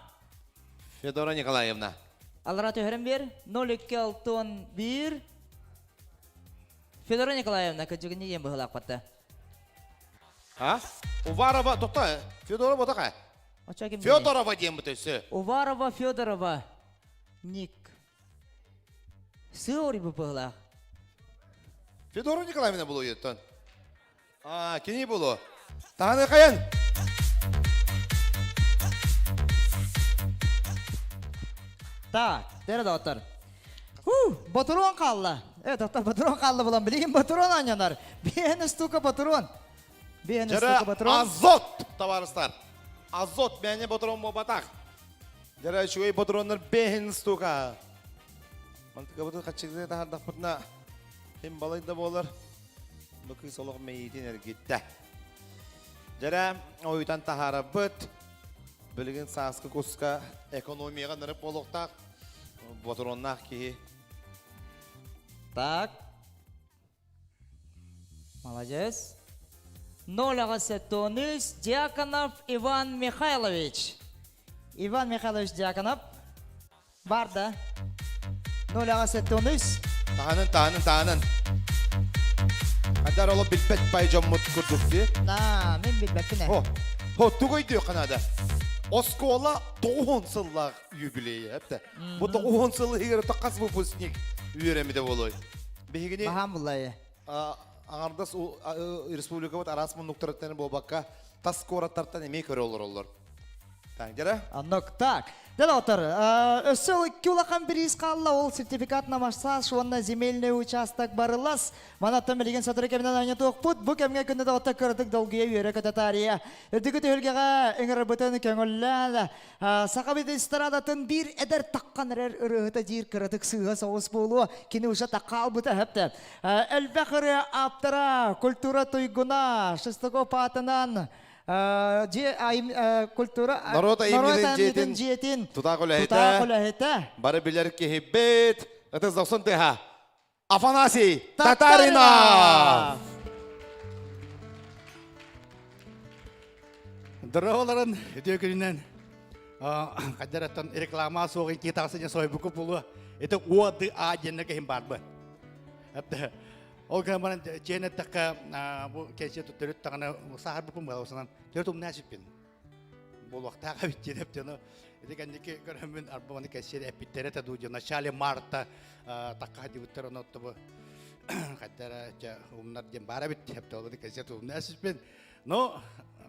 Федора Николаевна. Аллара түһэрэн бер. 0261 Федора Николаевна кыдьыгыни диэн быһылаахпатта. А? Уварова, тохто, Федора ботака. Федорова диэн бутөсө. Уварова Федорова. Ник. Сыори быһылаах. Федора Николаевна булу уйуттан. А, кини булу. Таһаны кайан. Так, дere доҕоттор. Ху, ботуруон хаалла. Э, доктор, ботуруон хаалла булан билигин ботуруон оонньонор. Биэн штука ботуруон. Биэн штука ботуруон. Азот, товарыстар. Азот мэне ботуруон буолбатах. Дьара үчүгэй ботуруоннар бэһин штука. Мантыкабытын хаччыгы таһардахпытына ким балай да буолар. Бу кыыс олох мэйиитин эргиттэ. Дьэрэ ойутан таһаарабыт. Билигин сааскы куска экономияҕа нырып буолуохтаах ботуруоннаах киһи. Так. Молодец. 0,73 Дьяконов Иван Михайлович. Иван Михайлович Дьяконов. Бар да. 0,73. Таһанын, таһанын, таһанын. Адар оло билбэт бай дьоммут курдук дии. На, мин билбэппин ээ. Хо, хо, тугу өйдүөххэ наада? Оскуола 90 сыллаах юбилейа, эптэ. Бу 90 сыл иһигэр хас выпускник үөрэммитэ буолуой? Биһигини Баһаам буллайы. аҥардас республикабыт араас муннуктарыттан буолбакка тас куораттартан эмиэ көрө олороллор. Так, дьара? Аннок так. Дьэ доҕоттор, өссө икки улахан бириис хаалла, ол сертификат на массаж уонна земельный участок барылас. Манаттан билигин сотору кэминэн оонньотуохпут. Бу кэмҥэ күнү доҕоттор кыратык долгуйа үөрэ-көтө таарыйа. Үрдүкү түһүлгэҕэ ыҥырарбытын көҥүллээн, Сахабыт эстрадатын биир эдэр таххан эрэр ырыаһыта диир кыратык сыыһа соҕус буолуо. Кини уже хаалбыта сөптө. Элбэх ырыа ааптара, культура туйгуна, Шестаков аатынан. Дьиэ культура Норуот айымньытын дьиэтин тутаах тутаах үлэһитэ бары билэр киһибит ытыс дохсун тыаһа Афанасий Татаринов! Дороголарын үтүө күнүнэн хайдараттан реклама суоҕун кии тахсан сойбуку булуа. Это О Д А диэннэ киһим барбы. Ол гынан баран чиэн эттэххэ бу кэнсиэ төрүт даҕаны сааһырбыппын буолсанан төрүт умнаа сиппин. Буолуохтаах эбит диэн эптэн ити кэнники көрөммүн арба маны кэнсиэр эппиттэрэ этэ дуу начале марта такка дибиттэр ону оттубу хайдара чэ умнар диэн баар эбит эпте ол кэнсиэр умнаа сиппин. Но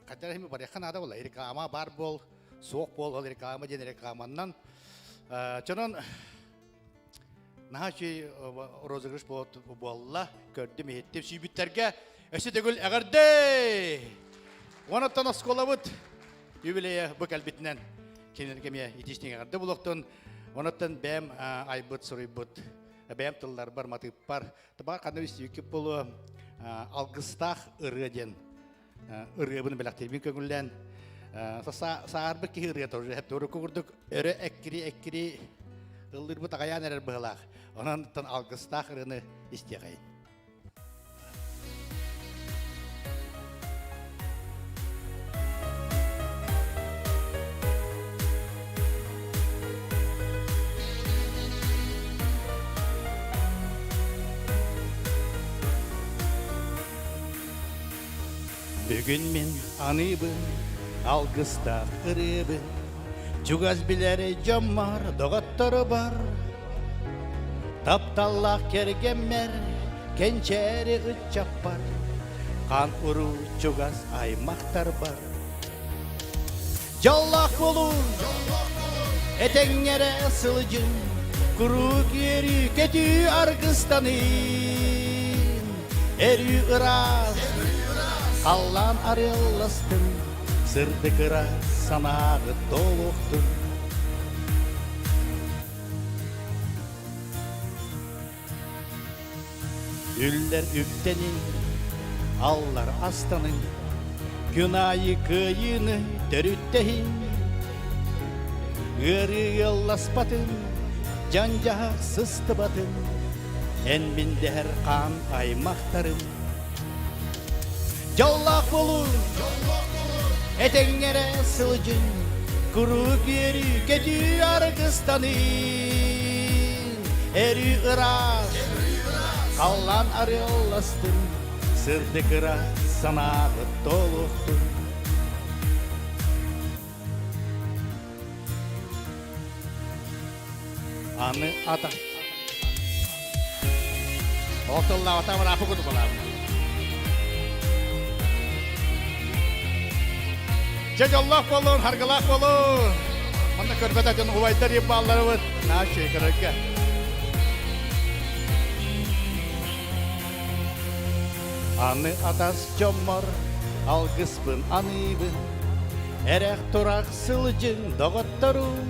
хайдара хими барыахха наада буолла реклама бар буол суох буол ол реклама диэн рекламаннан чонон Наһаа үчүгэй розыгрыш буолла, көрдүм, иһиттим. Сүүйбүттэргэ өссө төгүл эҕэрдэ! Онон оскуолабыт юбилейа бу кэлбитинэн кинилэргэ эмиэ итиистиҥ эҕэрдэ булуохтун. Онон бэйэм айбыт, суруйбут бэйэм тылларбар, матыыппар, табаар ханна истибиккит буолуо алгыстаах ырыа диэн ырыабын бэлэхтиирбин көҥүллээн саарбыт киһи ырыата уже урукку курдук өрө эккири-эккири ыллыырбыт аҕайаан эрэр быһылаах. Онон алгыстаах ырыаны истиэхэйин. Бүгүн мин аныыбын, алгыстаах ырыабын, Чугас билэр дьоммор, доҕотторубар, Тапталлаах кэргэммэр, кэнчээри ыччаппар, Хаан уруу чугас аймахтарбар. Дьоллоох буолуҥ, этэҥҥэ эрэ сылдьыҥ, Куруук үөрүү көтүү аргыстанын, Өрүү ыраас, халлаан арыалластын, Сырдык ыра санааҕыт толуохтун. Үллэр үктэниҥ, аллар астаныҥ, Күн аайы кыайыыны төрүттэһиҥ. Ыарыы ыалласпатын, дьан-дьаһах сыстыбатын, Эн мин дэһэр хаан аймахтарым. Дьоллоох буолуҥ, этэҥҥэ эрэ сылдьыҥ, Куруук үөрүү көтүү аргыстаныҥ. Өрүү ыраас, халлаан арыалластын, Сырдык ыра санааҕыт толуохтун. Аны ата. Отоллаабата быраапы кутукалаабыт. Дьэ дьоллоох буолун, харгылаах буолун. Манна көрбөт дьон убайдар баалларыбыт. Нааччы көрөргө. Аны атас дьоммор алгыспын аныыбын, Эрэх-турах сылдьыҥ доҕотторум.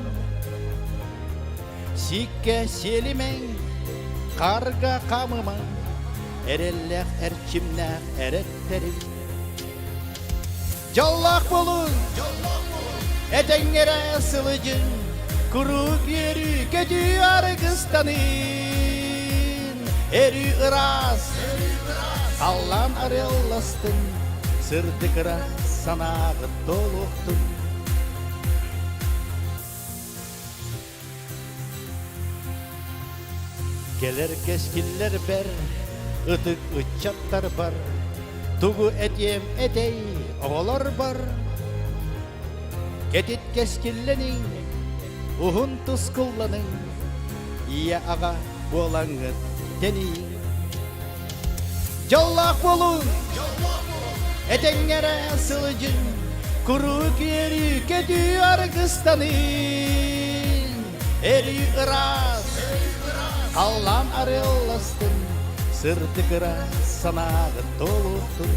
Сиккэ сиэлимэҥ, харга хамымаҥ, Эрэллээх эрчимнээх эрэттэрим. Дьоллоох буолуҥ, этэҥҥэ эрэ сылдьыҥ, Куруук үөрүү көтүү аргыстанын, Өрүү ыраас, халлаан арыалластын, Сырдык ыра санааҕыт толуохтун. Кэлэр кэскиллэрбэр, ытык ыччаттарбар, тугу этиэм этэй оҕолорбор? Кэтит кэскиллэниҥ, уһун тускулланыҥ, ийэ-аҕа буолаҥҥыт тэнийиҥ. Дьоллоох буолуҥ, этэҥҥэ эрэ сылдьыҥ, куруук үөрүү көтүү аргыстаныҥ, өрүү ыраас, халлаан арыалластын, сырдык ыраас санааҕыт толуохтун.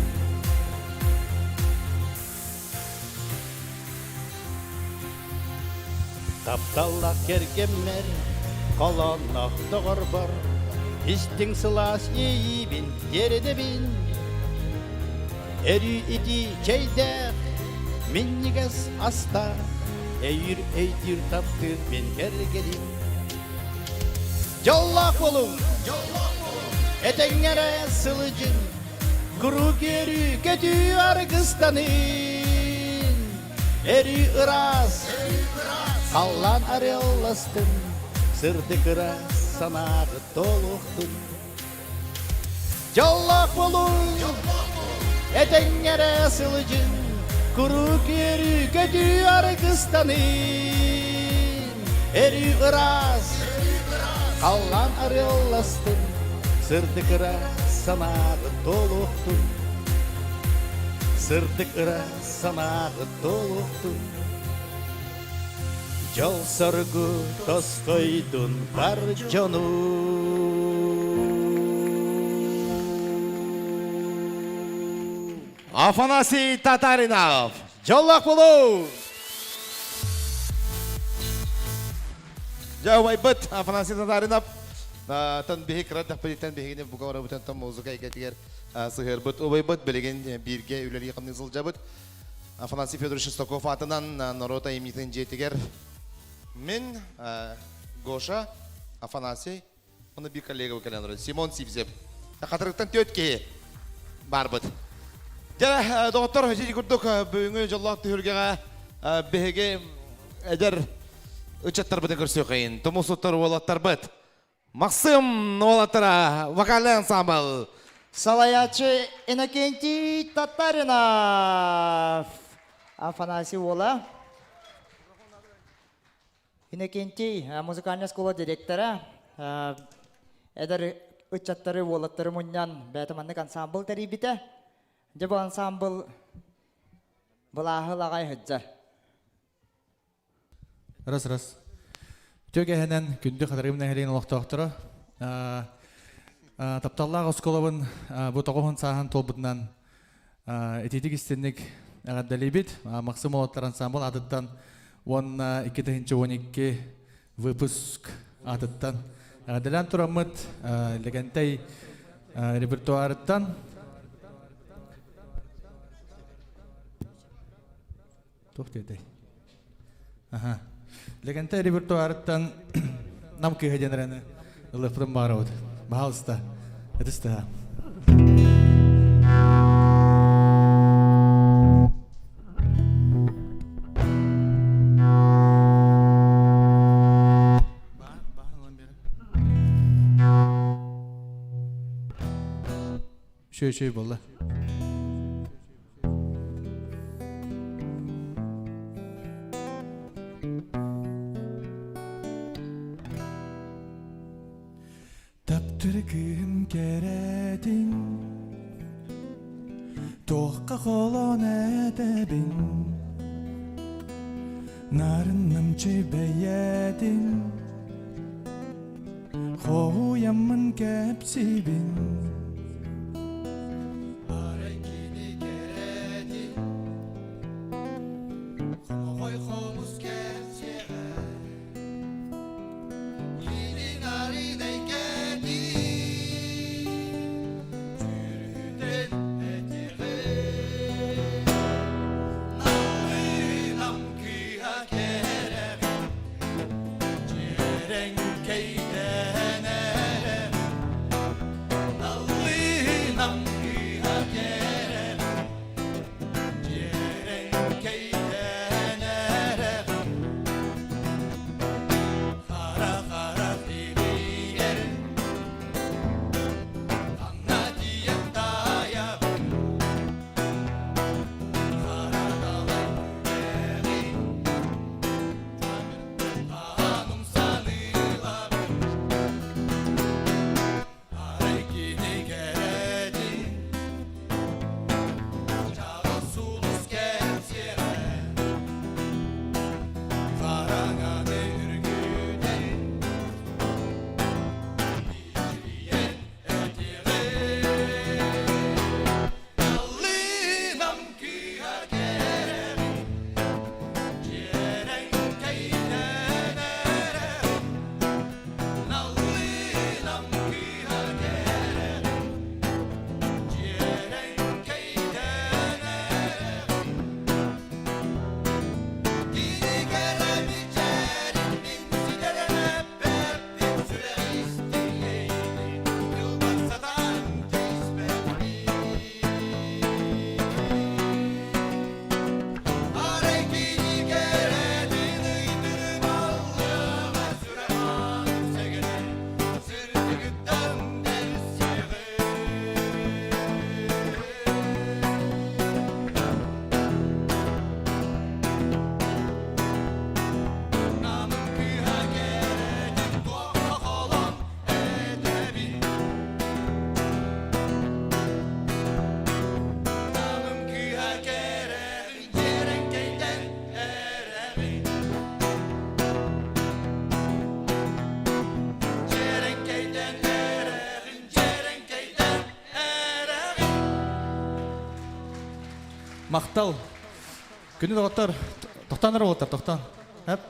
Тапталлаах кэргэммэр, холоонноох доҕорбор, истиҥ сылаас иэйиибин тиэрдэбин. Өрүү итии чэйдээх, Минньигэс астаах, өйүүр өйдүүр таптыыр мин кэргэним. Дьоллоох буолуҥ! Этэҥҥэ эрэ сылдьыҥ, куруук үөрүү көтүү аргыстанын. Өрүү ыраас, халлаан арыалластын, сырдык ыраас санааҕыт толуохтун. Дьоллоох буолуҥ, этэҥҥэ эрэ сылдьыҥ, куруук үөрүү көтүү аргыстанын. Өрүү ыраас, халлаан арыалластын, сырдык ыраас санааҕыт туолуохтун. Сырдык ыраас санааҕыт туолуохтун. Дьол-соргу тосхойдун бар дьону. Афанасий Татаринов. Дьоллоох буолуу! Дьэ, убайбыт Афанасий Татаринов тан биһи кыра дэхпититтэн биһигини бука барабытын музыка эйгэтигэр сыһыарбыт убайбыт билигин бииргэ үлэлии хамныы сылдьабыт. Афанасий Федорович Шестаков аатынан норуот айымньытын дьиэтигэр мин, Гоша, Афанасий, оны биир коллега кэлэн олорор, Симон Сивцев. Хатырыктан түөрт киһи барбыт. Дьэ, доҕоттор, ити курдук бүгүҥҥү дьоллоох түһүлгэҕэ биһиги эдэр ыччаттарбытын көрсүөххэйин. Тумус туттар уолаттарбыт. Максим уолаттара вокальный ансамбл. Салайааччы Иннокентий Татаринов. Афанасий уола. Иннокентий музыкальная школа директора. Эдэр ыччаттары уолаттары мунньан бэйэтэ маннык ансамбл тэрийбитэ. Дьэ бу ансамбл былааһы лаҕай сылдьар. Раз раз. Үтүө күндү Хатырыым нэһилиэгин олохтоохторо тапталлаах оскуолабын бу тоҕуһун сааһын туолбутунан итиитик истинник эҕэрдэлиибит. Максим уолаттар ансамбл аатыттан уонна 2012 выпуск аатыттан эҕэрдэлээн тураммыт Лэгэнтэй репертуарыттан Туох диэтэй? Аха. Лэгэнтэй репертуарыттан Нам кыыһа диэн эрэни ылыахпытын баҕарабыт. Баһаалыста. Ытыстыһа. Үчүгэй буолла. Таптыр кыым кэрэтин Туохха холон этэбин Нарыннымчы бэйэтин Хоһуйаммын кэпсиибин Арай кини кэрэтин Хомоҕой хомус кэпсиэҕэ Кини нарын эйгэтин Дьүрүһүтэн этиэҕэ Намыынам кыыһа кэрэҕин Дьиэрэҥкэйдэнэрэ. Махтал. Күнү доҕоттор, тохтоон эрэ уолаттар, тохтоон. Эп,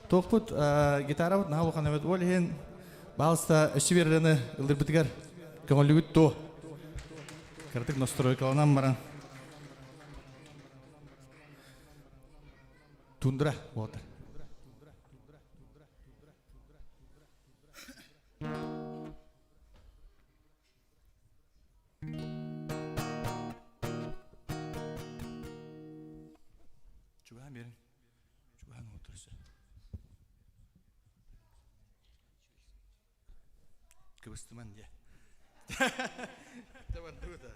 туохпут гитарабыт наһаа улахан эбит. Ол иһин, баалыста өссө биир ырыаны ыллырбытыгар көҥүллүгүт дуо? Кыратык настройкаланан баран. Тундра уолаттар. Чугаһан берин. Чугаһан отырса. Кыбыстыман дьэ. Табан тута.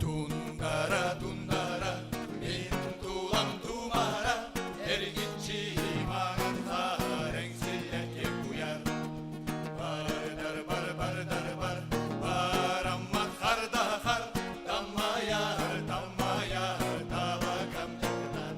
Тундара, тундара, мин тулам тумара, эргиччи маҥан хаар эҥсиллэргэ куйар. Бардар, бар, бардар, бар, бараммат хардахар, таммайар, таммайар, талакам дьахтар.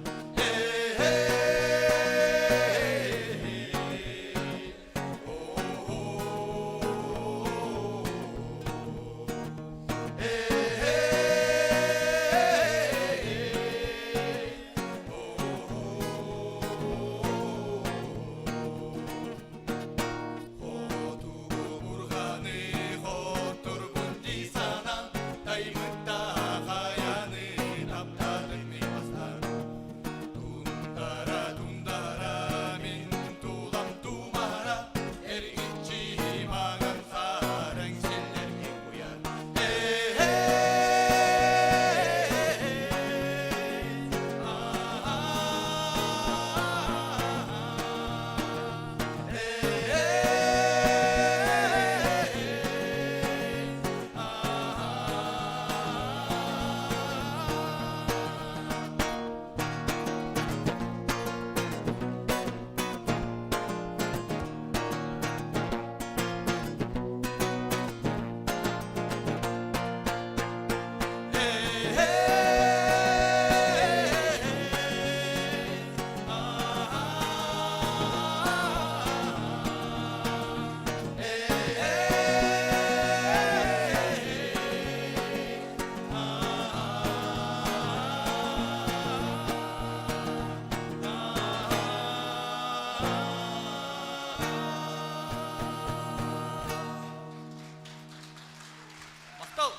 Махтал!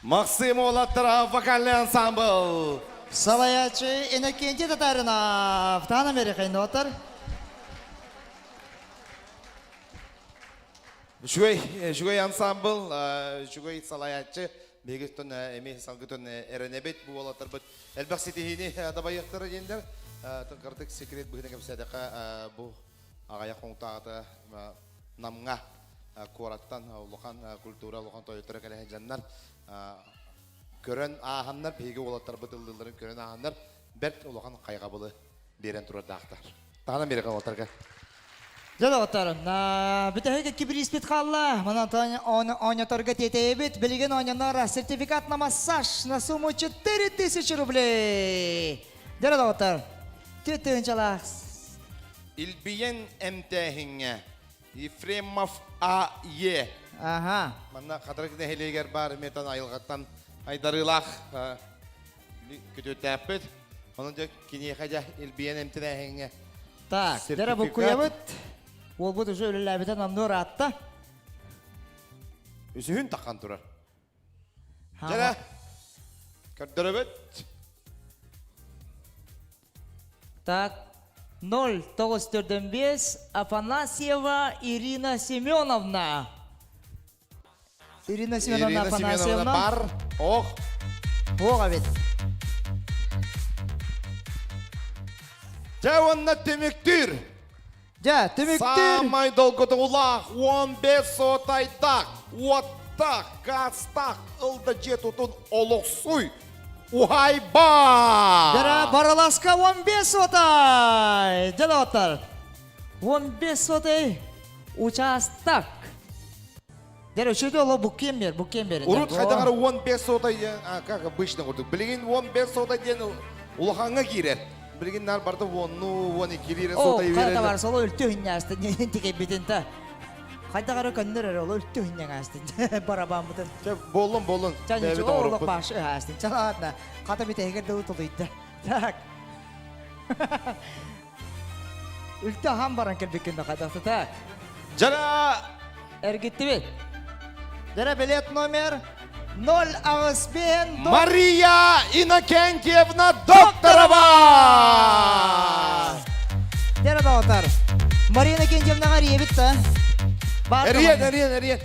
Максим уолаттара вокальный ансамбл. Салайааччы Иннокентий Татаринов. Таана Мерихайнотар. Үчүгэй, үчүгэй ансамбл, үчүгэй салайааччы. Биһиги эми салгытын эрэнэбит бу уолаттарбыт элбэх ситиһиини дабайыахтара диэннэр. Кырдык секрет быһыытынан кэпсээтэххэ бу аҕайах хонуктааҕыта Намҥа куораттан улахан культура улахан тойоттора кэлэ сылдьаннар көрөн ааһаннар биһиги уолаттарбыт ыллыылларын көрөн ааһаннар бэрт улахан хайҕабылы биэрэн турардаахтар. Таһынан биэрэҕэ уолаттарга. Дьэ доҕоттор, бүтэһик кибриспит хаалла. Манан оонньоторго тиэтэйэбит. Билигин оонньонор сертификат на массаж на сумму 4000 рублей. Дьэ доҕоттор, түөттүһүнчалаах Илбийэн эмтээһиҥҥэ Ефремов А.Е. Аха. Манна Хатырык нэһилиэгэр баар метан айылҕаттан айдарыылаах күтүөттээхпит. Онон дьэ киниэхэ дьэ илбийэн эмтэнээһиҥҥэ Так, дьэ буккуйабыт. Уолбут уже үлэлээбитэ номнуо ыраатта. Үсүһүн таххан турар. Дьэ, көрдөрөбүт. Так, 0945 Афанасьева Ирина Семеновна. Ирина Семеновна Ирина Афанасьевна. Семеновна бар. Ох. Ох эбит. Дьэ уонна түмүктүүр. Дьэ, түмүктүүр. Саамай долгутуулаах 15 сотайдаах, уоттаах, газтаах ылда дьиэ тутун олохсуй. Уһайба! Дара Барыласка 15 сотай! Дьэ, доҕоттор. 15 сотай участок. Дьэ, үчүгэй оло буккиэн бер, буккиэн бер. Урут хайдах эрэ 15 сотай диэн, как обычно курдук. Билигин 15 сотай диэн улахаҥҥа киирэр. Билигин нар барда уонну, 12 лире сотай О, хайа берер. табар соло үлтү хүннээстин, тикэйбитин та. Хайдах эрэ көннөр эрэ оло үлтү хүннээстин. Барабаммытын. Чэ, боллун, боллун. Ча, Бэйэбит ничего, олох оҥоруппут. баш ыһаастын. Ча, ладно. Хата бүтэһигэр дылы тулуйда. Так. Үлтү аһан баран кэлбиккин да хайдах так. Жара! Эргиттибит. Жара билет номер 085 Мария Иннокентьевна Докторова! Жара доҕоттор. Мария Иннокентьевнаҕа эрийэбит да. Эриэн, эриэн, эриэн.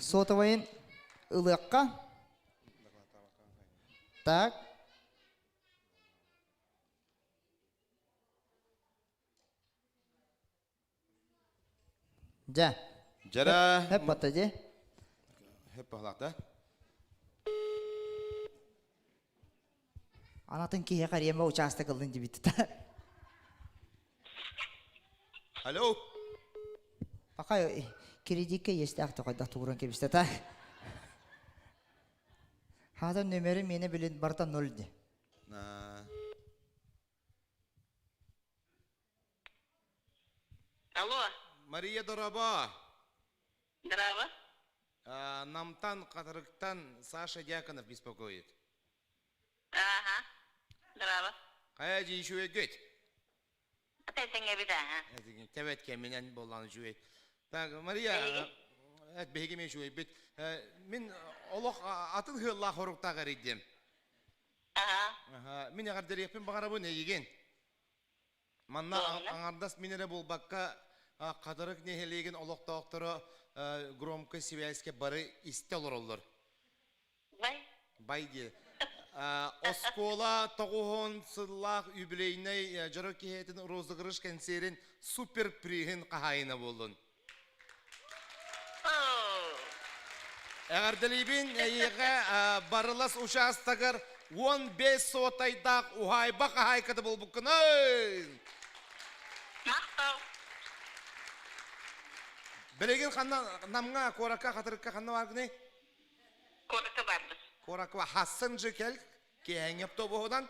Сотовайын ылыахха. Так. Дьэ. Жара. Хөп батта дии. Хөп баһылаах да. Анатын киһиэхэ эриэмэ учаастак ыллын дибит. Алло. Пока кредикке иэстээх тоқойдох тугуран кэбистэ та. Хаата нөмөрү миэнэ билин барыта ноль ди. Алло. Мария дороба. Здраво. Намтан, Хатырыктан Саша Дьяконов беспокоит. Ага. Здраво. Хайа дьи үчүгэйгит? Тэсэҥэбит аха. Тэбэт кэминэн буоллаан үчүгэй. Так, Мария, эт биһиги эмиэ үчүгэйбит. Мин олох атын ыаллаах хоруктаах эрийдим. Аха. Мин эҕэрдэлиэхпин баҕарабын эйигин. Манна аҥардас мин эрэ буолбакка, Хатырык нэһилиэгин олохтоохторо громкой связька бары истэ олороллор. Бай. Бай диye. Оскуола тоҕуһун сыллаах юбилейнай дьоро киһитин розыгрыш кэнсиэрин супер приһин хаһаайына буоллун. Эҕэрдэлиибин эйиэхэ Барылас учаастагар 15 суотайдаах уһаайба хаһаайката буолбуккунай! Махтал. Билигин ханна Намҥа, куоракка, Хатырыкка ханна бааргыный? Куоракка барбыт. Куоракка хассын же кэл, киэһэҥҥи автобуһунан.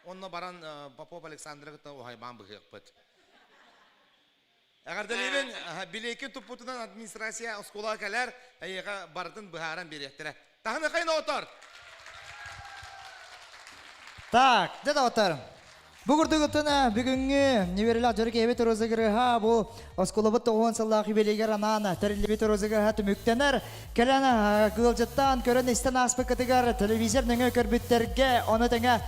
Онно баран Попов Александры кытта уһайбаан быһыахпыт. Эҕэрдэлиибин, билиэкин туппутунан администрация оскуолаҕа кэлэр, эйиэхэ барытын быһааран биэриэхтэрэ. Таһыныхайын оҕотор! Так, дьэ доҕоттор. Бу курдук бүгүҥҥү Неверилах дьоро киһибит розыгрыһа бу оскуолабыт 90 сыллаах юбилейгар анаан тэриллибит розыгрыһа түмүктэнэр. Кэлэн ыалдьыттаан көрөн-истэн ааспыккытыгар телевизор нөҥүө көрбүттэргэ, ону тэҥэ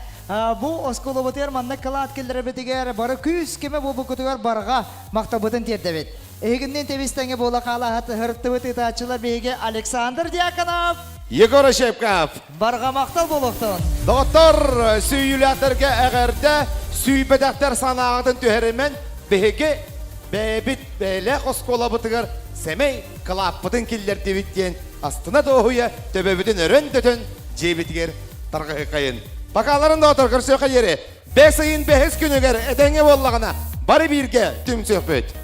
бу оскуолабытыгар маннык кылаат киллэрэрбитигэр бары күүс-көмө буолбуккутугар барҕа махталбытын тиэрдэбит. Эһигинниин тэбис-тэҥэ буола хаалаһат ыһырыттыбыт ыытааччылар биһиги Александр Дьяконов, Егор Ощепков. Барҕа махтал буолуохтун! Доҕоттор, сүүйүүлээхтэргэ эҕэрдэ, сүүйбэтэхтэр санааҕытын түһэримэн, биһиги бэйэбит бэйэлээх оскуолабытыгар сэмэй кылааппытын киллэрдибит диэн астына дуоһуйа төбөбүтүн өрөн-дөтөн дьиэбитигэр тарҕаһыаххайын. Бакааларын доҕоттор көрсүөххэ диэри бэс ыйын бэһис күнүгэр этэҥҥэ буоллаҕына бары бииргэ түмсүөхпүт.